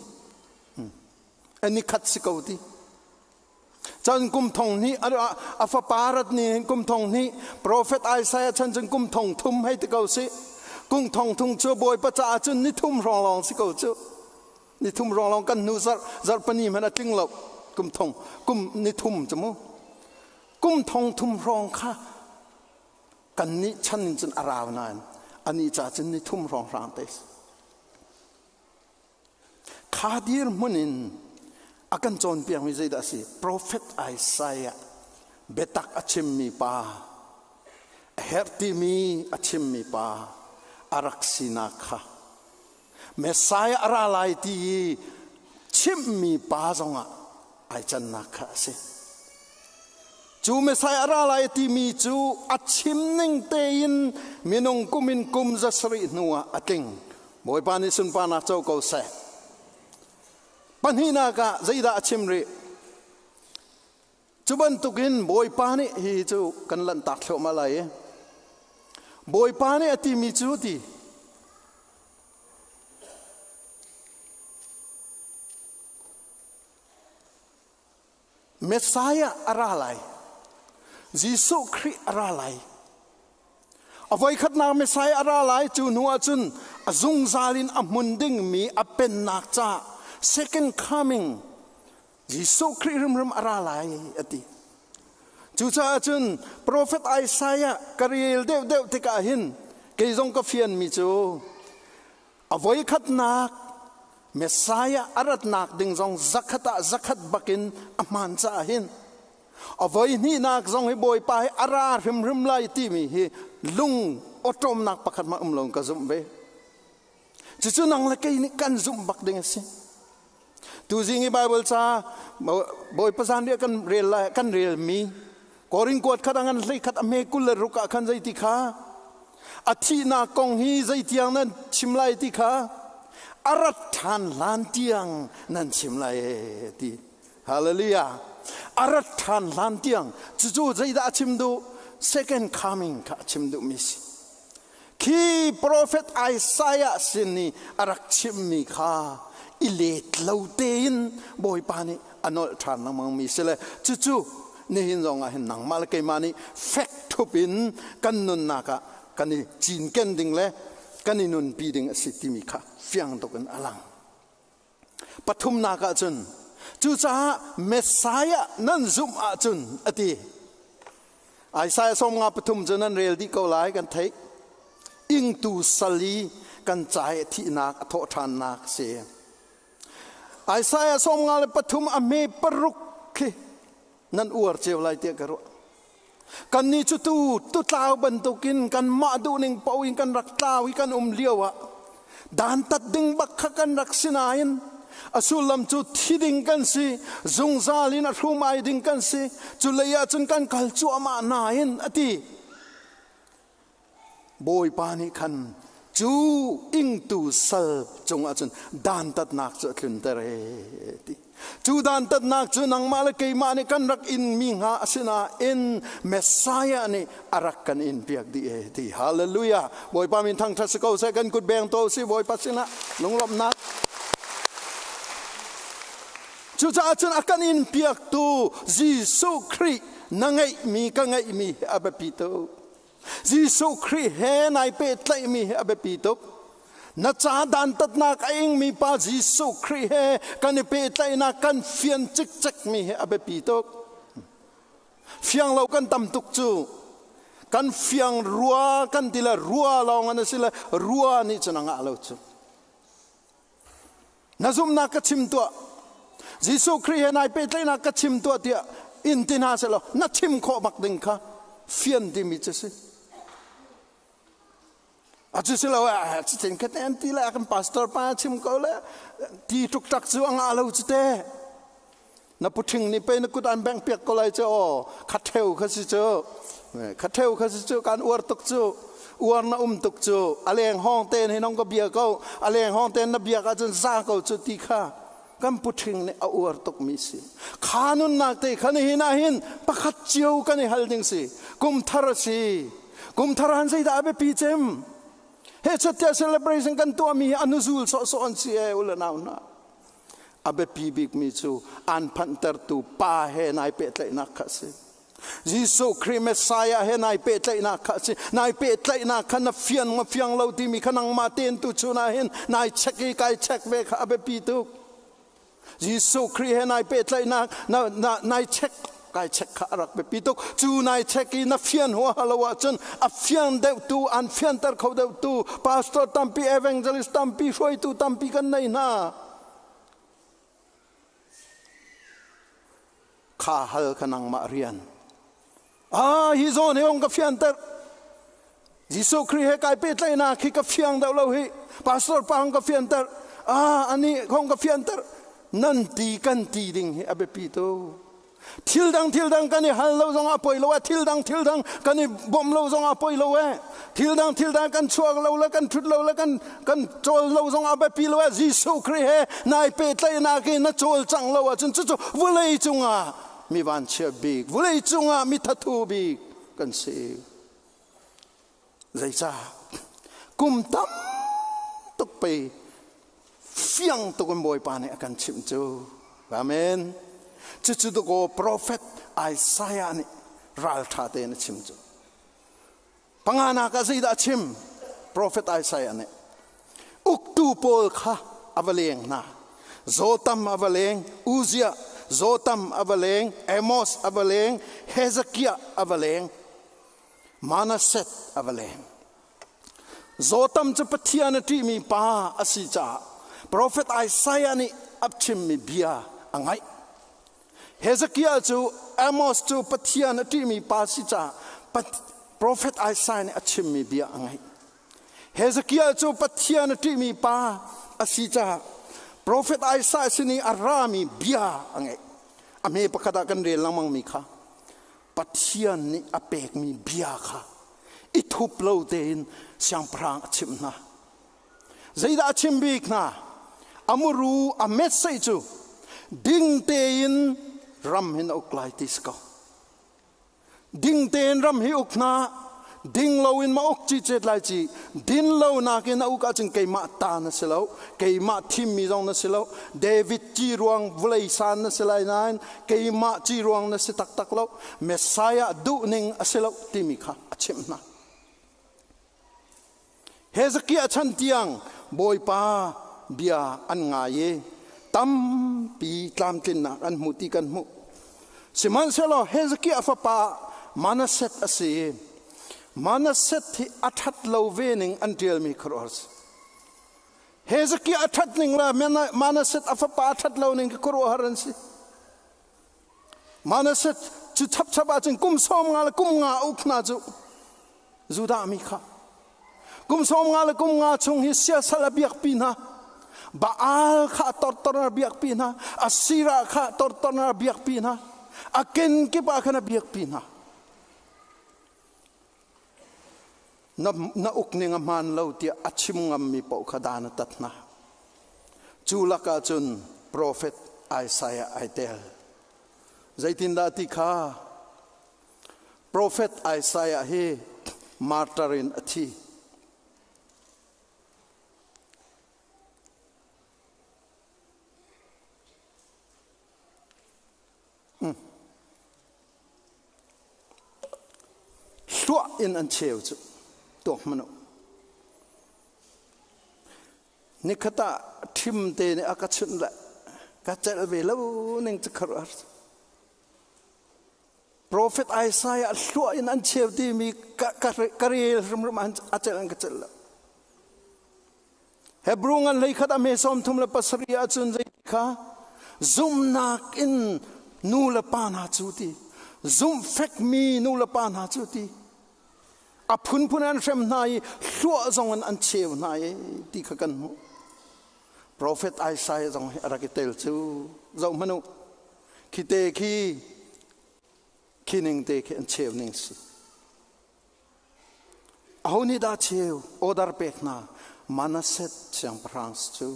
Ani khat si ko ti. Cun kum thong hnih a fapa rat ni kum thong hnih profet Isaiah chan cun kum thong thum hei ti ko si. Kum thong thum cu Bawipa caah cun ni thum hrawng lawng si ko cu. Ni thum hrawng lawng kan hnu zarh zarh pani hmanh a tling lo. Kum thong kum ni thum cu mu. Kum thong thum hrawng kha kan nih chan in cun a rau nain anih ca cun ni thum hrawng hrang te si. Kha dirhmun in a kan cawnpiakmi zeidah a si? Profet Isaiah biatak a chimmi pa, a herh timi a chimmi pa a rak sinak kha Messiah a ra lai ti i chimhmi pa zongah. ai cannak kha a si. Cu Messiah a ra lai timi cu a chim ning tein minung kum in kum 700 hnu ah a tling. Bawipa nih sunparnak co ko seh. Pahnihnak ah zeidah a chim rih? Cu bantukin Bawipa nih hi cu kan lanhtak thluahmah lai i Bawipa nih a timi cu ti Messiah a ra lai. Jesuh Khrih a ra lai. A voikhatnak Messiah a ra lai cu hnu ahcun a zungzal in a hmun dingmi a pennak ca second coming Jesuh Khrih hrimhrim a ra lai a ti. Cucaah cun profet Isaiah ka rel deuhdeuh tikah hin kei zong ka fianmi cu a voikhatnak Messiah a ratnak ding zong zakhat ah zakhat bakin a hmaan caah hin a voihnihnak zong hi Bawipa hi a ra hrimhrim lai timi hi lung awṭawmnak pakhat hmanh um lo ka zumh ve. Cucu nang le kei nih kan zumh bak ding a si. Tuzing i Bible ca Bawipa zanriah kan rel lai kan relmi Korin kuat khat angan hlei khat a hme 26 ah khan zeiti kha a thihnak kong hi zeitiang nan chim lai ti kha a rat ṭhan hlan tiang nan chim lai ti hallelujah a rat ṭhan hlan tiang cucu zeidah a chim duh second coming kha a chim duhmi si Khi profet Isaiah sin i a rak chimmi kha i let lo tein Bawipa nih a nolh ṭhan lengmangmi si le cucu nihin zong ah hin nangmah le keimah nih fek ṭhup in kan nunnak ah kan i cinken ding le kan i nunpi ding a si timi kha fiang tuk in a lang. Pathumnak ah cun cucaah Messiah nan zumh ahcun a ti. Isaiah 53 cu nan rel dih ko lai kan theih. Ingtu sal i kan ca i thihnak a thawh ṭhannak a si. Isaiah 53 a hme paruk khi nan uar cio lai tiah ka ruah. Kannih cu tu tutlau bantukin kanmah duhning paoh in kan rak tlau i kan um lio ah dantat ding bak kha kan rak si nain a sullam cu thi ding kan si zungzal in a hrum ai ding kan si cu lei ah cun kan kal cuahmah nain a ti Bawipa nih khan cu ingtu sal cungah cun dantatnak cu a tlunter e ti. Cu dantatnak cu nangmah le keimah nih kan rak inmi hnga a si nain Messiah nih a rak kan in piak dih e ti. Hallelujah. Bawipa min thangṭhat si ko seh kan kut beng to si Bawipa sinah lunglawmhnak. Cucaah cun a kan in piaktu Jesuh Khrih na ngeihmi ka ngeihmi hi a biapi tuk. Jesuh Khrih he nai pehtlaihmi hi a biapi tuk. Na ca dantatnak a ingmi pa Jesuh Khrih he kan i pehtlaihnak kan fian cikcekmi hi a biapi tuk. Fiang lo kan tam tuk cu. Kan fiang rua kan ti le rua lawng an si le rua nih cun a ngah lo cu. Na zumhnak ka chim tuah. Jesuh Khrih he nai pehtlaihnak ka chim tuah tiah in ti hna sehlaw na chim khawh bak ding kha fian timi cu si. A cu si lo ah cicin khat an ti le kan pastor pa chim ko le ti tuk tak cu a ngah lo cu te. Na puṭhing nih pei na kut an bengh piak ko lai cu aw khatheu kha si cu khatheu kha si cu kan uar tuk cu uar na um tuk cu a leng hawng ten hi nong ka bia ko a leng hawng ten na biak ahcun za ko cu ti kha kan puṭhing nih a uar tuk mi si kha nunnak te kha nihin ah hin pakhat cio kan i hal ding si kum thar a si kum thar han zeidah a biapi cem he chattia celebration kan tuah mi hi anuzul sawhsawh an si e ule nau hna A biapi bikmi cu aan phanhtertu Pa he nai pehtlaihnak kha a si. Jesuh Khrih Messiah he nai pehtlaihnak kha a si. Nai pehtlaihnak kha na fian ma fiang lo timi kha nangmah tein tu chun ah hin nai check i kai check ve kha a biapi tuk. Jesuh Khrih he nai pehtlaihnak na, na, nai check kai check kha a rak biapi tuk. Cu nai check i na fian huaha lo ahcun a fian deuhtu an fianter kho deuhtu pastor tampi evangelist tampi hruaitu tampi kan nei hna. Kha hal kha nangmah rian. Ah, hi zawn hi ong ka fianter. Jesuh Khrih he kai pehtlaihnak hi ka fiang deuh lo hi. Pastor pa hong ka fianter. Ah, ani hong ka fianter. Nan ti kan ti ding hi a biapi tu. Thil dang thil dang kan i hal lo zong ah poi lo eh. Thil dang thil dang kan i bawmh lo zong ah poi lo eh. Thil dang thil dang kan chuak lo le kan thut lo le kan kan cawl lo zong ah biapi lo eh. Jesuh Khrih he nai pehtlaihnak i na cawl cang lo ahcun cucu vulei cungah mi vanchia bik, vulei cungah mi thathu bik kan si. Zeicah? Kum tam tuk pei fiang tuk in Bawipa nih a kan chimh cu. Amen. Cucu dakaw profet Isaiah nih ralṭha tein a chim cu. Panganak ah zeidah a chim? Profet Isaiah nih uktu pawl kha a va leng hna. Jotham a va leng, Uzziah, Jotham a va leng, Amos a va leng, Hezekiah a va leng. Manasseh a va leng. Jotham cu Pathian a ṭihmi pa a si caah profet Isaiah nih a chimmi bia a ngaih. Hezekiah cu Amos cu Pathian a ṭihmi pa a si caah profet Isaiah nih a chimmi bia a ngaih. Hezekiah cu Pathian a ṭihmi pa a si caah profet Isaiah sin i a rami bia a ngaih. A hme pakhat ah kan rel lengmangmi kha Pathian nih a pekmi bia kha i thup lo tein siangpahrang a chimh hna. Zeidah a chim bik hna? A muru a message cu ding tein ram hin a uk lai ti si ko. Ding tein ram hi uk hna, ding loin ma uk ci cet lai ci din lo nakin a uk ahcun keimah ta na si lo keimah thimmi zong na si lo David ci ruang vulei san na si lai nain keimah ci ruang na si taktak lo Messiah duhning a si lo timi kha a chimh hna Hezekiah chan tiang Bawipa bia an ngai i tampi tlamtlinnak an hmu ti kan hmuh. Sihmanhsehlaw Hezekiah fapa Manasseh a si i Manasseh hi a ṭhat lo ve ning an ṭialmi khuaruahhar si. Hezekiah a ṭhat ning le Manasseh a fapa a ṭhat lo ning khi khuaruahhar an si. Manasseh cu chapchap ahcun kum 50 le kum nga a uk hna cu Judah mi kha kum 50 le kum nga chung hi siasal a biakpi hna Baal kha a tortor a biakpi hna Asirah kha a tortor a biakpi hna a kenkip ah khan a biakpi hna na, na uk ning a hmaan lo tiah a chim ngammi paoh kha dan a tat hna cu lakah cun profet Isaiah ai tel zeitindah ti kha Profet Isaiah hi martyr in a thi. Hluah in an cheu cu tuak hmanh u. Nikhat ah ṭhim te nih a ka chunh le ka celh ve lo ning cu khuaruahhar. Profet Isaiah hluah in an cheu timi ka rel hrimhrim a celh in ka celh lo. Hebrew ngan hlei khat a me 37 ahcun zei kha zumhnak in nu le pa hna cu ti zumhfekmi nu le pa hna cu ti a phunphun an hrem hna i hluah zong in an cheu hna i ti kha kan hmuh. Profet Isaiah zong hi a rak i tel cu zoh hmanh u khi te khi khi ning te khi an cheu ning si aho nih dah cheu order pek hna Manasseh siangpahrang cu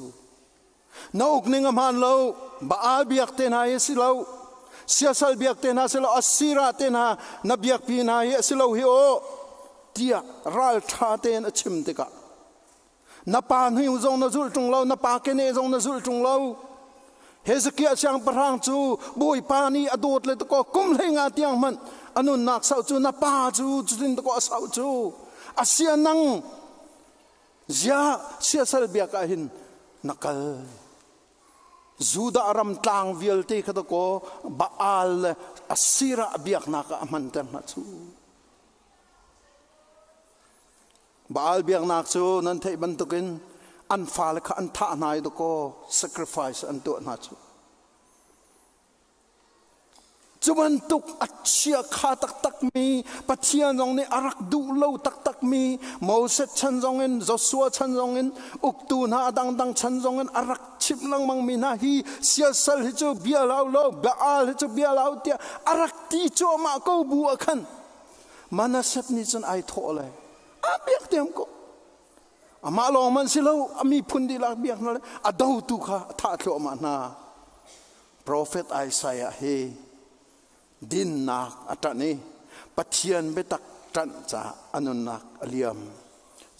na uk ning a hmaan lo Baal biak te hna hi si lo siasal biak te hna si lo Asira te hna na biakpi hna hi a si lo hi aw tiah ralṭha tein a chim tikah Na pa hnu zong na zulh ṭung lo, na pa keneh zong na zulh ṭung lo. Hezekiah siangpahrang cu Bawipa nih a dawt le dakaw kum 15 tiang hmanh a nunnak sau cu na pa cu cutin dakaw a sau cu a sia nang zia siasal biak ah hin na kal. Judah ram tlang vialte kha dakaw Baal le Asirah biaknak ah a hmanter hna cu. Baal biaknak cu nan theih bantukin an fale kha an thah hna i dakaw sacrifice an tuah hna cu. Cu bantuk a chiakha taktakmi Pathian zong nih a rak duh lo taktakmi Moses chan zongin Joshua chan zongin uktu hna a dangdang chan zongin a rak chimh lengmangmi hna hi siasal hi cu bia lau lo Baal hi cu bia lau tiah a rak ti cuahmah ko bu ah khan Manasseh nih cun ai thawh le a biak diam ko. Amah lawng man si lo, a miphun dihlak biak hna le a dotu kha a thah thluahmah hna. Profet Isaiah hi dinnak a ṭanh i Pathian biatak ṭanh caah a nunnak a liam.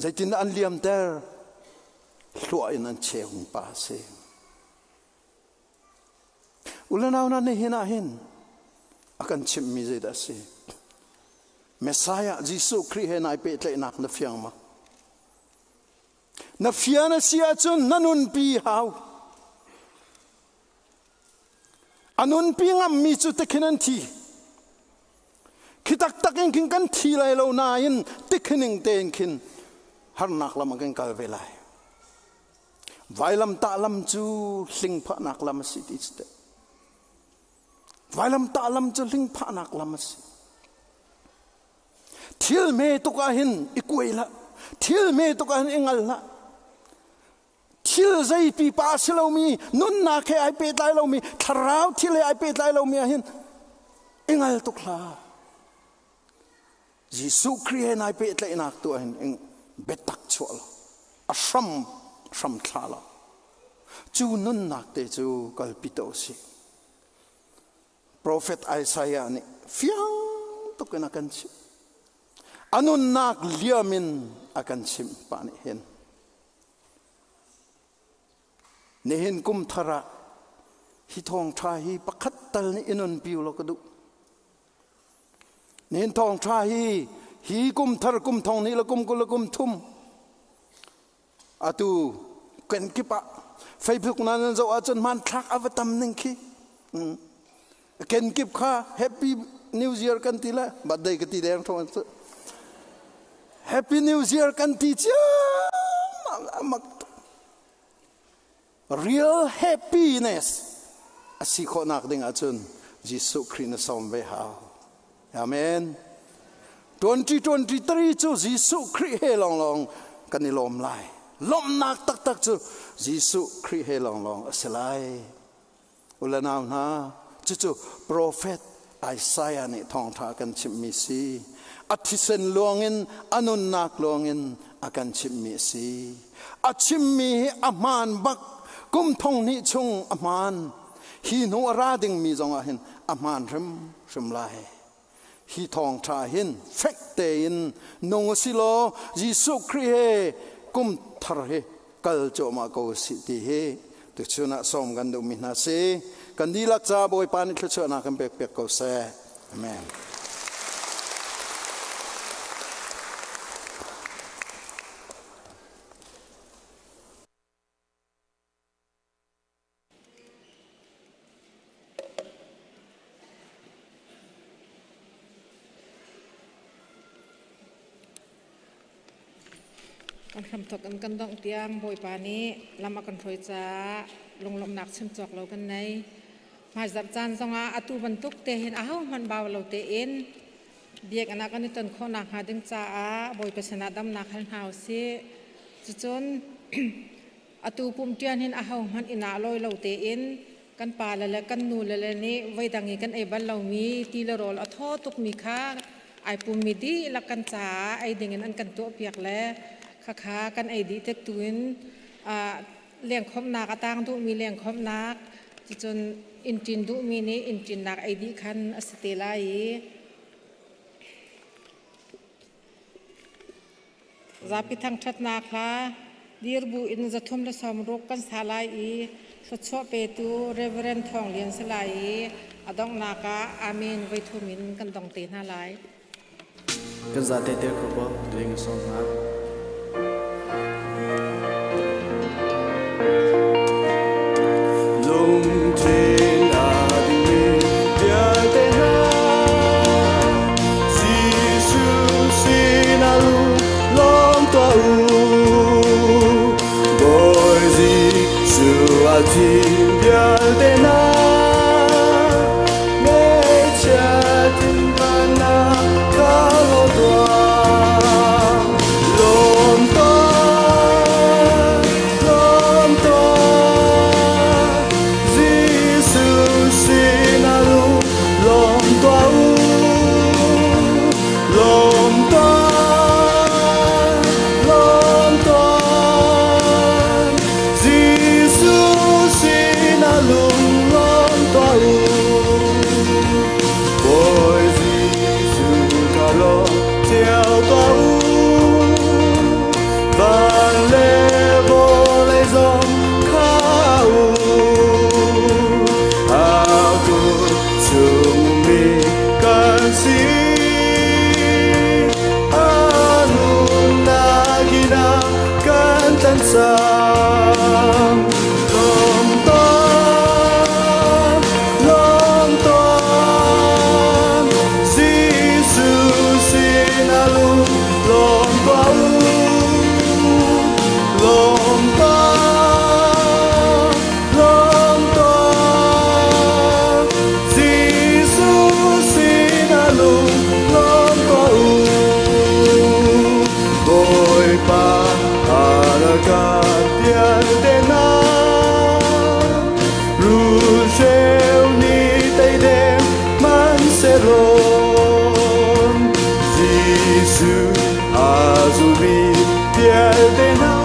Zeitindah an liamter? Hluah in an cheumi pa a si. Ulenau hna nihin ah hin a kan chimhmi zeidah a si? Messiah Jesuh Khrih he nai pehtlaihnak na fiang ma? Na fian a si ahcun na nunpi hau. A nunpi ngammi cu tikhin an thi. Khi taktak in khin kan thi lai lo nain tikhining tein khin harnak lam ah kan kal ve lai. Vailamtah lam cu hlingphahnak lam a si ti cu teh. Vailamtah lam cu hlingphahnak lam a si. Thil hme tuk ah hin i kuai hlah. Thil hme tuk ah hin i ngal hlah. Thil zei pipa a si lomi, nunnak he ai pehtlai lomi, thlarau thil he ai pehtlai lomi ah hin i ngal tuk hlah. Jesuh Khrih he nai pehtlaihnak tu ah hin biatak chuah lo, a hram hram thla lo. Cu nunnak te cu kalpi to si. Profet Isaiah nih fiang tuk in a kan chimh. A nunnak liam in a kan chimh pa nih hin. Nihin kum thar ah hi thawngṭha hi pakhat tal nih i nunpi ulaw ka duh. Nihin thawngṭha hi hi kum thar kum thong hnih le kum 20 le kum thum atu kenkip ah Facebook na nan zoh ahcun hmanthlak a va tam ning khi. Kenkip kha Happy New Year kan ti le birthday ka ti deng thong cu. Happy New Year kan ti ciammam mak real happiness a si khawhnak ding ahcun Jesuh Khrih na sawm ve hau. Amen. 2023 cu Jesuh Khrih he lawnglawng kan i lawm lai. Lawmhnak taktak cu Jesuh Khrih he lawnglawng a si lai. U le nau hna, cucu profet Isaiah nih thawngṭha a kan chimhmi si. A thisen luangin, a nunnak luangin a kan chimhmi a si. A chimmi hi a hmaan bak, kum thong hnih chung a hmaan. Hi hnu a ra dingmi zongah hin a hmaan hrimhrim lai. Hi thawngṭha hin fek tein nung u si law Jesuh Khrih he kum thar hi kal cuahmah ko u sih ti hi tuchun ah sawm kan duhmi hna si. Kan dihlak ca Bawipa nih thluachuahnak kan pek piak ko seh. Amen. Kan hramthok in kan dongh tiang Bawipa nih lam a kan hruai caah lunglawmhnak chim cawk lo kan nei. Hmaizarh caan zongah atu bantuk te hin ahohmanh bau lo tein biakinn ah kan i ton khawh nakhnga ding caah Bawipa sinah damnak hal hna usih. Cucun Atu pumṭian hin ahohmanh inn ah lawi lo tein kan pale le kan nule le nih voidang i kan ei bal lomi ti le rawl a thaw tukmi kha ai pummi dihlak kan caah ei dingin an kan tuahpiak le khakha kan ei dih tik tuin lengkhawmhnak a tang duhmi lengkhawmhnak cucun inn ṭin duhmi nih inn ṭinnak ei dih khan a si te lai i Zapi thangṭhatnak hla dirbu in 360 kan sa lai i thluachuah petu Reverend Thawng Lian si lai i a donghnak ah Amen voi thum in kan dong te hna lai. Kan zate te kho bo ding song hna. Lungthin a dingmi vialte hna Jesuh sinah lawm tuah u. Bawi Jesuh a thim vialte hna. Lawm tuah u, lawm tuah, lawm tuah. Jesuh sinah lung lawm tuah u. Bawipa alaka vialte hna Rulhreu nih tei deng hmanhsehlaw Jesuh a zulmi vialte hna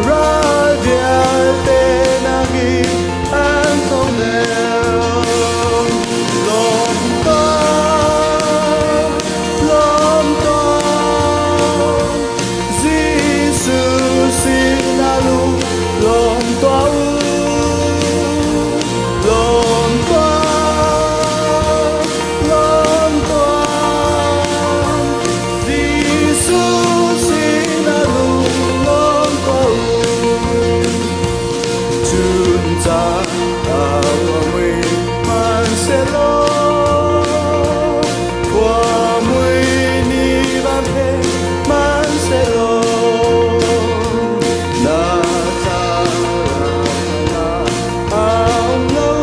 ral vialte nakin an thawng deuh. Lawm tuah, lawm tuah, Jesuh sinah lung lawm tuah u. Lawm tuah, lawm tuah. Jesuh sinah lung lawm tuah u. Chun ca khuamui hmanhsehlaw khuamui ni van he hmanhsehlaw na thlarau ang lo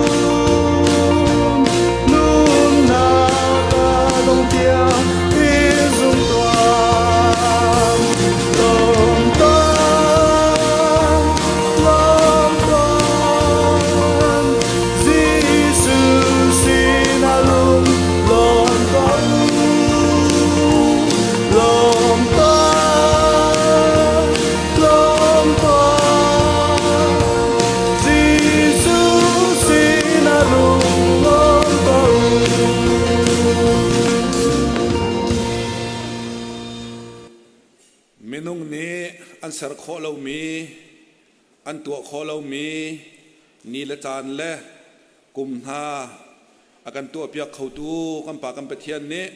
nunnak a dong tiang i zum tuah. Lawm tuah, lawm tuah, Jesuh sinah lung lawm tuah u. Lawm tuah, lawm tuah, Jesuh sinah lung lawm tuah u. Minung nih an ser khawh lomi, an tuah khawh lomi ni le caan le kum hna a kan tuahpiak khotu kan Pa kan Pathian nih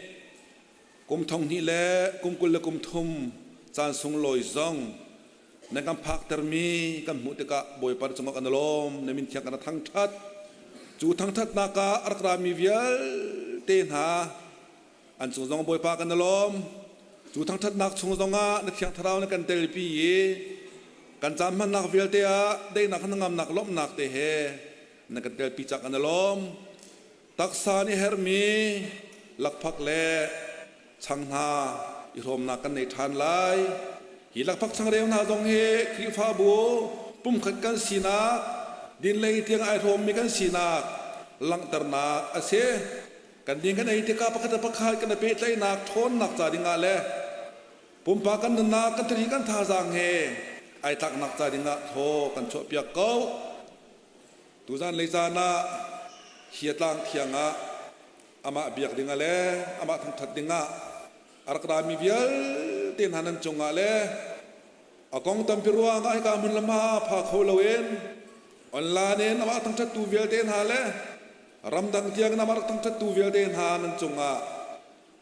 kum thong hnih le kum 20 le kum thum caan sunglawi zong nan kan phaktermi kan hmuh tikah Bawipa na cungah kan i lawm, na min thiang kan thangṭhat. Cu thangṭhatnak ah a rak rami vialte hna an cung zong Bawipa kan i lawm. Cu thangṭhatnak chung zongah na Thiang Thlarau na kan telpi i kan caan hmannak vialte ah daihnak hnangamnak lawmhnak te he na kan telpi cak kan i lawm. Taksa nih herhmi lakphak le chang hna i hrawmnak kan nei ṭhan lai. Hi lakphak changreu hna zong hi Khrihfabu pumkhat kan sinak, dinlei tiang ai hrawmmi kan sinak langhternak a si. Kan ding kan ei tikah pakhat le pakhat kan i pehtlaihnak ṭhawnnak ca dingah le pumpak kan nunnak kan thari kan thazaang he ai tlaknak ca dingah thaw kan chuahpiak ko. Tuzan lei caan ah hi a tlang thiang ah amah biak dingah le amah thangṭhat dingah a rak rami vialte hna nan cungah le a kong tampi ruangah hika hmun le hma pha kho loin online in amah thangṭhattu vialte hna le ramdang tiang in amah rak thangṭhattu vialte hna nan cungah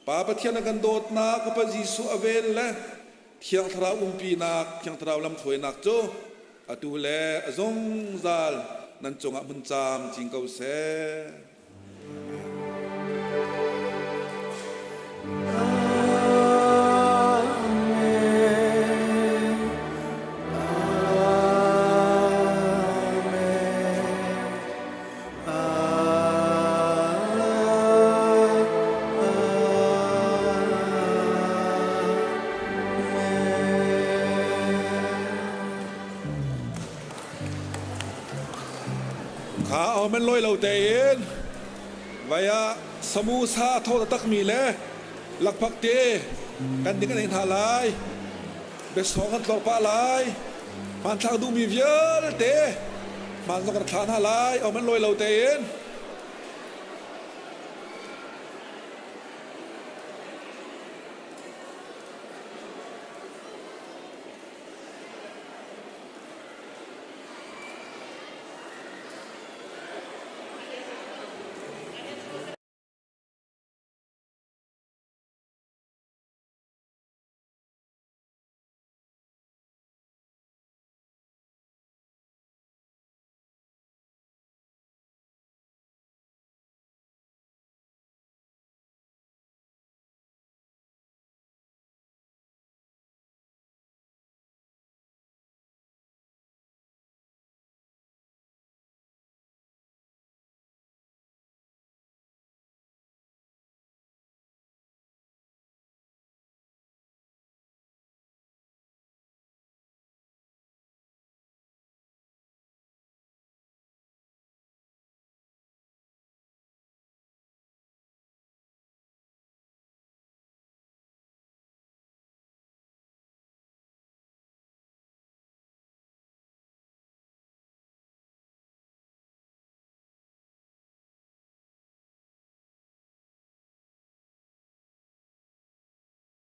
Pa Pathian a kan dawtnak, Fapa Jesuh a vel le Thiang Thlarau umpinak, Thiang Thlarau lamhruainak cu atu le a zungzal nan cungah hmun caam cing ko seh. Kha amen loi lo tein vaya samusa tho takmi le lakphak te kan ding an ei hna lai biasawng kan tlor pah lai hmanthlak duhmi vialte hmaan zong kan thla hna lai amen loi lo tein.